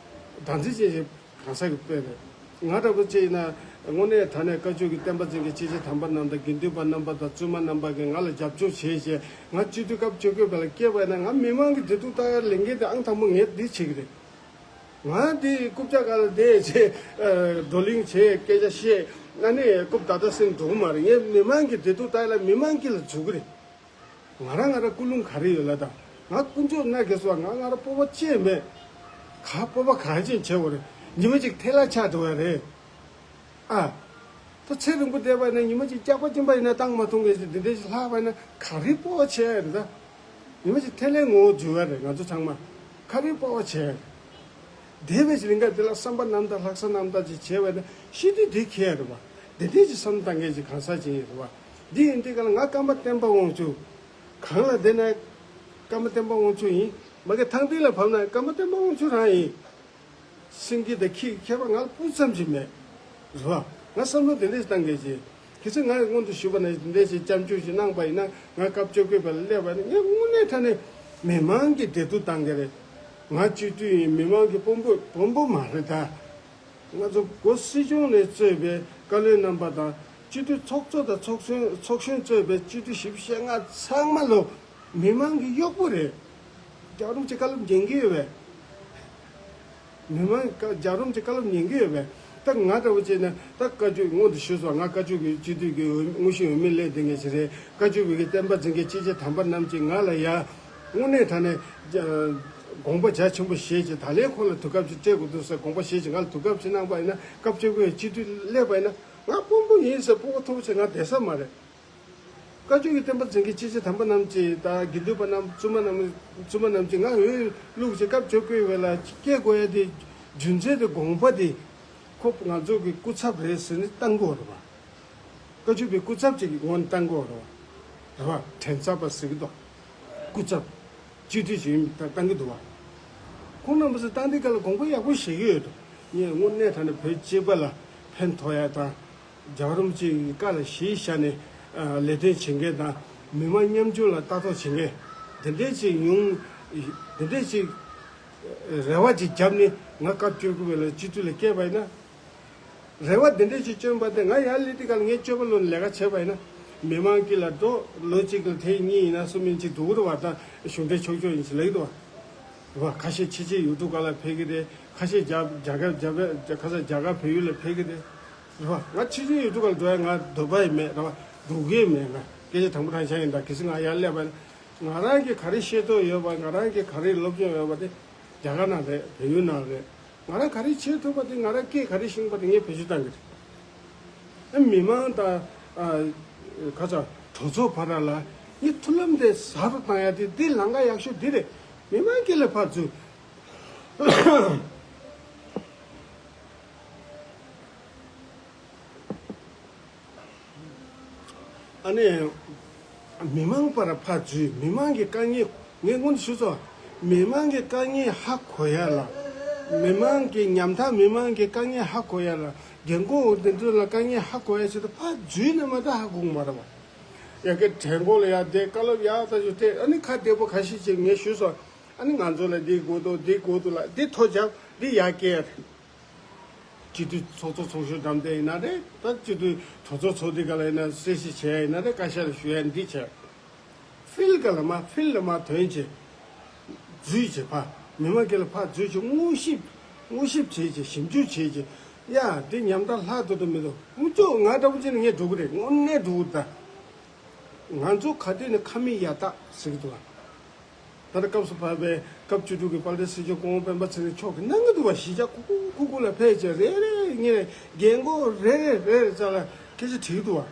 བདག་འཛིན་ཅན་གྱི་གང་ཟག་གི་དཔེ་རེད། ང་འདྲ་པོ་ཅིག་ཡིན་ན་དངོས་གནས་དྲང་གནས་བཀའ་བརྒྱུད་ཀྱི་བསྟན་པ་འཛིན་མཁན་སྐྱེས་ཆེན་དམ་པ་རྣམས་དང་དགེ་འདུན་པ་རྣམ་པ་དང་བཙུན་མ་རྣམ་པ་གིས་ང་ལ་རྒྱབ་སྐྱོར་བྱས་བྱས་ང་སྤྱི་འཐུས་སྐབས་བཅོ་བརྒྱད་པ་ལ་སྐྱེས་པ་ཡིན་ན་ང་མི་མང་གི་བདེ་སྡུག་ལྟ་ཡ་ལས་འགན་དེ་ཨང་དང་པོ་ངས་འདི་བྱེད་ཀྱི་རེད། ང་འདི་རྐུབ་བཀྱག་སྒང་ལ་བསྡད་བྱས་བགྲོ་གླེང་བྱས་སྐད་ཆ་བཤད་ཨ་ནི་རྐུབ་ད་ད་སེང་འགྲོ་གི་མ་རེད། ངས་མི་མང་གི་བདེ་སྡུག་ལྟ་ཡ་ལ་མི་མང་གི་ལ་འཛུལ་གི་རེད། ང་རང་ང་རང་ཀུན་སློང་ག་རེ་ཡོད་ལ་ད། ང་དཀོན་མཆོག་མནའ་གས་སོ་ང་ང་རང་སྤོབས་པ་ཅི་མེད། ག་སྤོབས་པ་ག་ཅན་བྱེད་དགོས་རེད། ཉི་མ་གཅིག་ཐལ་ལ་ཆགས་འགྲོ་བ་རེད། ཨ། ད་ཚེ་རིང་པོ་བསྡད་པ་ཡིན་ན་ཉི་མ་གཅིག་སྐྱག་པ་གཅིན་པ་ཡིན་ན་བཏང་མ་ཐུབ་མཁན་ཞིག་འདི་འདྲ་ཞིག་ལྷག་པ་ཡིན་ན་ག་རེ་སྤོབས་པ་བྱེད་ཡ་རེད་ད། ཉི་མ་གཅིག་ཐལ་ལའི་ངོ་བོ་འགྱུར་བ་རེད་ང་ཚོ་ཚང་མ། ག་རེ་སྤོབས་པ་བྱེད་ཡ་རེད། འདས་པའི་རིང་ག་འདི་ལ་བསམ་པ་རྣམ་དག་ལྷག་བསམ་རྣམ་དག་ཅིག་བྱས་པ་ཡིན་ན་ཤི་དུས་འདི་ཁེལ་ཡ་རེད་བ། འདི་འདྲ་ཞིག་བསམ་བཏང་མཁན་ཞིག་གང་ཟག་ཅིག་ཡིན་རེད་བ། འདི་ཡིན་དུས་ག་ལ་ང་ཀརྨ་བསྟན་པ་དབང་ཕྱུག་གང་ལ་བསྡད་ན་ཀརྨ་བསྟན་པ་དབང་ཕྱུག་ཡིན། མ་གི་ཐང་སྟེང་ལ་བབས་ན་ཀརྨ་བསྟན་པ་དབང་ཕྱུག་རང་ཡིན། སེང་གེ་དང་ཁྱི་ཁྱད་པར་ང་ལ་སྤུ་ཙམ་ཞིག་མེད། རེད་བ། ང་བསམ་བློ་དེ་འདྲ་ཞིག་བཏང་མཁན་ཞིག་གལ་སྲིད་ང་ཡི་སྔོན་དུ་ཞུས་པ་ནང་བཞིན་དེ་འདྲ་ཞིག་སྐྱབས་འཇུག་ཞིག་གནང་པ་ཡིན་ན་ང་སྐབས་བཅོ་བརྒྱད་པ་ལ་སླེབས་པ་ཡིན་ན་ངས་དངོས་གནས་དྲང་གནས་མི་མང་གི་བདེ་སྡུག་བཏང་མཁན་རེད། ང་སྤྱི་འཐུས་ཡིན། མི་མང་གི་དཔོན་པོ་དཔོན་པོ་མ་རེད་ད། ང་ཚོ་འགོ་སྲིད་གཞུང་ནས་གཙོས་པའི་བཀའ་བློན་རྣམ་པ་དང་སྤྱི་འཐུས་ཚོགས་གཙོ་དང་ཚོགས་གཞོན་ཚོགས་གཞོན་གཙོས་པའི་སྤྱི་འཐུས་བཞི་བཅུ་ཞེ་ལྔ་ཚང་མ་ལོ་མི་མང་གི་གཡོག་པོ་རེད། རྒྱལ་བ་རིན་པོ་ཆེ་བཀའ་སློབ་ཉན་གི་ཡོད་པས། མི་མང་ག་རྒྱལ་བ་རིན་པོ་ཆེ་བཀའ་སློབ་ཉན་གི་ཡོད་པས། ད་ང་འདྲ་བོ་བྱས་ན་ད་བཀའ་བརྒྱུད་སྔོན་དུ་ཞུས་སོང་། ང་བཀའ་བརྒྱུད་ཀྱི་སྤྱི་འཐུས་ཀྱི་འོས་དངོས་གཞི་འོས་མི་སླེབས་བསྡད་མཁན་ཞིག་རེད། བཀའ་བརྒྱུད་པའི་གི་བསྟན་པ་འཛིན་མཁན་སྐྱེས་ཆེན་དམ་པ་རྣམས་ཀྱིས་ང་ལ་ཡ་དངོས་གནས་དྲང་གནས་དགོངས་པ་རྒྱ་ཆེན་པོ་བཞེས་བྱས་ད་ལན་ཁོང་ལ་དུས་སྐབས་ཅིག་སྤྲད་དགོས་འདུག་ཟེར་དགོངས་པ་བཞེས་བྱས་ང་ལ་དུས་སྐབས་ཅིག་གནང་པ་ཡིན་ན་སྐབས་བཅོ་བརྒྱད་སྤྱི་འཐུས་སླེབས་པ་ཡིན་ན་ང་དཔོན་པོ་ཡིན་ཟེར་སྤོབས་པ་མཐོ་པོ་བྱས་ང་བསྡད་ས་མ་རེད། བཀའ་བརྒྱུད་ཀྱི་བསྟན་པ་འཛིན་མཁན་སྐྱེས་ཆེན་དམ་པ་རྣམས་ཀྱིས་དང་དགེ་འདུན་པ་རྣམས་བཙུན་མ་རྣམས་བཙུན་མ་རྣམས་ཀྱིས་ང་འོས་བླུགས་བྱས་སྐབས་བཅོ་བརྒྱད་པ་ལ་སྐྱེལ་དགོས་ཡ་དེ་ རྒྱུ་མཚན་དེ་དགོངས་པ་དེ་ཁོ་ང་ཚོ་གི་སྐུ་ཚབ་རེད་ཟེར་ནས་བཏང་དགོས་རེད་བ། བཀའ་བརྒྱུད་པའི་སྐུ་ཚབ་ཅིག་གི་ངོས་ནས་བཏང་དགོས་རེད་བ། རེད་བ། དྲན་ཚབ་པ་ཟེར་གི་འདུག་སྐུ་ཚབ་སྤྱི་འཐུས་ཅིག་ཡིན་བཏང་གི་འདུག་བ། ཁོང་རྣམ་པ་ཚོ་བཏང་དུས་སྐབས་ལ་དགོངས་པ་ཡག་པོ་བཞེས་ཀྱི་ཡོད་འདུག་ངས་དངོས་གནས་དྲང་གནས་བོད་སྤྱི་པ་ལ་ཕན་ཐོགས་ཡ་དང་། རྒྱལ་བ་རིན་པོ་ཆེའི་བཀའ་ལ་གཞི་བཞག་ནས་ལས་དོན་བྱེད་མཁན་དང་། མི་མང་མཉམ་ཞུགས་ལ་ལྟ་རྟོག་བྱེད་མཁན་དེ་འདྲའི་ཅིག་ཡོང་། དེ་འདྲའི་ཅིག་རེ་བ་ཅིག་བརྒྱབ་ནས་ང་སྐབས་བཅུ་དགུ་པའི་ལ་སྤྱི་འཐུས་ལ་བསྐོས་པ་ཡིན་ན། རེ་བ་དེ་འདྲའི་ཅིག་བཅོལ་བ་དེ་ང་ཡར་སླེབས་དུས་སྐབས་ལ་ངས་སྤྱོད་པ་ལོན་ལས་ཀ་བྱས་པ་ཡིན་ན། མི་མང་གི་ལ་འགྲོ་ལོ་གཅིག་ལ་དེ་གཉིས་ཡིན་ན་གསུམ་ཡིན་ཅིག་འདུག་རེད་བ། ད་གཞུང་འབྲེལ་ཕྱོགས་ཕྱོགས་ཡིན་ཅིག་ལེགས་འདུག་བ། རེད་བ། ཁ་ཤས་ཕྱི་རྒྱལ་ཡུལ་གྲུ་ཁག་ལ་ཕེབས་ཀྱི་རེད། ཁ་ཤས་རྒྱ་རྒྱ་གར་རྒྱ་བལ་ཁ་ཤས་རྒྱ་གར་བལ་ཡུལ་ལ་ཕེབས་ཀྱི་རེད། རེད་བ། ང་ཕྱི་རྒྱལ་ཡུལ་གྲུ་ཁག་ལ་འགྲོ་ཡ་ང་འདོད་པ་ཡི་མེད། རེད་བ། འགྲོ་གི་མེད། ང་སྐད་ཆ་དྲང་པོ་དྲང་བཞག་ཡིན། ད་གལ་སྲིད་ང་ཡར་སླེབས་པ་ཡིན་ན་ང་རང་གི་ག་རེ་ཤེས་རྟོགས་ཡོད་པ། ང་རང་གི་ག་རེ་སློབ་སྦྱོང་ཡོད་པ་དེ་རྒྱ་གར་ནང་རེད། བལ་ཡུལ་ནང་རེད། ང་རང་ག་རེ་བྱེད་ཐུབ་པ་དེ། ང་རང་སྐད་ག་རེ་ཤེས་པ་དེ་ངས་བེད་སྤྱོད་བཏང་གི་རེད། མི་མང་དང་། ཨ། ཁ་ཚ་གྲོས་ཚོགས་བར་ལ་ངས་མཐུན་ལམ་དེ་ཟབ་རུ་བཏང་ཡ་དེ་འདི་ལམ་ཁ་ཡག་ཤོས་འདི་རེད། མི་མང་སྐད་ལ་ཕར་འཛུལ། ཨ་ནི། མི་མང་བར་ཕར་འཛུལ། མི་མང་གི་དཀའ་ངལ་ངས་སྔོན་ཞུས་སོང་། མི་མང་གི་དཀའ་ངལ་ཧ་གོ་ཡ་ལ། མི་མང་གི་ཉམ་ཐག་མི་མང་གི་དཀའ་ངལ་ཧ་གོ་ཡ་ལ། རྒན་གོག་འདི་ཚོ་ལ་དཀའ་ངལ་ཧ་གོ་ཡ་ཆེད་དུ་ཕར་འཛུལ་ནས་མ་གཏོགས་ཧ་གོ་གི་མ་རེད་བ། ཡ་གི་གྲལ་མགོ་ལ་ཡ་བསྡད། བཀའ་སློབ་ཡག་ད་ཞུ་སྟེ། ཨ་ནི་ཁ་བདེ་པོ་ཁ་ཤས་ཅིག་ངས་ཞུས་སོང་། ཨ་ནི་ང་ཚོ་ལ་འདི་དགོས་འདུག་འདི་དགོས་འདུག་ལ་འདི་ཐོ་རྒྱབ། འདི་ཡར་སྐྱེལ། སྤྱི་འཐུས་ཚོགས་གཙོ་ཚོགས་གཞོན་འགྲམ་དེ་ཡིན་ན་རེད། ད་སྤྱི་འཐུས་གྲོས་ཚོགས་ཚོགས་དུས་སྐབས་ལ་ཡིན་ན་གསལ་བཤད་བྱས་ཡིན་ན་རེད། བཀའ་ཤག་ལ་ཞུ་ཡ་འདི་བྱས། ཕིལ་ག་ལ་མ་ཕིལ་ལ་མ་དོན་བྱེད། འཛུལ་བྱེད་ཕ། མི་མང་སྐད་ལ་ཕར་འཛུལ་བྱེད། ངོ་ཤེས་ངོ་ཤེས་བྱེད་བྱེད། ཞིབ་འཇུག་བྱེད་བྱེད། ཡ་དེ་ཉམ་ཐག་ལྷག་ཏུ་ཏུ་མི་འདུག་ངུ་ཅོག་ང་འདྲ་པོ་ཅིག་ནི་ངས་འགྲོ་གི་རེད། དངོས་གནས་འགྲོ་གི་རེད་ད། ང་ཚོ་ག་དུས་ནས་ཁ་མིག་ཡར་བལྟ་ཟེར་གི་འདུག་ཨ། ད་ལྟ་སྐབས་སུ་བབས་པའི་སྐབས་བཅུ་དྲུག་གི་དཔལ་ལྡན་སྲིད་སྐྱོང་སྐུ་ངོ་སྤེན་པ་ཚེ་རིང་མཆོག་གིས་གནང་གི་འདུག་བ། གཞིས་ཆགས་ཁུག་ཁུག་ཁུག་ཁུག་ལ་ཕེབས་བྱས་རེ་རེ་གཉིས་རེ་རྒན་གོག་རེ་རེ་རེ་རེ་ཙམ་ལ་སྐད་ཆ་དྲིས་འདུག་བ།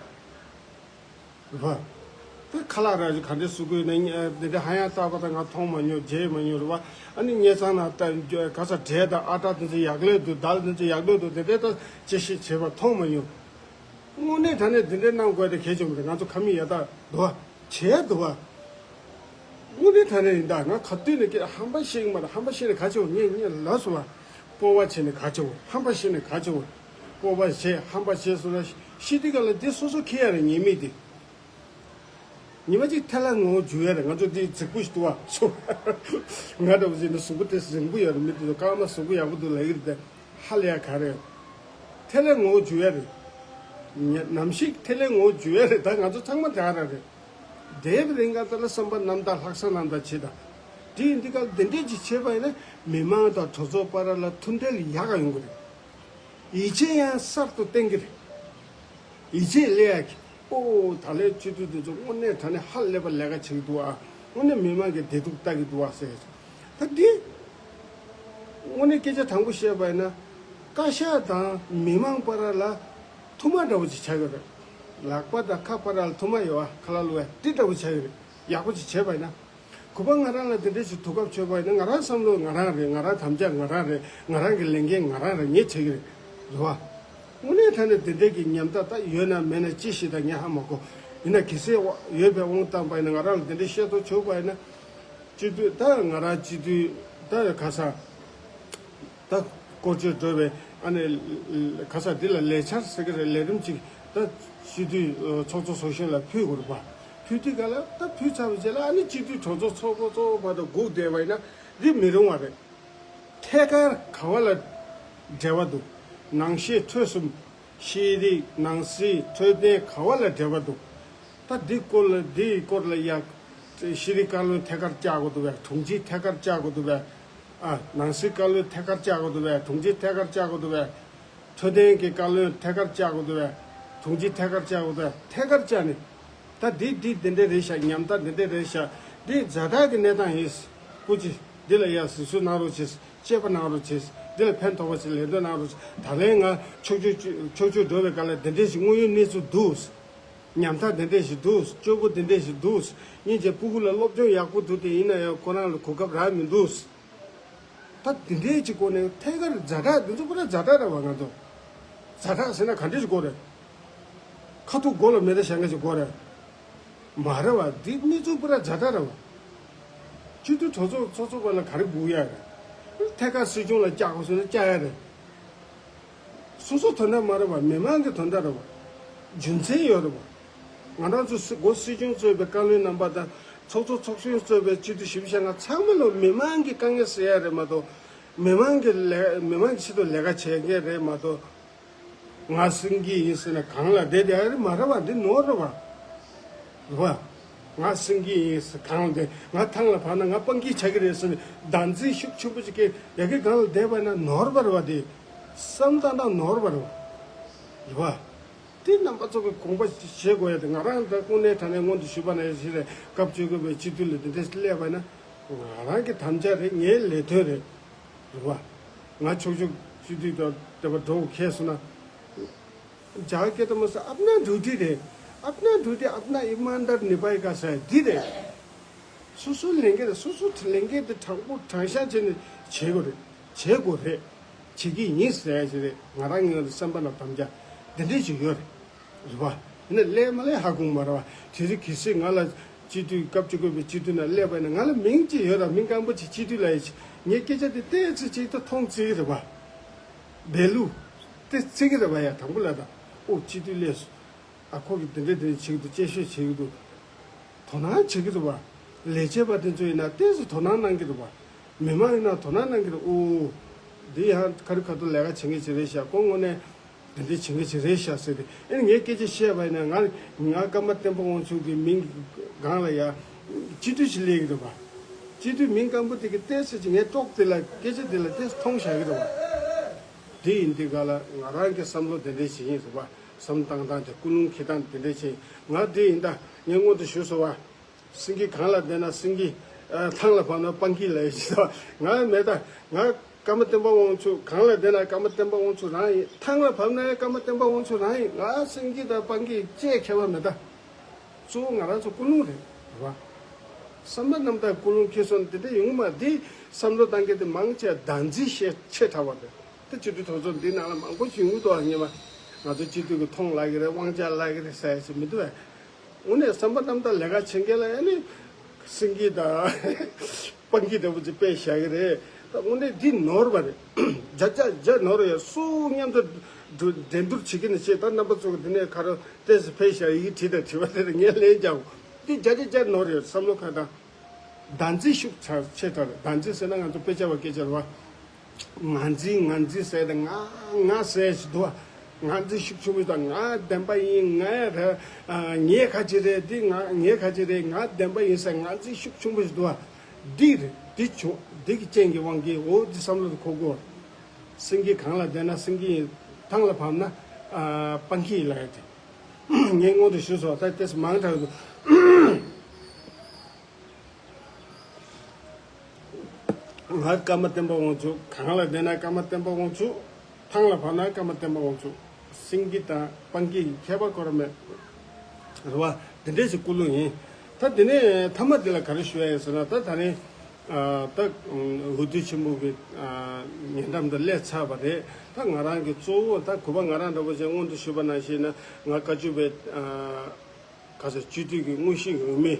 རེད་བ། ད་ཁ་ལག་ར་ག་འདྲས་བཟོ་དགོས་ན་འདི་འདྲ་ཧ་ཡང་བལྟས་པ་དང་ང་མཐོང་མ་མྱོང་། མཇལ་མ་མྱོང་རེད་བ། ཨ་ནི་སྙེ་ཚང་ན་ད་ག་ས་འབྲས་དང་ཨ་ཏྲ་འདི་ཚོ་ཡག་ལོས་འདུག་དལ་འདི་ཚོ་ཡག་ལོས་འདུག་དེ་འདྲས་ད་དཔྱད་ཞིབ་བྱས་པ་མཐོང་མ་མྱོང་། དངོས་གནས་དྲང་གནས་འདི་འདྲའི་གནང་དགོས་དེ་གལ་ཆེན་པོ་རེད། ང་ཚོ་ཁ་མིག་ཡར་བལྟ་འདུག་བ། བྱས་འདུག་བ། དངོས་གནས་དྲང་གནས་ཡིན་ད། ང་ག་དུས་ནས་ཀྱི་ཧམ་པ་ཤེས་ཀྱི་མ་རེད། ཧམ་པ་ཤེས་ནས་ག་ཆེ་བོ་ངས་ངས་ལབ་སོང་བ། སྤོབས་པ་བྱས་ནས་ག་ཆེ་བོ། ཧམ་པ་ཤེས་ནས་ག་ཆེ་བོ། སྤོབས་པ་བྱས་ཧམ་པ་བྱས་སོང་ན་ཤི་དུས་ག་ལ་དེ་སོ་སོ་ཁེ་ཡ་རེད། ཉེས་མེད་དེ། ཉི་མ་གཅིག་ཐལ་ལ་ངོ་བོ་འཇུ་ཡ་རེད། ང་ཚོ་འདི་རྫིག་པོ་ཞིག་འདུག་བ་སོ། ང་འདྲ་བོ་ཟེར་ན་གཟུགས་པོ་དེ་རིང་པོ་ཡོད་རེད། མི་དེ་ཚོ་སྐར་མ་གཟུགས་པོ་ཡག་པོ་འདུག་ལབ་ཀྱི་རེད་དེ། ཧ་ལས་ཡ་ག་རེ། ཐལ་ལ་ངོ་བོ་འཇུ་ཡ་རེད། ཉ་ནམ་ཞིག་ཐལ་ལ་ངོ་བོ་འཇུ་ཡ་རེད། ད་ང་ཚོ་ཚང་མ་དེ་ག་རང་རེད། དེའི་རིང་ག་ད་ལ་བསམ་པ་རྣམ་དག་ལྷག་བསམ་རྣམ་དག་བྱེད་དང་། དེ་ཡིན་དུས་སྐབས་དེ་འདྲས་ཅིག་བྱས་པ་ཡིན་ན་མི་མང་དང་གྲོས་ཚོགས་བར་ལ་མཐུན་སྒྲིལ་ཡག་ག་ཡོང་གི་རེད། ཡིད་ཆེས་ཡང་གསར་དུ་བསྟེན་གི་རེད། ཡིད་ཆེས་སླེབས་ཡག་གི། ཨོ་ད་ལོའི་སྤྱི་འཐུས་དེ་ཚོ་དངོས་གནས་དྲང་གནས་ཧ་ལས་པ་ལས་ཀ་བྱེད་ཀྱི་འདུག་ཨ། དངོས་གནས་མི་མང་གི་བདེ་སྡུག་ལྟ་གི་འདུག་ཨ་ཟེར། ད་འདི་དངོས་གནས་སྐད་ཆ་དྲང་པོ་བཤད་པ་ཡིན་ན། བཀའ་ཤག་དང་མི་མང་བར་ལ་ཐུར་མ་འདྲ་བོ་ཅིག་ཆགས་ཡོད་རེད། ལག་པ་དང་ཁ་བར་ལ་ཐུར་མ་ཡོད་ཨ། ཁ་ལག་བླུགས་ཡ་དེ་འདྲ་བོ་ཆགས་ཡོད་རེད། ཡག་པོ་ཅིག་བྱས་པ་ཡིན་ན། གུས་པ་ང་རང་ལ་དེ་འདྲས་ཞིག་དུས་སྐབས་བྱོས་པ་ཡིན་ན། ང་རང་བསམ་བློ་ང་རང་རེད། ང་རང་དམ་བཅའ་ང་རང་རེད། ང་རང་གི་ལས་འགན་ང་རང་རེད། ངས་བྱེད་ཀྱི་རེད། རེད་བ། དངོས་གནས་དྲང་གནས་དེ་འདྲས་ཀྱི་ཉམ་ཐག་ད་ཡོད་ན་མེད་ན་ཅི་ཞིག་ད་ངས་ཧ་མ་གོ། ཡིན་ན་གལ་སྲིད་ཡོད་པའི་དབང་བཏང་པ་ཡིན་ན། ང་རང་ལ་དེ་འདྲས་བཤད་ཐུབ་བྱུང་བ་ཡིན་ན། སྤྱི་འཐུས་ད་ང་རང་སྤྱི་འཐུས་ད་ག་ས། ད་སྐོར་སྐྱོད་འགྲོ་བའི་ཨ་ནི་ག་ས་འདི་ལ་ལས་འཆར་ཟེར་གི་རེད། ལས་རིམ་ཅིག་ད་སྤྱི་འཐུས་ཚོགས་གཙོ་ཚོགས་གཞོན་ལ་ཕུལ་དགོས་རེད་པ། ཕུལ་དུས་ག་ལ་ད་ཕུལ་ཚར་བའི་རྗེས་ལ་ཨ་ནི་སྤྱི་འཐུས་གྲོས་ཚོགས་ཚོགས་གཙོ་ཚོགས་པ་དང་སྒུག་བསྡད་པ་ཡིན་ན་འདི་མི་རུང་བ་རེད། ཐད་ཀར་ག་བ་ལ་འབྲེལ་བ་འདུག་ནང་ཤེས་འཕྲོས་གསུམ། ཤེས་རིག་ནང་སྲིད་འཕྲོད་བསྟེན་ག་བ་ལ་འབྲེལ་བ་འདུག་ད་འདི་སྐོར་ལ་འདིའི་སྐོར་ལ་ཡ། ཤེས་རིག་བཀའ་བློན་ཐད་ཀར་བཅར་དགོས་འདུག་བས། དྲུང་ཆེ་ཐད་ཀར་བཅར་དགོས་འདུག་བས། ཨ། ནང་སྲིད་བཀའ་བློན་ཐད་ཀར་བཅར་དགོས་འདུག་བས། དྲུང་ཆེ་ཐད་ཀར་བཅར་དགོས་འདུག་བས། འཕྲོད་བསྟེན་གྱི་བཀའ་བློན་ཐད་ཀར་བཅར་དགོས་འདུག་བས། དྲུང་ཆེ་ཐད་ཀར་བཅར་དགོས་འདུག་བས། ཐད་ཀར་བཅར་ནས། ད་འདི་འདི་འདི་འདྲ་རེད་ཤག་ཉམ་ཐག་འདི་འདྲ་རེད་ཤག་འདི་ཛ་དྲག་གི་གནས་སྟངས་ཡིན། སྐུ་མཁྱེན། འདི་ལ་ཡ་གཟིགས་ཞིབ་གནང་རོགས་བྱེད། དཔྱད་པ་གནང་རོགས་བྱེད། འདི་ལ་ཕན་ཐོགས་པ་ཞིག་ལས་དོན་གནང་རོགས་བྱེད། ད་ལན་ང་ཕྱོགས་བསྐྱོད་ཕྱོགས་བསྐྱོད་འགྲོ་བའི་སྐབས་ལ་འདི་འདྲ་ཞིག་དངོས་ཡོད་གནས་ཚུལ་འདུག་ཉམ་ཐག་དེ་འདྲས་ཞིག་འདུག་སྤྱོད་སྒོ་དེ་འདྲས་ཞིག་འདུག་སྙིང་རྗེ། སྤུ་གུ་ལ་སློབ་སྦྱོང་ཡག་པོ་འདུག་དེ་ཡིན་ན་ཡང་ཁོ་རང་ལ་གོ་སྐབས་རག་མི་འདུག་ད་དེ་འདྲའི་ཅིག་སྒོ་ནས་ཐད་ཀར་ཛ་དྲག་འདི་ཚོ་པུ་ར་ཛ་དྲག་རེད་བ། ང་ཚོ་ཛ་དྲག་ཟེར་ན་ག་འདྲ་ཞིག་དགོས་རེད། ཁ་ཐུག་མགོ་ལ་མེ་མདའ་བཞག་མཁན་ཞིག་དགོས་རེད། མ་རེད་བ། འདི་གནས་ཚུལ་པུ་ར་ཛ་དྲག་རེད་བ། སྤྱི་འཐུས་གྲོས་ཚོགས་ཚོགས་གཙོ་པ་ལ་ག་རེ་སྒུག་ཡ་རེད། ཐད་ཀར་སྲིད་སྐྱོང་ལ་བཅར་དགོས་ཟེར་ན་བཅར་ཡ་རེད། སོ་སོ་དོན་དག་མ་རེད་བ། མི་མང་གི་དོན་དག་རེད་བ། རྒྱུ་མཚན་ཡོད་རེད་བ། ང་རང་ཚོ་སྲི་སྒོ་སྲིད་སྐྱོང་གཙོས་པའི་བཀའ་བློན་རྣམ་པ་དང་། ཚོགས་གཙོ་ཚོགས་གཞོན་གཙོས་པའི་སྤྱི་འཐུས་བཞི་བཅུ་ཞེ་ལྔ་ཚང་མ་ལ་མི་མང་གི་དཀའ་ངལ་སེལ་ཡ་རེད་མ་གཏོགས། མི་མང་གི་ལས་མི་མང་གི་ཆེད་དུ་ལས་ཀ་བྱེད་མཁན་རེད་མ་གཏོགས། ང་སེང་གེ་ཡིན་ཟེར་ན་གང་ལ་བསྡད་བསྡད་ཡ་རེད་མ་རེད་བ། འདི་ནོར་རེད་བ། རེད་བ། ང་སེང་གེ་ཡིན་ཟེར་གང་ལ་བསྡད། ང་ཐང་ལ་བབས་ན་ང་སྤང་གི་ཆགས་ཀྱི་རེད་ཟེར་ནས་བདག་འཛིན་ཤུགས་ཆེན་པོ་ཅིག་གིས་ཡ་གི་གང་ལ་བསྡད་པ་ན་ནོར་བ་རེད་བ། དེ་བསམ་བཏང་སྟངས་ནོར་བ་རེད་བ། རེད་བ། དེ་རྣམ་པ་ཚོ་གི་དགོངས་པ་བཞེས་དགོས་ཡ་དེ། ང་རང་ད་དངོས་གནས་དྲང་གནས་སྔོན་དུ་ཞུས་པ་ནང་བཞིན་རེད། སྐབས་བཅོ་བརྒྱད་པའི་སྤྱི་འཐུས་ལ་འདི་འདྲས་སླེབས་པ་ན་ང་རང་གི་དམ་བཅའ་རེད། ངའི་ལས་དོན་རེད། རེད་བ། ང་ཕྱོགས་ཕྱོགས་སྤྱི་འཐུས་དང་དེ་བ་འགྲོ་ཁེལ་སོང་ན། जहाँ के तो मुझसे अपना ड्यूटी रहे, अपना ड्यूटी अपना ईमानदार निभाएगा शायद धीरे। སོ་སོའི་ལས་འགན་དེ་སོ་སོའི་ལས་འགན་དེ་དྲང་པོ་དྲང་གཞག་བྱས་ནས་བྱེད་དགོས་རེད། བྱེད་དགོས་རེད། བྱེད་ཀྱི་ཡིན་ཟེར་ཡ་ཞིག་རེད། ང་རང་ངོས་ནས་བསམ་པ་ལ་དམ་བཅའ་འདི་འདྲས་ཅིག་ཡོད་རེད། རེད་བ། ཡིན་ན་སླེབས་མ་སླེབས་ཧ་གོ་གི་མ་རེད་བ། དེ་རིང་གལ་སྲིད་ང་ལ་སྤྱི་འཐུས་སྐབས་བཅུ་བཞི་པའི་སྤྱི་འཐུས་ནང་སླེབས་པ་ཡིན་ན། ང་ལ་མིང་ཅིག་ཡོད་ར། མིང་སྐམ་པོ་ཅིག་སྤྱི་འཐུས་ལབ་ཡ་ཅིག་ངས་སྐད་ཆ་དེ་ཏོག་ཙམ་ཅིག་ད་མཐོང་བརྩི་གི་རེད་བ། བེ་ལུ། དེ་བརྩི་གི་རེད་བ་ཡ། དང་པོ་ལ་ད། ཨོ་སྤྱི་འཐུས་སླེབས་སོང་། ཨ་ཁོ་གིས་དེ་འདྲ་དེ་འདྲ་བྱེད་ཀྱི་འདུག་སྐྱེད་ཤོད་བྱེད་ཀྱི་འདུག་དོ་སྣང་བྱེད་ཀྱི་འདུག་བ། ལས་བྱེད་པ་དེ་ཚོ་ཡིན་ན་ཏོག་ཙམ་དོ་སྣང་གནང་གི་འདུག་བ། མི་མང་ཡིན་ན་དོ་སྣང་གནང་གི་འདུག་ཨོ། འདི་ཡང་ཁ་རི་ཁ་ཐུག་ལས་ཀ་བྱེད་མཁན་ཅིག་རེད་ཤག་ཁོ་དངོས་གནས་དེ་འདྲ་བྱེད་མཁན་ཅིག་རེད་ཤག་ཟེར་ཏེ། ཨེ་ནི་ངས་སྐད་ཆ་བཤད་པ་ཡིན་ན། ང་ང་ཀརྨ་བསྟན་པ་དབང་ཕྱུག་གི་མིང་སྒང་ལ་ཡ་སྤྱི་འཐུས་ཤིག་སླེབས་ཀྱི་འདུག་བ། སྤྱི་འཐུས་མིང་སྐམ་པོ་དེ་གི་ཏོག་ཙམ་ཅིག་ངའི་ཀྲོག་དེ་ལ་སྐད་ཆ་དེ་ལ་ཏོག་ཙམ་མཐོང་བཞག་གི་འདུག་བ། དེ་ཡིན་དུས་ག་ལ་ང་རང་གི་བསམ་བློ་དེ་འདྲས་ཞིག་ཡིན་ཟེར་བ། བསམ་བཏང་སྟངས་དེ། ཀུན་སློང་འཁྱེར་སྟངས་དེ་འདྲས་ཞིག་ང་དེ་ཡིན་ད། ངས་སྔོན་དུ་ཞུས་སོང་བ། སེང་གེ་གངས་ལ་བསྡད་ན་སེང་གེ། ཨ། ཐང་ལ་བབས་ན་སྤང་ཁྱི་ལབ་ཡ་ཞིག་ད། ང་མེད་ད། ང་ཀརྨ་བསྟན་པ་དབང་ཕྱུག་གངས་ལ་བསྡད་ན་ཀརྨ་བསྟན་པ་དབང་ཕྱུག་རང་ཡིན། ཐང་ལ་བབས་ན་ཡང་ཀརྨ་བསྟན་པ་དབང་ཕྱུག་རང་ཡིན། ང་སེང་གེ་དང་སྤང་ཁྱི་ཅིག་ཁྱད་པར་མེད་ད། གཙོ་བོ་ང་རང་ཚོ་ཀུན་སློང་རེད། རེད་བ། བསམ་པ་རྣམ་དག་ཀུན་སློང་འཁྱེར་སོང་ན་དེ་འདྲ་ཡོང་གི་མ་རེད། འདི་བསམ་བློ་བཏང་མཁན་དེ་མང་ཆེ་བ་བདག་འཛིན་ཤས་ཆེ་དྲགས་པ་རེད། ད་སྤྱི་འཐུས་གྲོས་ཚོགས་འདི་ནང་ལ་མང་པོ་ཞིག་ཡོང་གི་འདུག་ཨ། སྔོན་མ་ང་ཚོ་སྤྱི་འཐུས་ཀྱི་མཐོང་ལབ་ཀྱི་རེད། དབང་ཆ་ལབ་ཀྱི་རེད་ཟེར་ཡ་ཞིག་མི་འདུག་ཨ། དངོས་གནས་བསམ་པ་རྣམ་དག་ལས་ཀ་བྱེད་མཁན་ལ་ཨ་ནི་སེང་གེ་དང་སྤང་ཁྱི་འདྲ་པོ་ཅིག་དཔེ་བཞག་གི་རེད། ད་དངོས་གནས་འདི་ནོར་བ་རེད། བརྒྱ་ཆ་བརྒྱ་ནོར་ཡོད། སུ་མཉམ་དུ་འགྲོ་འགྲན་བསྡུར་བྱེད་ཀྱི་ནི་བྱེད། ད་རྣམ་པ་ཚོ་གི་འདི་ནས་ག་རེ་ཏོག་ཙམ་ཕེབས་ཤག་ཡི་གེ་བྲིས་དང་། དྲི་བ་དེ་ལ་ངས་ལན་རྒྱག་འདི་བརྒྱ་ཆ་བརྒྱ་ནོར་ཡོད། བསམ་བློ་ག་དང་། བདག་འཛིན་ཤུགས་ཆེ་ཆེ་དྲགས་རེད། བདག་འཛིན་ཟེར་ན་ང་ཚོ་དཔེ་ཆ་བ་སྐད་ཆ་རེད་བ། ང་འཛིན་ང་འཛིན་ཟེར་ཏེ་ང་ང་ཟེར་ཞིག་འདུག་བ། ང་འཛིན་ཤུགས་ཆེན་པོ་དང་། ང་བདེན་པ་ཡིན། ང་རེད། ཨ། ངས་ག་ཅི་རེད། འདི་ང་ངས་ག་ཅི་རེད། ང་བདེན་པ་ཡིན་ཟེར་ང་འཛིན་ཤུགས་ཆེན་པོ་ཞིག་འདུག་བ། འདི་རེད། འདི་བྱུང་། འདི་གི་རྐྱེན་གྱི་དབང་གིས། འོ་འདི་བསམ་བློ་དེ་འཁོར་དགོས། སེང་གེ་གངས་ལ་བསྡད་ན་སེང་གེ་ཡིན། ཐང་ལ་བབས་ན་ཨ་སྤང་ཁྱི་ཡིན་ལབ་ཡ་དེ། ངས་སྔོན་དུ་ཞུས་སོང་། ད་ཏོག་ཙམ་མང་དྲགས་འདུག་ང་ཀརྨ་བསྟན་པ་དབང་ཕྱུག་གངས་ལ་བསྡད་ན་ཀརྨ་བསྟན་པ་དབང་ཕྱུག་ཐང་ལ་བབས་ན་ཀརྨ་བསྟན་པ་དབང་ཕྱུག་སེང་གེ་དང་སྤང་ཁྱི་ཡི་ཁྱད་པར་ཁོ་རང་མེད། རེད་བ། དེ་འདྲས་ཞིག་ཀུན་སློང་ཡིན། ད་དེ་ནས་མཐའ་མ་དེ་ལ་ག་རེ་ཞུ་ཡ་ཡིན་ཟེར་ན། ད་ད་རེས་ཨ་ད་འོས་བསྡུ་ཆེན་མོ་གི་ཨ་ཉེ་འགྲམ་དུ་སླེབས་ཚར་བ་རེད། ད་ང་རང་གི་གཙོ་བོ། ད་གུས་པ་ང་རང་འདྲ་པོ་ཅིག་སྔོན་དུ་ཞུས་པ་ནང་བཞིན་ན། ང་བཀའ་བརྒྱུད་པའི་ཨ་ག་ཚོད་སྤྱི་འཐུས་ཀྱི་དངོས་གཞིའི་འོས་མི་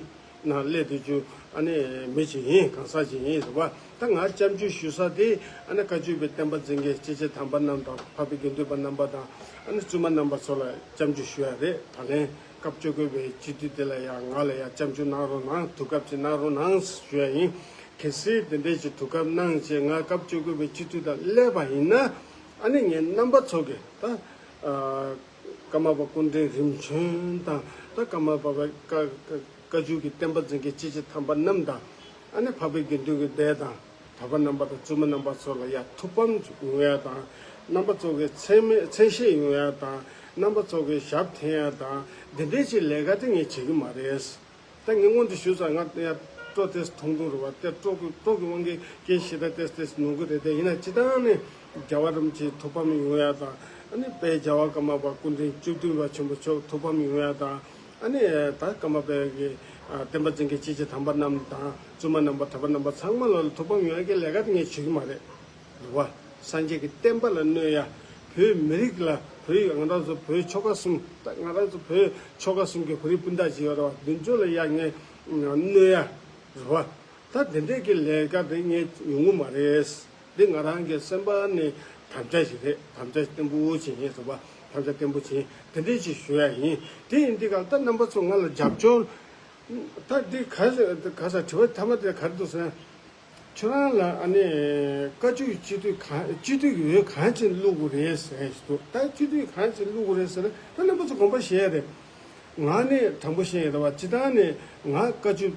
ནང་སླེབས་བསྡད་རྒྱུ་ཨ་ནི་མི་ཅིག་ཡིན། གང་ཟག་ཅིག་ཡིན། རེད་བ། ད་ང་སྐྱབས་འཇུག་ཞུ་ས་དེ་ཨ་ནི་བཀའ་བརྒྱུད་པའི་བསྟན་པ་འཛིན་མཁན་སྐྱེས་ཆེན་དམ་པ་རྣམས་དང་། འཕགས་པའི་དགེ་འདུན་པ་རྣམ་པ་དང་། ཨ་ནི་བཙུན་མ་རྣམ་པ་ཚོ་ལ་སྐྱབས་འཇུག་ཞུ་ཡ་རེད། ད་ལན་སྐབས་བཅོ་བརྒྱད་པའི་སྤྱི་འཐུས་དེ་ལ་ཡང་ང་ལ་ཡང་སྐྱབས་འཇུག་གནང་རོགས་གནང་། དུས་སྐབས་ཅིག་གནང་རོགས་གནང་ཞུ་ཡ་ཡིན། གལ་སྲིད་དེ་འདྲས་ཀྱི་དུས་སྐབས་གནང་བྱས་ང་སྐབས་བཅོ་བརྒྱད་པའི་སྤྱི་འཐུས་དང་སླེབས་པ་ཡིན་ན། ཨ་ནི་ངས་རྣམ་པ་ཚོ་གི་ད་ཨ་ཀརྨ་པ་སྐུ་ཕྲེང་རིམ་བྱོན་དང་། ད་ཀརྨ་པ་བཀའ་བཀའ་བཀའ་བརྒྱུད་ཀྱི་བསྟན་པ་འཛིན་མཁན་སྐྱེས་ཆེན་དམ་པ་རྣམས་དང་། ཨ་ནི་འཕགས་པའི་དགེ་འདུན་གྱི་སྡེ་དང་། དམ་པ་རྣམ་པ་དང་བཙུན་མ་རྣམ་པ་ཚོ་ལ་ཡ་ཐུགས་ཕམ་ཡོང་ཡ་དང་། རྣམ་པ་ཚོ་གི་མཚན་སྨད་མཚན་ཤས་ཡོང་ཡ་དང་། རྣམ་པ་ཚོ་གི་ཞབས་འཐེན་ཡ་དང་། འདི་འདྲའི་ཅིག་ལས་ཀ་དེ་ངས་བྱེད་ཀྱི་མ་རེད། ད་ངས་སྔོན་དུ་ཞུས་ཙང་ང་ཡ་སྤྲོ་ཏོག་ཙམ་ཐུང་ཐུང་རེད་བ། དེ་སྤྲོ་གི་སྤྲོ་གི་དབང་གིས་སྐད་ཞེ་དྲག་ཏོག་ཙམ་ཏོག་ཙམ་ཉུང་གི་རེད། དེ་ཡིན་ན་སྤྱིར་བཏང་ནས་རྒྱལ་བ་རིན་པོ་ཆེའི་ཐུགས་ཕམ་ཡོང་ཡ་དང་། ཨ་ནི་དཔལ་རྒྱལ་བ་ཀརྨ་པ་སྐུ་ཕྲེང་བཅུ་བདུན་པ་ཆེན་པོ་མཆོག་ཐུགས་ཕམ་ཡོང་ཡ་དང་། ཨ་ནི་ད་ཀརྨ་པའི་གི་ཨ་བསྟན་པ་འཛིན་མཁན་སྐྱེས་ཆེན་དམ་པ་རྣམས་དང་། བཙུན་མ་རྣམ་པ་དམ་པ་རྣམ་པ་ཚང་མ་ལ་ཐུགས་ཕམ་ཡོང་ཡ་གི་ལས་ཀ་དེ་ངས་བྱེད་ཀྱི་མ་རེད། རེད་བ། སངས་རྒྱས་ཀྱི་བསྟན་པ་ལ་གནོད་ཡ། བོད་མི་རིགས་ལ། བོད་ཡིག་ང་རང་ཚོ་བོད་ཆོལ་ཁ་གསུམ། ད་ང་རང་ཚོ་བོད་ཆོལ་ཁ་གསུམ་གྱི་བོད་རིགས་སྤུན་ཟླ་ཅིག་ཡོད་རེད་བ། བདུན་ཅུ་ལ་ཡ་ངས་གནོད་ཡ་རེད་བ། ད་དེ་འདྲས་ཀྱི་ལས་ཀ་དེ་ངས་ཡོང་གི་མ་རེད། འདི་ང་རང་གི་སེམས་པ་ནས་དམ་བཅའ་ཞིག་རེད། དམ་བཅའ་བརྟན་པོ་བྱེད་ཡིན་རེད་བ། དམ་བཅའ་བརྟན་པོ་བྱེད་དེ་འདྲས་ཅིག་ཞུ་ཡ་ཡིན། དེ་ཡིན་དུས་ག་ད་རྣམ་པ་ཚོ་ང་ལ་རྒྱབ་སྐྱོར། ད་འདི་ག་ས་ག་ས་དྲི་བ་མཐའ་མ་དེ་ག་རེ་འདུག་ཟེར་ན། ཁྱོད་རང་ལ་ཨ་ནི་བཀའ་བརྒྱུད་སྤྱི་འཐུས་གང་སྤྱི་འཐུས་ཀྱི་འོས་གང་ཅིག་བླུག་དགོས་རེད་ཟེར་ཞིག་འདུག་ད་སྤྱི་འཐུས་གང་ཅིག་བླུག་དགོས་རེད་ཟེར་ན། ད་རྣམ་པ་ཚོ་དགོངས་པ་བཞེས་ཡ་རེད། ང་ནི་དྲང་པོ་བཤད་ཡ་རེད་བ། སྤྱི་བཏང་ནས་ང་བཀའ་བརྒྱུད་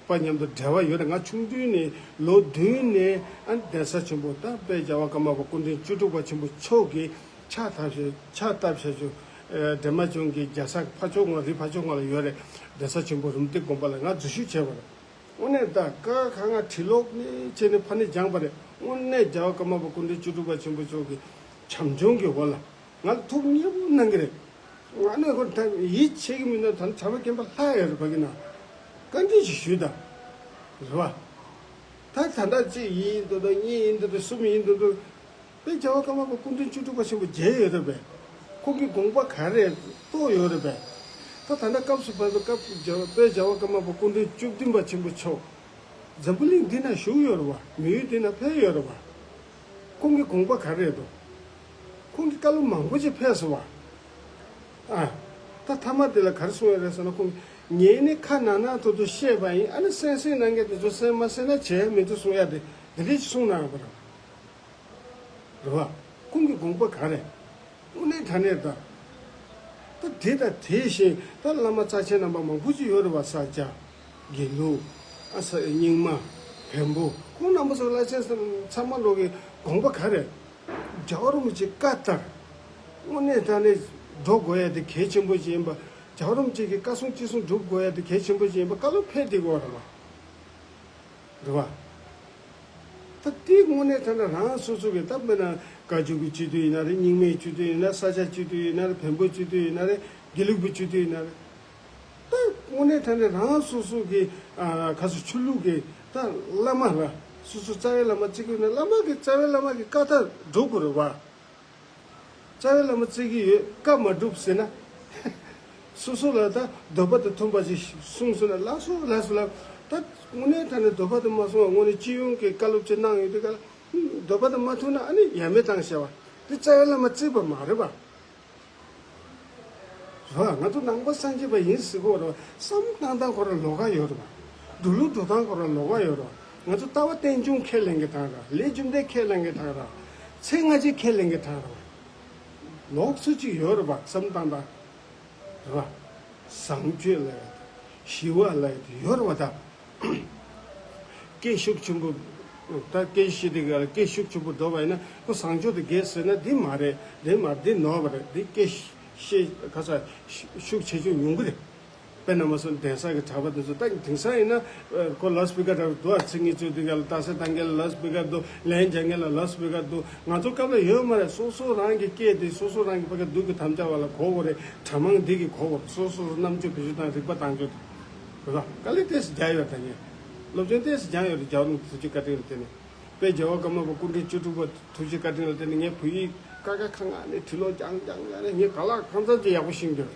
པ་མཉམ་དུ་འབྲེལ་བ་ཡོད་རེད། ང་ཆུང་དུས་ནས་ལོ་བདུན་ནས་ཨ་ནི་གདན་ས་ཆེན་པོ་ད་དཔལ་རྒྱལ་བ་ཀརྨ་པ་སྐུ་ཕྲེང་བཅུ་དྲུག་པ་ཆེན་པོ་མཆོག་གིས་ཕྱག་བཏབ་བྱས། ཕྱག་བཏབ་བྱས་བྱུང་། ཨེ་འདན་མ་ལྗོངས་ཀྱི་རྒྱལ་ས་ཕར་ཕྱོགས་ངོས། རི་ཕར་ཕྱོགས་ངོས་ལ་ཡོད་རེད། གདན་ས་ཆེན་པོ་རུམ་བཏེག་དགོན་པ་ལ་ང་འཛུལ་ཞུགས་བྱས་པ་རེད། དངོས་གནས་ད་ཀ་ཁ་ང་བྲིས་ཀློག་ནས་བྱས་ནས་ཕ་ནས་སྦྱངས་པ་རེད། དངོས་གནས་རྒྱལ་བ་ཀརྨ་པ་སྐུ་ཕྲེང་བཅུ་དྲུག་པ་ཆེན་པོ་མཆོག་གི་བྱམས་སྐྱོང་གི་འོག་ལ་ང་ལ་ཐུགས་མཉེས་པོ་གནང་གི་རེད། ང་ནས་ཁོ་ད་ཡིད་ཆེས་ཀྱི་མི་འདུག་ད་གྲྭ་པ་རྒན་པ་ལྷག་ཡོད་རེད་ཕ་གི་ན། བཀའ་འདྲི་ཞིག་ཞུས་དང་། རེད་བ། ད་ད་ལྟ་གཅིག་ཡིན་འདུག་འདུག་གཉིས་ཡིན་འདུག་འདུག་གསུམ་ཡིན་འདུག་འདུག་དཔེ་རྒྱལ་བ་ཀརྨ་པ་སྐུ་ཕྲེང་བཅུ་དྲུག་པ་ཆེན་པོ་མཇལ་ཡོད་རེད་པས། ཁོང་གི་དགོངས་པ་ག་རེ་རྟོགས་ཡོད་རེད་པས། ད་ད་ལྟ་སྐབས་སུ་བབས་པའི་སྐབས་དཔེ་རྒྱལ་བ་ཀརྨ་པ་སྐུ་ཕྲེང་བཅུ་བདུན་པ་ཆེན་པོ་མཆོག་འཛམ་བུ་གླིང་འདི་ན་བཞུགས་ཡོད་རེད་བ། མི་ཡུལ་འདི་ན་ཕེབས་ཡོད་རེད་བ། ཁོང་གི་དགོངས་པ་ག་རེ་རེད་དོ། ཁོང་གི་བཀའ་སློབ་མང་པོ་ཅིག་ཕེབས་སོང་བ། ཨ། ད་མཐའ་མ་དེ་ལ་ག་རེ་གསུངས་ཡོད་རེད་ཟེར་ན། ཁོང་ངས་ནི་ཁ་ནང་ནང་དུ་དུ་བཤད་པ་ཡིན། ཨ་ནི་གསན་གསན་གནང་མཁན་དེ་ཚོ་གསན་མ་གསན་ན་བྱས་མི་འདུག་གསུང་ཡ་དེ་འདི་འདྲས་ཅིག་གསུངས་གནང་ཡོད་པ་རེད། རེད་བ། ཁོང་གི་དགོངས་པ་ག་རེ། དངོས་གནས་དྲང་གནས་ད། ད་དེ་དང་དེ་བཞིན་ད་བླ་མ་རྩ་ཆེན་རྣམ་པ་མང་པོ་ཅིག་ཡོད་རེད་བ། ས་སྐྱ། དགེ་ལུགས། ཨ་ས་རྙིང་མ། བོན་པོ། ཁོང་རྣམ་པ་ཚོ་བླ་ཆེན་ཚང་མ་ལོག་གི་དགོངས་པ་ག་རེ། རྒྱལ་བ་རིན་པོ་ཆེའི་བཀའ་ལྟར། དངོས་གནས་དྲང་གནས་འགྲོ་དགོས་ཡ་དེ་གལ་ཆེན་པོ་ཅིག་ཡིན་པ། རྒྱལ་བ་རིན་པོ་ཆེ་གི་བཀའ་གསུང་ཅི་གསུང་སྒྲུབ་དགོས་ཡ་དེ་གལ་ཆེན་པོ་ཅིག་ཡིན་པ་བཀའ་སློབ་ཕེབས་བསྡད་ཀྱི་ཡོད་རེད་བ། རེད་བ། ད་དེ་དངོས་གནས་དྲང་གནས་རང་སོ་སོ་གི་ད་དཔེར་ན་བཀའ་བརྒྱུད་ཀྱི་སྤྱི་འཐུས་ཡིན་ན་རེད། རྙིང་མའི་སྤྱི་འཐུས་ཡིན་ན། ས་སྐྱ་སྤྱི་འཐུས་ཡིན་ན་རེད། བོན་པོའི་སྤྱི་འཐུས་ཡིན་ན་རེད། དགེ་ལུགས་པའི་སྤྱི་འཐུས་ཡིན་ན་རེད། ད་དངོས་གནས་དྲང་གནས་རང་སོ་སོ་གི་ཨ་ག་ཚོད་ཆོས་ལུགས་ཀྱི་ད་བླ་མ་ལ། སོ་སོ་རྩ་བའི་བླ་མ་བརྩི་གི་ཡོད་ན་བླ་མ་གི་རྩ་བའི་བླ་མ་གི་བཀའ་ལྟར་སྒྲུབ་དགོས་རེད་བ། རྩ་བའི་བླ་མ་བརྩི་གི་ཡོད། བཀའ་མ་སྒྲུབ་ཟེར་ན། སོ་སོ་ལ་ད་འདོད་པ་དང་མཐུན་པ་ཞིག་གསུངས་སོང་ན་ལགས་སོ་ལགས་སོ་ལབ། ད་དངོས་གནས་དྲང་གནས་འདོད་པ་དང་མ་སོང་བ་དངོས་གནས་སྤྱི་ཡོངས་ཀྱི་བཀའ་སློབ་ཅིག་གནང་ཡོད་དུས་ག་ལ། འདོད་པ་དང་མ་མཐུན་ན་ཨ་ནི་ཡ་མེད་བཏང་བྱ་བ། དེ་རྩ་བའི་བླ་མ་བརྩིས་པ་མ་རེད་པ། རེད་བ། ང་ཚོ་ནང་པ་སངས་རྒྱས་པ་ཡིན་ཟེར་གོ་རེད་བ། བསམ་བཏང་སྟངས་ཁོ་རང་ལོགས་ཀ་ཡོད་རེད་བ། འགྲོ་ལུགས་འགྲོ་སྟངས་ཁོ་རང་ལོགས་ཀ་ཡོད་རེད་བ། ང་ཚོ་ལྟ་བ་རྟེན་འབྱུང་ཁས་ལེན་གྱི་སྟངས་ར། ལས་རྒྱུ་འབྲས་ཁས་ལེན་གྱི་སྟངས་ར། ཚེ་སྔ་ཕྱི་ཁས་ལེན་གྱི་སྟངས་ར། ལོགས་སུ་ཅིག་ཡོད་རེད་བ། བསམ་བཏང་སྟངས། རེད་བ། བཟང་སྤྱོད་ལབ་ཡ་དེ། ཞི་བ་ལབ་ཡ་དེ་ཡོད་རེད་བ་ད། སྐད་ཤུགས་ཆེན་པོ། ད་སྐད་ཤེད་དེ་ག་ལ་སྐད་ཤུགས་ཆེན་པོ་སྒྲོག་པ་ཡིན་ན་ཁོ་བཟང་སྤྱོད་དེ་རྒྱས་ཟེར་ན་འདི་མ་རེད། འདི་མ་འདི་ནོར་བ་རེད། འདི་སྐད་ཤེད་ག་ས་ཤུགས་ཆེ་ཆུང་ཉུང་གི་རེད། དཔེར་ན་མ་སོང་གདན་ས་གི་གྲྭ་པ་དེ་ཚོ་ད་དེང་སང་ཡིན་ན་ཁོ་ལའུ་སི་པི་ཀར་འདྲ་བོ་འདུག་ཨ། ཚིག་ངན་བརྗོད་དུས་ག་ལ་རྟགས་གསལ་བཏང་མཁན་ལ་ལའུ་སི་པི་ཀར་འདུག་ལན་རྒྱག་མཁན་ལ་ལའུ་སི་པི་ཀར་འདུག་ང་ཚོ་སྐབས་ལ་ཡོད་མ་རེད། སོ་སོ་རང་གི་སྐད་དེ་སོ་སོ་རང་གི་ཕ་གི་སྡུག་གི་དམ་བཅའ་བ་ལ་གོ་དགོས་རེད། གྲྭ་མང་འདི་གི་གོ་དགོས་རེད། སོ་སོ་རྣམ་དཔྱོད་བེད་སྤྱོད་དང་རིག་པ་བཏང་དགོས་རེད། དཀའ་ལས་ཏོག་ཙམ་རྒྱག་ཡོད་ད་ངས། སློབ་སྦྱོང་ཏོག་ཙམ་སྦྱངས་ཡོད་རེད། རྒྱལ་བ་རིན་པོ་ཆེ་ཐུགས་རྗེ་བཀའ་དྲིན་ལ་བརྟེན་ནས། དཔལ་རྒྱལ་བ་ཀརྨ་པ་སྐུ་ཕྲེང་བཅུ་དྲུག་པ་ཐུགས་རྗེ་བཀའ་དྲིན་ལ་བརྟེན་ནས་ངས་བོད་ཡིག་ཀ་ཁ་ག་ང་ནས་བྲིས་ཀློག་སྦྱངས་སྦྱངས་སྦྱངས་ནས་ངས་གང་ལ་གང་འཚམ་ཅིག་ཡག་པོ་ཤེས་ཀྱི་ཡོད།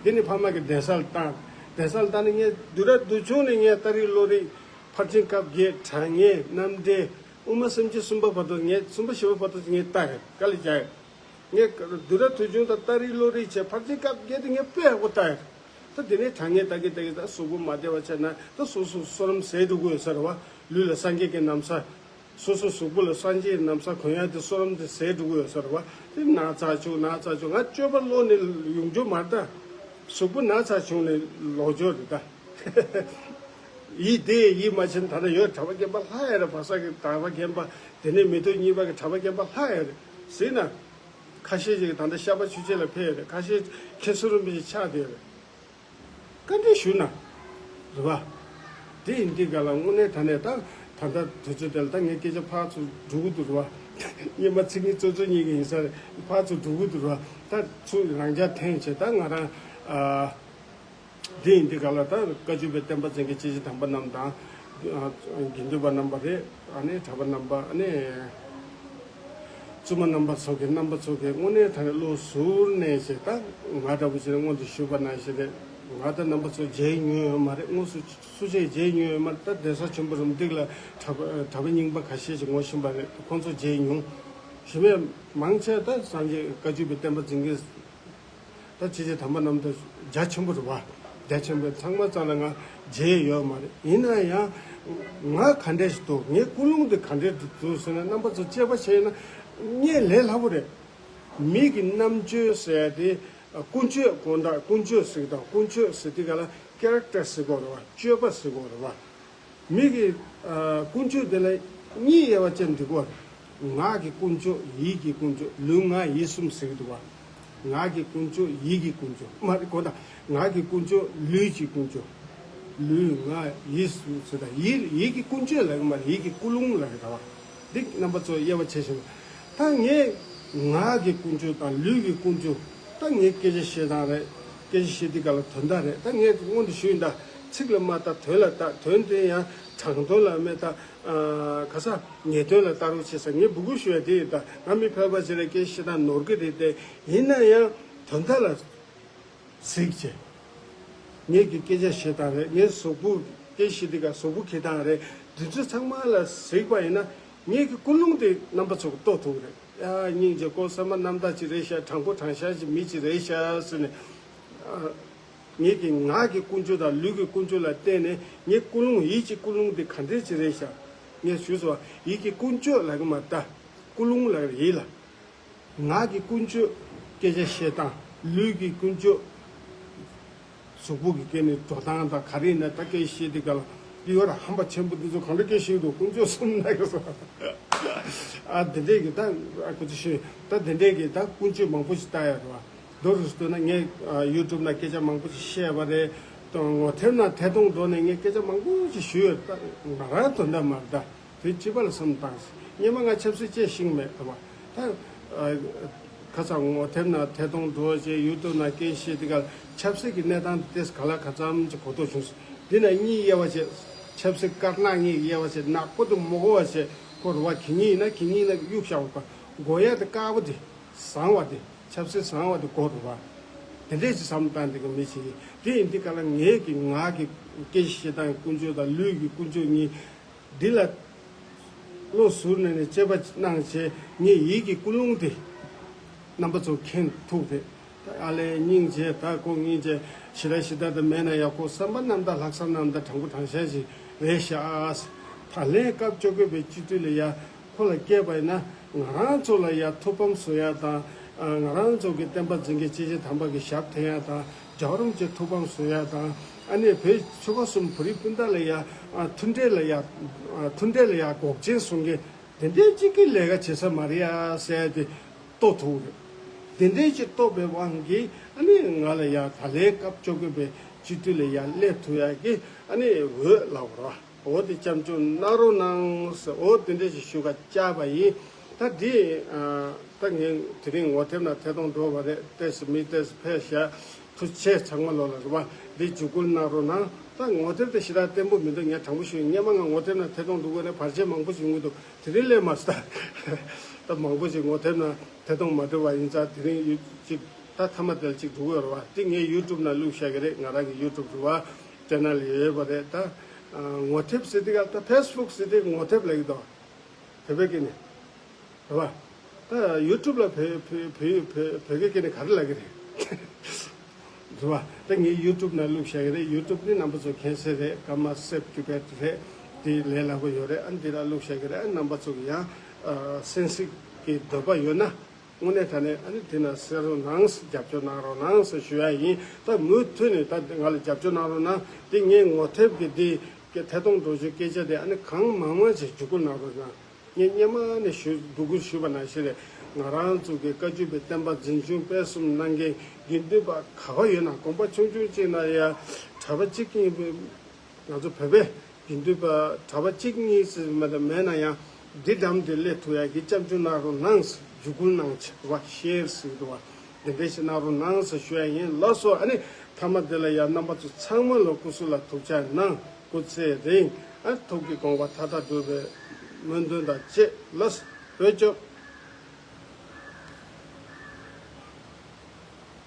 དེ་ནས་ཕ་མ་གི་གདན་ས་ལ་བཏང་། གདན་ས་ལ་བཏང་ནས་ངས་བསྡུས་གྲྭ་བསྡུས་ཆུང་ནས་ངས་ཏ་རིག་བློ་རིག་ཕར་ཕྱིན་སྐབས་བརྒྱད་དྲང་ངེས་རྣམ་འགྲེལ་དབུ་མ་སེམས་བསྐྱེད་གསུམ་པ་བར་དུ་ངས་གསུམ་པ་བཞི་པ་བར་དུ་ངས་བལྟས་ཡོད། དཀའ་ལས་རྒྱག་ཡོད། ངས་བསྡུས་གྲྭ་བསྡུས་ཆུང་དང་ཏ་རིག་བློ་རིག་བྱས་ཕར་ཕྱིན་སྐབས་བརྒྱད་དེ་ངས་དཔེ་ཡག་པོ་བལྟས་ཡོད། ད་དེ་ནས་དྲང་ངེས་ལྟ་གི་ལྟ་གི་ད་གཟུགས་པོ་མ་བདེ་བ་བྱས་ན་ད་སོ་སོ་བསོད་ནམས་ཟད་འགྲོ་གི་ཡོད་ས་རེད་བ། ལུས་ལ་སངས་རྒྱས་ཀྱི་ན་བཟའ། སོ་སོ་གཟུགས་པོ་ལ་སངས་རྒྱས་ཀྱི་ན་བཟའ་གོན་ཡ་དེ་བསོད་ནམས་དེ་ཟད་འགྲོ་གི་ཡོད་ས་རེད་བ། དེ་ན་ཚ་བྱུང་ན་ཚ་བྱུང་། ང་སྤྱོད་པ་བློ་ནས་ཡོང་རྒྱུ་མ་རེད་ད། གཟུགས་པོ་ན་ཚ་བྱུང་ནས་ལོག་རྒྱུ་རེད་ད། ཡིད་བདེ་ཡིད་མ་ཆེས་ད་ལྟ་ཡོད། གྲྭ་པ་རྒན་པ་ལྷག་ཡ་རེད། བ་ས་གི་གྲྭ་པ་རྒན་པ་དེ་ནས་མི་ཐོག་གཉིས་པ་གི་གྲྭ་པ་རྒན་པ་ལྷག་ཡ་རེད་ཟེར་ན། ཁ་ཤས་ཅིག་ད་ལྟ་ཤར་པ་ཆོས་རྗེ་ལ་ཕེབས་ཡོད་རེད། ཁ་ཤས་མཁན་ཟུར་རིན་པོ་ཆེ་ཆགས་བསྡད་ཡོད་རེད། བཀའ་འདྲི་ཞུ་ན། རེད་བ། དེ་ཡིན་དུས་ག་ལ་དངོས་གནས་ད་ནས་ད་ད་ལྟ་དུས་ཚོད་དེ་ལ་ད་ངའི་སྐད་ཆ་ཕར་ཚུར་འགྲོ་གི་འདུག་རེད་བ། སྔོན་མ་ཚིག་ངན་རྩོད་རྩོད་གཉིས་ཀྱི་ཡིན་ས་རེད། ཕར་ཚུར་འགྲོ་གི་འདུག་རེད་བ། ད་ཚུར་རང་འཇགས་འཐེན་བྱས་ད་ང་རང་ཨ། དེ་ཡིན་དུས་ག་ལ་ད་བཀའ་བརྒྱུད་པའི་བསྟན་པ་འཛིན་མཁན་སྐྱེས་ཆེན་དམ་པ་རྣམས་དང་ དགེ་འདུན་པ་རྣམ་པ་རེད། ཨ་ནི་གྲྭ་པ་རྣམ་པ། ཨ་ནི་བཙུན་མ་རྣམ་པ་ཚོ་གི་རྣམ་པ་ཚོ་གི་དངོས་གནས་ད་ནི་བློ་གཟུར་གནས་ཞེ་ད་ང་འདྲ་པོ་ཅིག་ལ་སྔོན་དུ་ཞུས་པ་ནང་བཞིན་རེད། ང་ད་རྣམ་པ་ཚོ་མཇལ་མྱོང་ཡོད་མ་རེད། དངོས་སུ་སུ་ཅིག་མཇལ་མྱོང་ཡོད་མ་རེད། ད་གདན་ས་ཆེན་པོ་རུམ་བཏེགས་ལ་གྲྭ་པ་གྲྭ་པ་རྙིང་པ་ཁ་ཤས་ཅིག་ངོ་ཤེས་པ་རེད། ཁོང་ཚོ་མཇལ་མྱོང་། ཞུ་བས་མང་ཆེ་ད་སངས་རྒྱས་བཀའ་བརྒྱུད་པའི་བསྟན་པ་འཛིན་མཁན། ད་ཕྱི་རྒྱལ་དམ་པ་རྣམས་དང་རྒྱ་ཆེན་པོ་རེད་བ། རྒྱ་ཆེན་པོའི་ཚང་མ་རྩ་ལ་ང་མཇལ་ཡོད་མ་རེད། ཡིན་ན་ཡང་ང་ག་འདྲས་ཞིག་འདུག་ངའི་ཀུན་སློང་དེ་ག་འདྲས་འདུག་ཟེར་ན། རྣམ་པ་ཚོ་དཔྱད་པ་བྱས་ན་ངས་ལས་སླ་པོ་རེད། མི་གི་རྣམ་དཔྱོད་ཟེར་ཡ་དེ་ཀུན་སྤྱོད་དགོངས་དག་ཀུན་སྤྱོད་ཟེར་གི་དང་། ཀུན་སྤྱོད་ཟེར་དུས་ག་ལ་ཀེ་རེག་ཊར་ཟེར་དགོས་རེད་བ། སྤྱོད་པ་ཟེར་དགོས་རེད་བ། མི་གི་ཨ་ཀུན་སྤྱོད་དེ་ལ་གཉིས་དབྱེ་བ་ཅན་འདི་གོ། ངག་གི་ཀུན་སྤྱོད། ཡིད་ཀྱི་ཀུན་སྤྱོད། ལུས་ངག་ཡིད་གསུམ་ཟེར་གི་འདུག་བ། ངག་གི་ཀུན་སྤྱོད། ཡིད་ཀྱི་ཀུན་སྤྱོད་མ་རེད་གོ། ད་ངག་གི་ཀུན་སྤྱོད། ལུས་ཀྱི་ཀུན་སྤྱོད། ལུས་ངག་ཡིད་གསུམ་ཟེར། ད་ཡིད་ཡིད་ཀྱི་ཀུན་སྤྱོད་ལབ་གི་མ་རེད། ཡིད་ཀྱི་ཀུན་སློང་ལབ་གི་རེད་བ། འདི་རྣམ་པ་ཚོ་དབྱེ་བ་ཕྱེ་ཤེས་པ། ད་ངས་ངག་གི་ཀུན་སྤྱོད་དང་ལུས་ཀྱི་ཀུན་སྤྱོད། ད་ངས་སྐད་ཆ་བཤད་སྟངས་རེད། སྐད་ཆ་བཤད་དུས་ག་ལ་དོན་དག་རེད། ད་ངས་སྔོན་དུ་ཞུས་ཡིན། ད་ཚིག་ལ་མ་ལྟ་དོན་ལ་ལྟ། དོན་དེ་ཡང་དྲང་དོན་ལ་མེད། ད་ག་ས་ངེས་དོན་ལ་ལྟ་རོགས་བྱེད་ས། ངས་སྦུ་གུ་ཞུ་ཡ་དེ་ཡིན། ད་ང་མི་ཕལ་པ་ཅིག་ལ་སྐད་ཆ་བཤད་སྟངས་ནོར་གི་རེད་དེ། ཡིན་ན་ཡང་དོན་དག་ལ་གཟིགས་བྱས། ངས་ཀྱི་སྐད་ཆ་བཤད་སྟངས་རེད། ངས་གཟུགས་པོ་སྐད་བཤད་དུས་ག་གཟུགས་པོ་འཁྱེར་སྟངས་རེད། འདི་ཚོ་ཚང་མ་ལ་གཟིགས་པ་ཡིན་ན་ངས་ཀྱི་ཀུན་སློང་དེ་རྣམ་པ་ཚོ་གི་རྟོགས་ཐུབ་ཀྱི་རེད། ཡ་སྙིང་རྗེ། ཁོ་བསམ་པ་རྣམ་དག་ཅིག་རེད་ཤག་དྲང་པོ་དྲང་བཞག་ཅིག་མི་ཅིག་རེད་ཤག་ཟེར་ནས། ཨ་ངས་ཀྱི་ངག་གི་ཀུན་སྤྱོད་དང་ལུས་ཀྱི་ཀུན་སྤྱོད་ལ་བརྟེན་ནས་ངའི་ཀུན་སློང་། ཡིད་ཀྱི་ཀུན་སློང་དེ་ག་འདྲས་ཅིག་རེད་ཤག་ངས་ཞུས་སོང་བ། ཡིད་ཀྱི་ཀུན་སྤྱོད་ལབ་གི་མ་རེད། ད་ཀུན་སློང་ལབ་གི་རེད། ཡིད་ལ། ངག་གི་ཀུན་སྤྱོད། སྐད་ཆ་བཤད་སྟངས། ལུས་ཀྱི་ཀུན་སྤྱོད། གཟུགས་པོ་གི་སྐད་ནས་འགྲོ་སྟངས་དང་ག་རེ་ཡིན་ན། ད་སྐད་བཤད་དུས་ག་ལ་འདི་ཡོད་ར། ཧམ་པ་ཆེན་པོ་འདི་ཚོ་གང་འདྲ་སྐད་བཤད་འདུག་ཀུན་སྤྱོད་གསུམ་ན་གི་སོ། ཨ་དེ་འདྲས་ཀྱི་ད་ཨ་ཁུ་ཚོ་ཤོད། ད་དེ་འདྲས་ཀྱི་ད་ཀུན་སྤྱོད་མང་པོ་ཞིག་ལྟ་ཡ་རེད་བ། མདོར་བསྡུས་ན་ངས་ཨ་ཡུ་ཊུབ་ན་སྐད་ཆ་མང་པོ་ཞིག་བཤད་པ་རེད། ངོ་དེབ་ན་ཐད་གཏོང་འགྲོ་ནས་ངས་སྐད་ཆ་མང་པོ་ཞིག་ཞུས་ཡོད། ད་ང་རང་དོན་དག་མ་རེད། ད་དེ་སྤྱི་པ་ལ་བསམ་བཏང་། སྔོན་མ་ང་ཆབ་སྲིད་བཅས་ཤིང་མེད་དོ་བ། ད་ཨ་ཁ་སང་ངོ་དེབ་ན་ཐད་གཏོང་འགྲོ་བྱས། ཡུ་ཊུབ་ན་སྐད་བཤད་དེ་ག་ཆབ་སྲིད་ཀྱི་གནས་སྟངས་དེ་ག་ལ་ག་ཙམ་ཅིག་གོ་རྟོགས་བྱུང་སོང་། འདི་ན་གཉིས་དབྱེ་བ་བྱས། ཆབ་སྲིད་དཀར་ནག་གཉིས་ཀྱི་དབྱེ་བ་བྱས། ནག་པོ་དེ་མོ་གོ་བ་བྱས་གོ་རུ་བ། གི་གཉིས་ཡིན་ན་གི་གཉིས་ན་གཡུག་བཞག་པ། གོ་ཡ་དེ་དཀར་པོ་དེ། བཟང་བ་དེ། ཆབ་སྲིད་བཟང་བ་དེ་གོ་རུ་བ། དེ་འདྲས་ཅིག་བསམ་བཏང་དེ་ག་མི་ཞིག་ཡིན། དེ་ཡིན་དུས་ག་ལ་ངས་ཀྱི་ངག་གི་སྐད་ཆ་བཤད་སྟངས་ཀྱི་ཀུན་སྤྱོད་དང་ལུས་ཀྱི་ཀུན་སྤྱོད་གཉིས། འདི་ལ་བློ་གཟུར་ནས་ནས་དཔྱད་པ་གནང་བྱས། ངས་ཡིད་ཀྱི་ཀུན་སློང་དེ་རྣམ་པ་ཚོ་མཁྱེན་ཐུབ་རེད། ད་ཨ་ལས་སྙིང་རྗེ། ད་ཁོ་སྙིང་རྗེ་ཞེ་དྲག་ཞེ་དྲག་ད་མེད་ན་ཡང་། ཁོ་བསམ་པ་རྣམ་དག་ལྷག་བསམ་རྣམ་དག་དྲང་པོ་དྲང་བཞག་ཅིག་རེད་ཤག་ད་ལན་སྐབས་བཅོ་བརྒྱད་པའི་སྤྱི་འཐུས་ལ་ཡ་ཁོ་ལ་སྐྱེས་པ་ཡིན་ན། ང་རང་ཚོ་ལ་ཡ་ཐུགས་ཕམ་བཟོ་ཡ་དང་། ང་རང་ཚོ་གི་བསྟན་པ་འཛིན་མཁན་སྐྱེས་ཆེན་དམ་པ་གི་ཞབས་འདྲེན་ཡ་དང་། རྒྱལ་བ་རིན་པོ་ཆེ་ཐུགས་ཕམ་བཟོ་ཡ་དང་། ཨ་ནི་བོད་ཆོལ་ཁ་གསུམ་བོད་རིགས་སྤུན་ཟླ་ལ་ཡ་མཐུན་འབྲེལ་ལ་ཡ་མཐུན་འབྲེལ་ལ་ཡ་འགོག་རྐྱེན་བཟོ་མཁན་དེ་འདྲའི་གཅིག་གི་ལས་ཀ་བྱེད་ས་མ་རེད་ཡ་ཟེར་ཏེ་རྟོགས་ཐུབ་རེད། དེ་འདྲའི་ཅིག་རྟོགས་པའི་དབང་གིས་ཨ་ནི་ང་ལ་ཡ་ད་ལན་སྐབས་བཅོ་བརྒྱད་པའི་སྤྱི་འཐུས་ལ་ཡ་སླེབས་ཐུབ་ཡ་གི་ཨ་ནི་འོས་ལབ་རོགས། འོ་དེ་སྐྱབས་བཅོལ་གནང་རོགས་གནང་ཟེར། འོ་དེ་འདྲ་ཞིག་ཞུ་ག་བཅར་བ་ཡིན། ད་དེ་ཨ་ད་ངས་དེ་རིང་ངོ་དེབ་ནང་ཐད་གཏོང་འགྲོ་བ་རེད། ཏོག་ཙམ་མི་ཏོག་ཙམ་ཕེབས་ཤག་ཐུགས་རྗེ་ཆེ། ཚང་མ་ལོ་ལ་རེད་བ། འདི་འཇུག་སྐུལ་གནང་རོགས་གནང་། ད་ངོ་དེབ་དེ་ཞེ་དྲག་བརྟན་པོ་མི་འདུག་ངས་དྲང་པོ་ཞུ་ཡིན། སྔོན་མ་ང་ངོ་དེབ་ནང་ཐད་གཏོང་འགྲོ་དགོས་ནས་བར་ཆད་མང་པོ་ཞིག་ཡོང་གི་འདུག་དེ་རིང་སླེབས་མ་སོང་། ད་མང་པོ་ཞིག་ངོ་དེབ་ནང་ཐད་གཏོང་མ་འགྲོ་བ་ཡིན་ཙང་། དེ་རིང་ཡུ་གཅིག་ད་མཐའ་མ་དེ་ལ་གཅིག་འགྲོ་གི་ཡོད་རེད་བ། དེ་ངས་ཡུ་ཊུབ་ནང་བླུགས་བཞག་གི་རེད། ང་རང་གི་ཡུ་ཊུབ་རེད་བ། ཅེ་ནལ་ཡོད་པ་རེད། ད་ངོ་དེབ་ཟེར་དེ་ག་ད་ཕེ་སི་བུག་ཟེར་དེ་ངོ་དེབ་ལབ་ཀྱི་འདུག་བོད་པའི་སྐད་ནས་རེད་བ། ད་ཡུ་ཊུབ་ལ་བོད་བོད་བོད་བོད་བོད་སྐད་སྐད་ནས་ག་རེ་ལབ་ཀྱི་རེད། རེད་བ། ད་ངས་ཡུ་ཊུབ་ནང་བླུགས་བཞག་གི་རེད། ཡུ་ཊུབ་ནི་རྣམ་པ་ཚོ་མཁྱེན་གསལ་རེད། ཀརྨ་སེབ་ཊི་བེཊ་རེད། དེ་ལས་སླ་པོ་ཡོད་རེད། ཨ་འདི་ལ་བླུགས་བཞག་གི་རེད། ཨ་རྣམ་པ་ཚོ་གི་ཡང་ཨ་གསན་གཟིགས་ཀྱི་འདོད་པ་ཡོད་ན། དངོས་གནས་དྲང་གནས་ཨ་ནི་དེ་ན་གསན་རོགས་གནང་། རྒྱབ་སྐྱོར་གནང་རོགས་གནང་ཟེར་ཞུ་ཡ་ཡིན། ད་མུ་མཐུད་ནས་ད་ང་ལ་རྒྱབ་སྐྱོར་གནང་རོགས་གནང་། དེ་ངའི་ངོ་དེབ་ཀྱི་དེ་གི་ཐད་གཏོང་འགྲོ་རྒྱུའི་སྐད་ཆ་དེ་ཨ་ནི་གང་མང་མང་ཞིག་འཇུག་སྐུལ་གནང་རོགས་གནང་། ངས་སྔོན་མ་ནས་ཞུ་སྡུག་སྐུལ་ཞུས་པ་ནང་བཞིན་རེད། ང་རང་ཚོ་གི་བཀའ་བརྒྱུད་པའི་བསྟན་པ་འཛིན་སྐྱོང་སྤེལ་གསུམ་གནང་མཁན་དགེ་འདུན་པ་ག་བ་ཡོད་ན། དགོན་པ་ཆུང་ཆུང་གཅིག་ན་ཡ་གྲྭ་པ་གཅིག་གཉིས། ང་ཚོ་བོད་པའི་དགེ་འདུན་པ་གྲྭ་པ་གཅིག་གཉིས་ཙམ་མ་གཏོགས་མེད་ན་ཡང་། འདི་འགྲམ་དེ་སླེབས་ཐུབ་ཡ་གི་སྐྱབས་བཅོལ་གནང་རོགས་གནང་། འཇུག་སྐུལ་གནང་བྱས་བ། ཤེར་ཟེར་གི་འདུག་བ། འདི་འདྲ་ཞིག་གནང་རོགས་གནང་ཟེར་ཞུ་ཡ་ཡིན། ལགས་སོ། ཨ་ནི་མཐའ་མ་དེ་ལ་ཡ་རྣམ་པ་ཚོ་ཚང་མ་ལ་སྐུ་གཟུགས་ལ་ཐུགས་ཅག་གནང་། སྐུ་ཚེ་རིང་ ཨ་ཐུགས་ཀྱི་དགོངས་པ་མཐའ་དག་འགྲུབ་པའི་སྨོན་འདུན་དང་བཅས་ལགས་བོད་སྐྱོབ།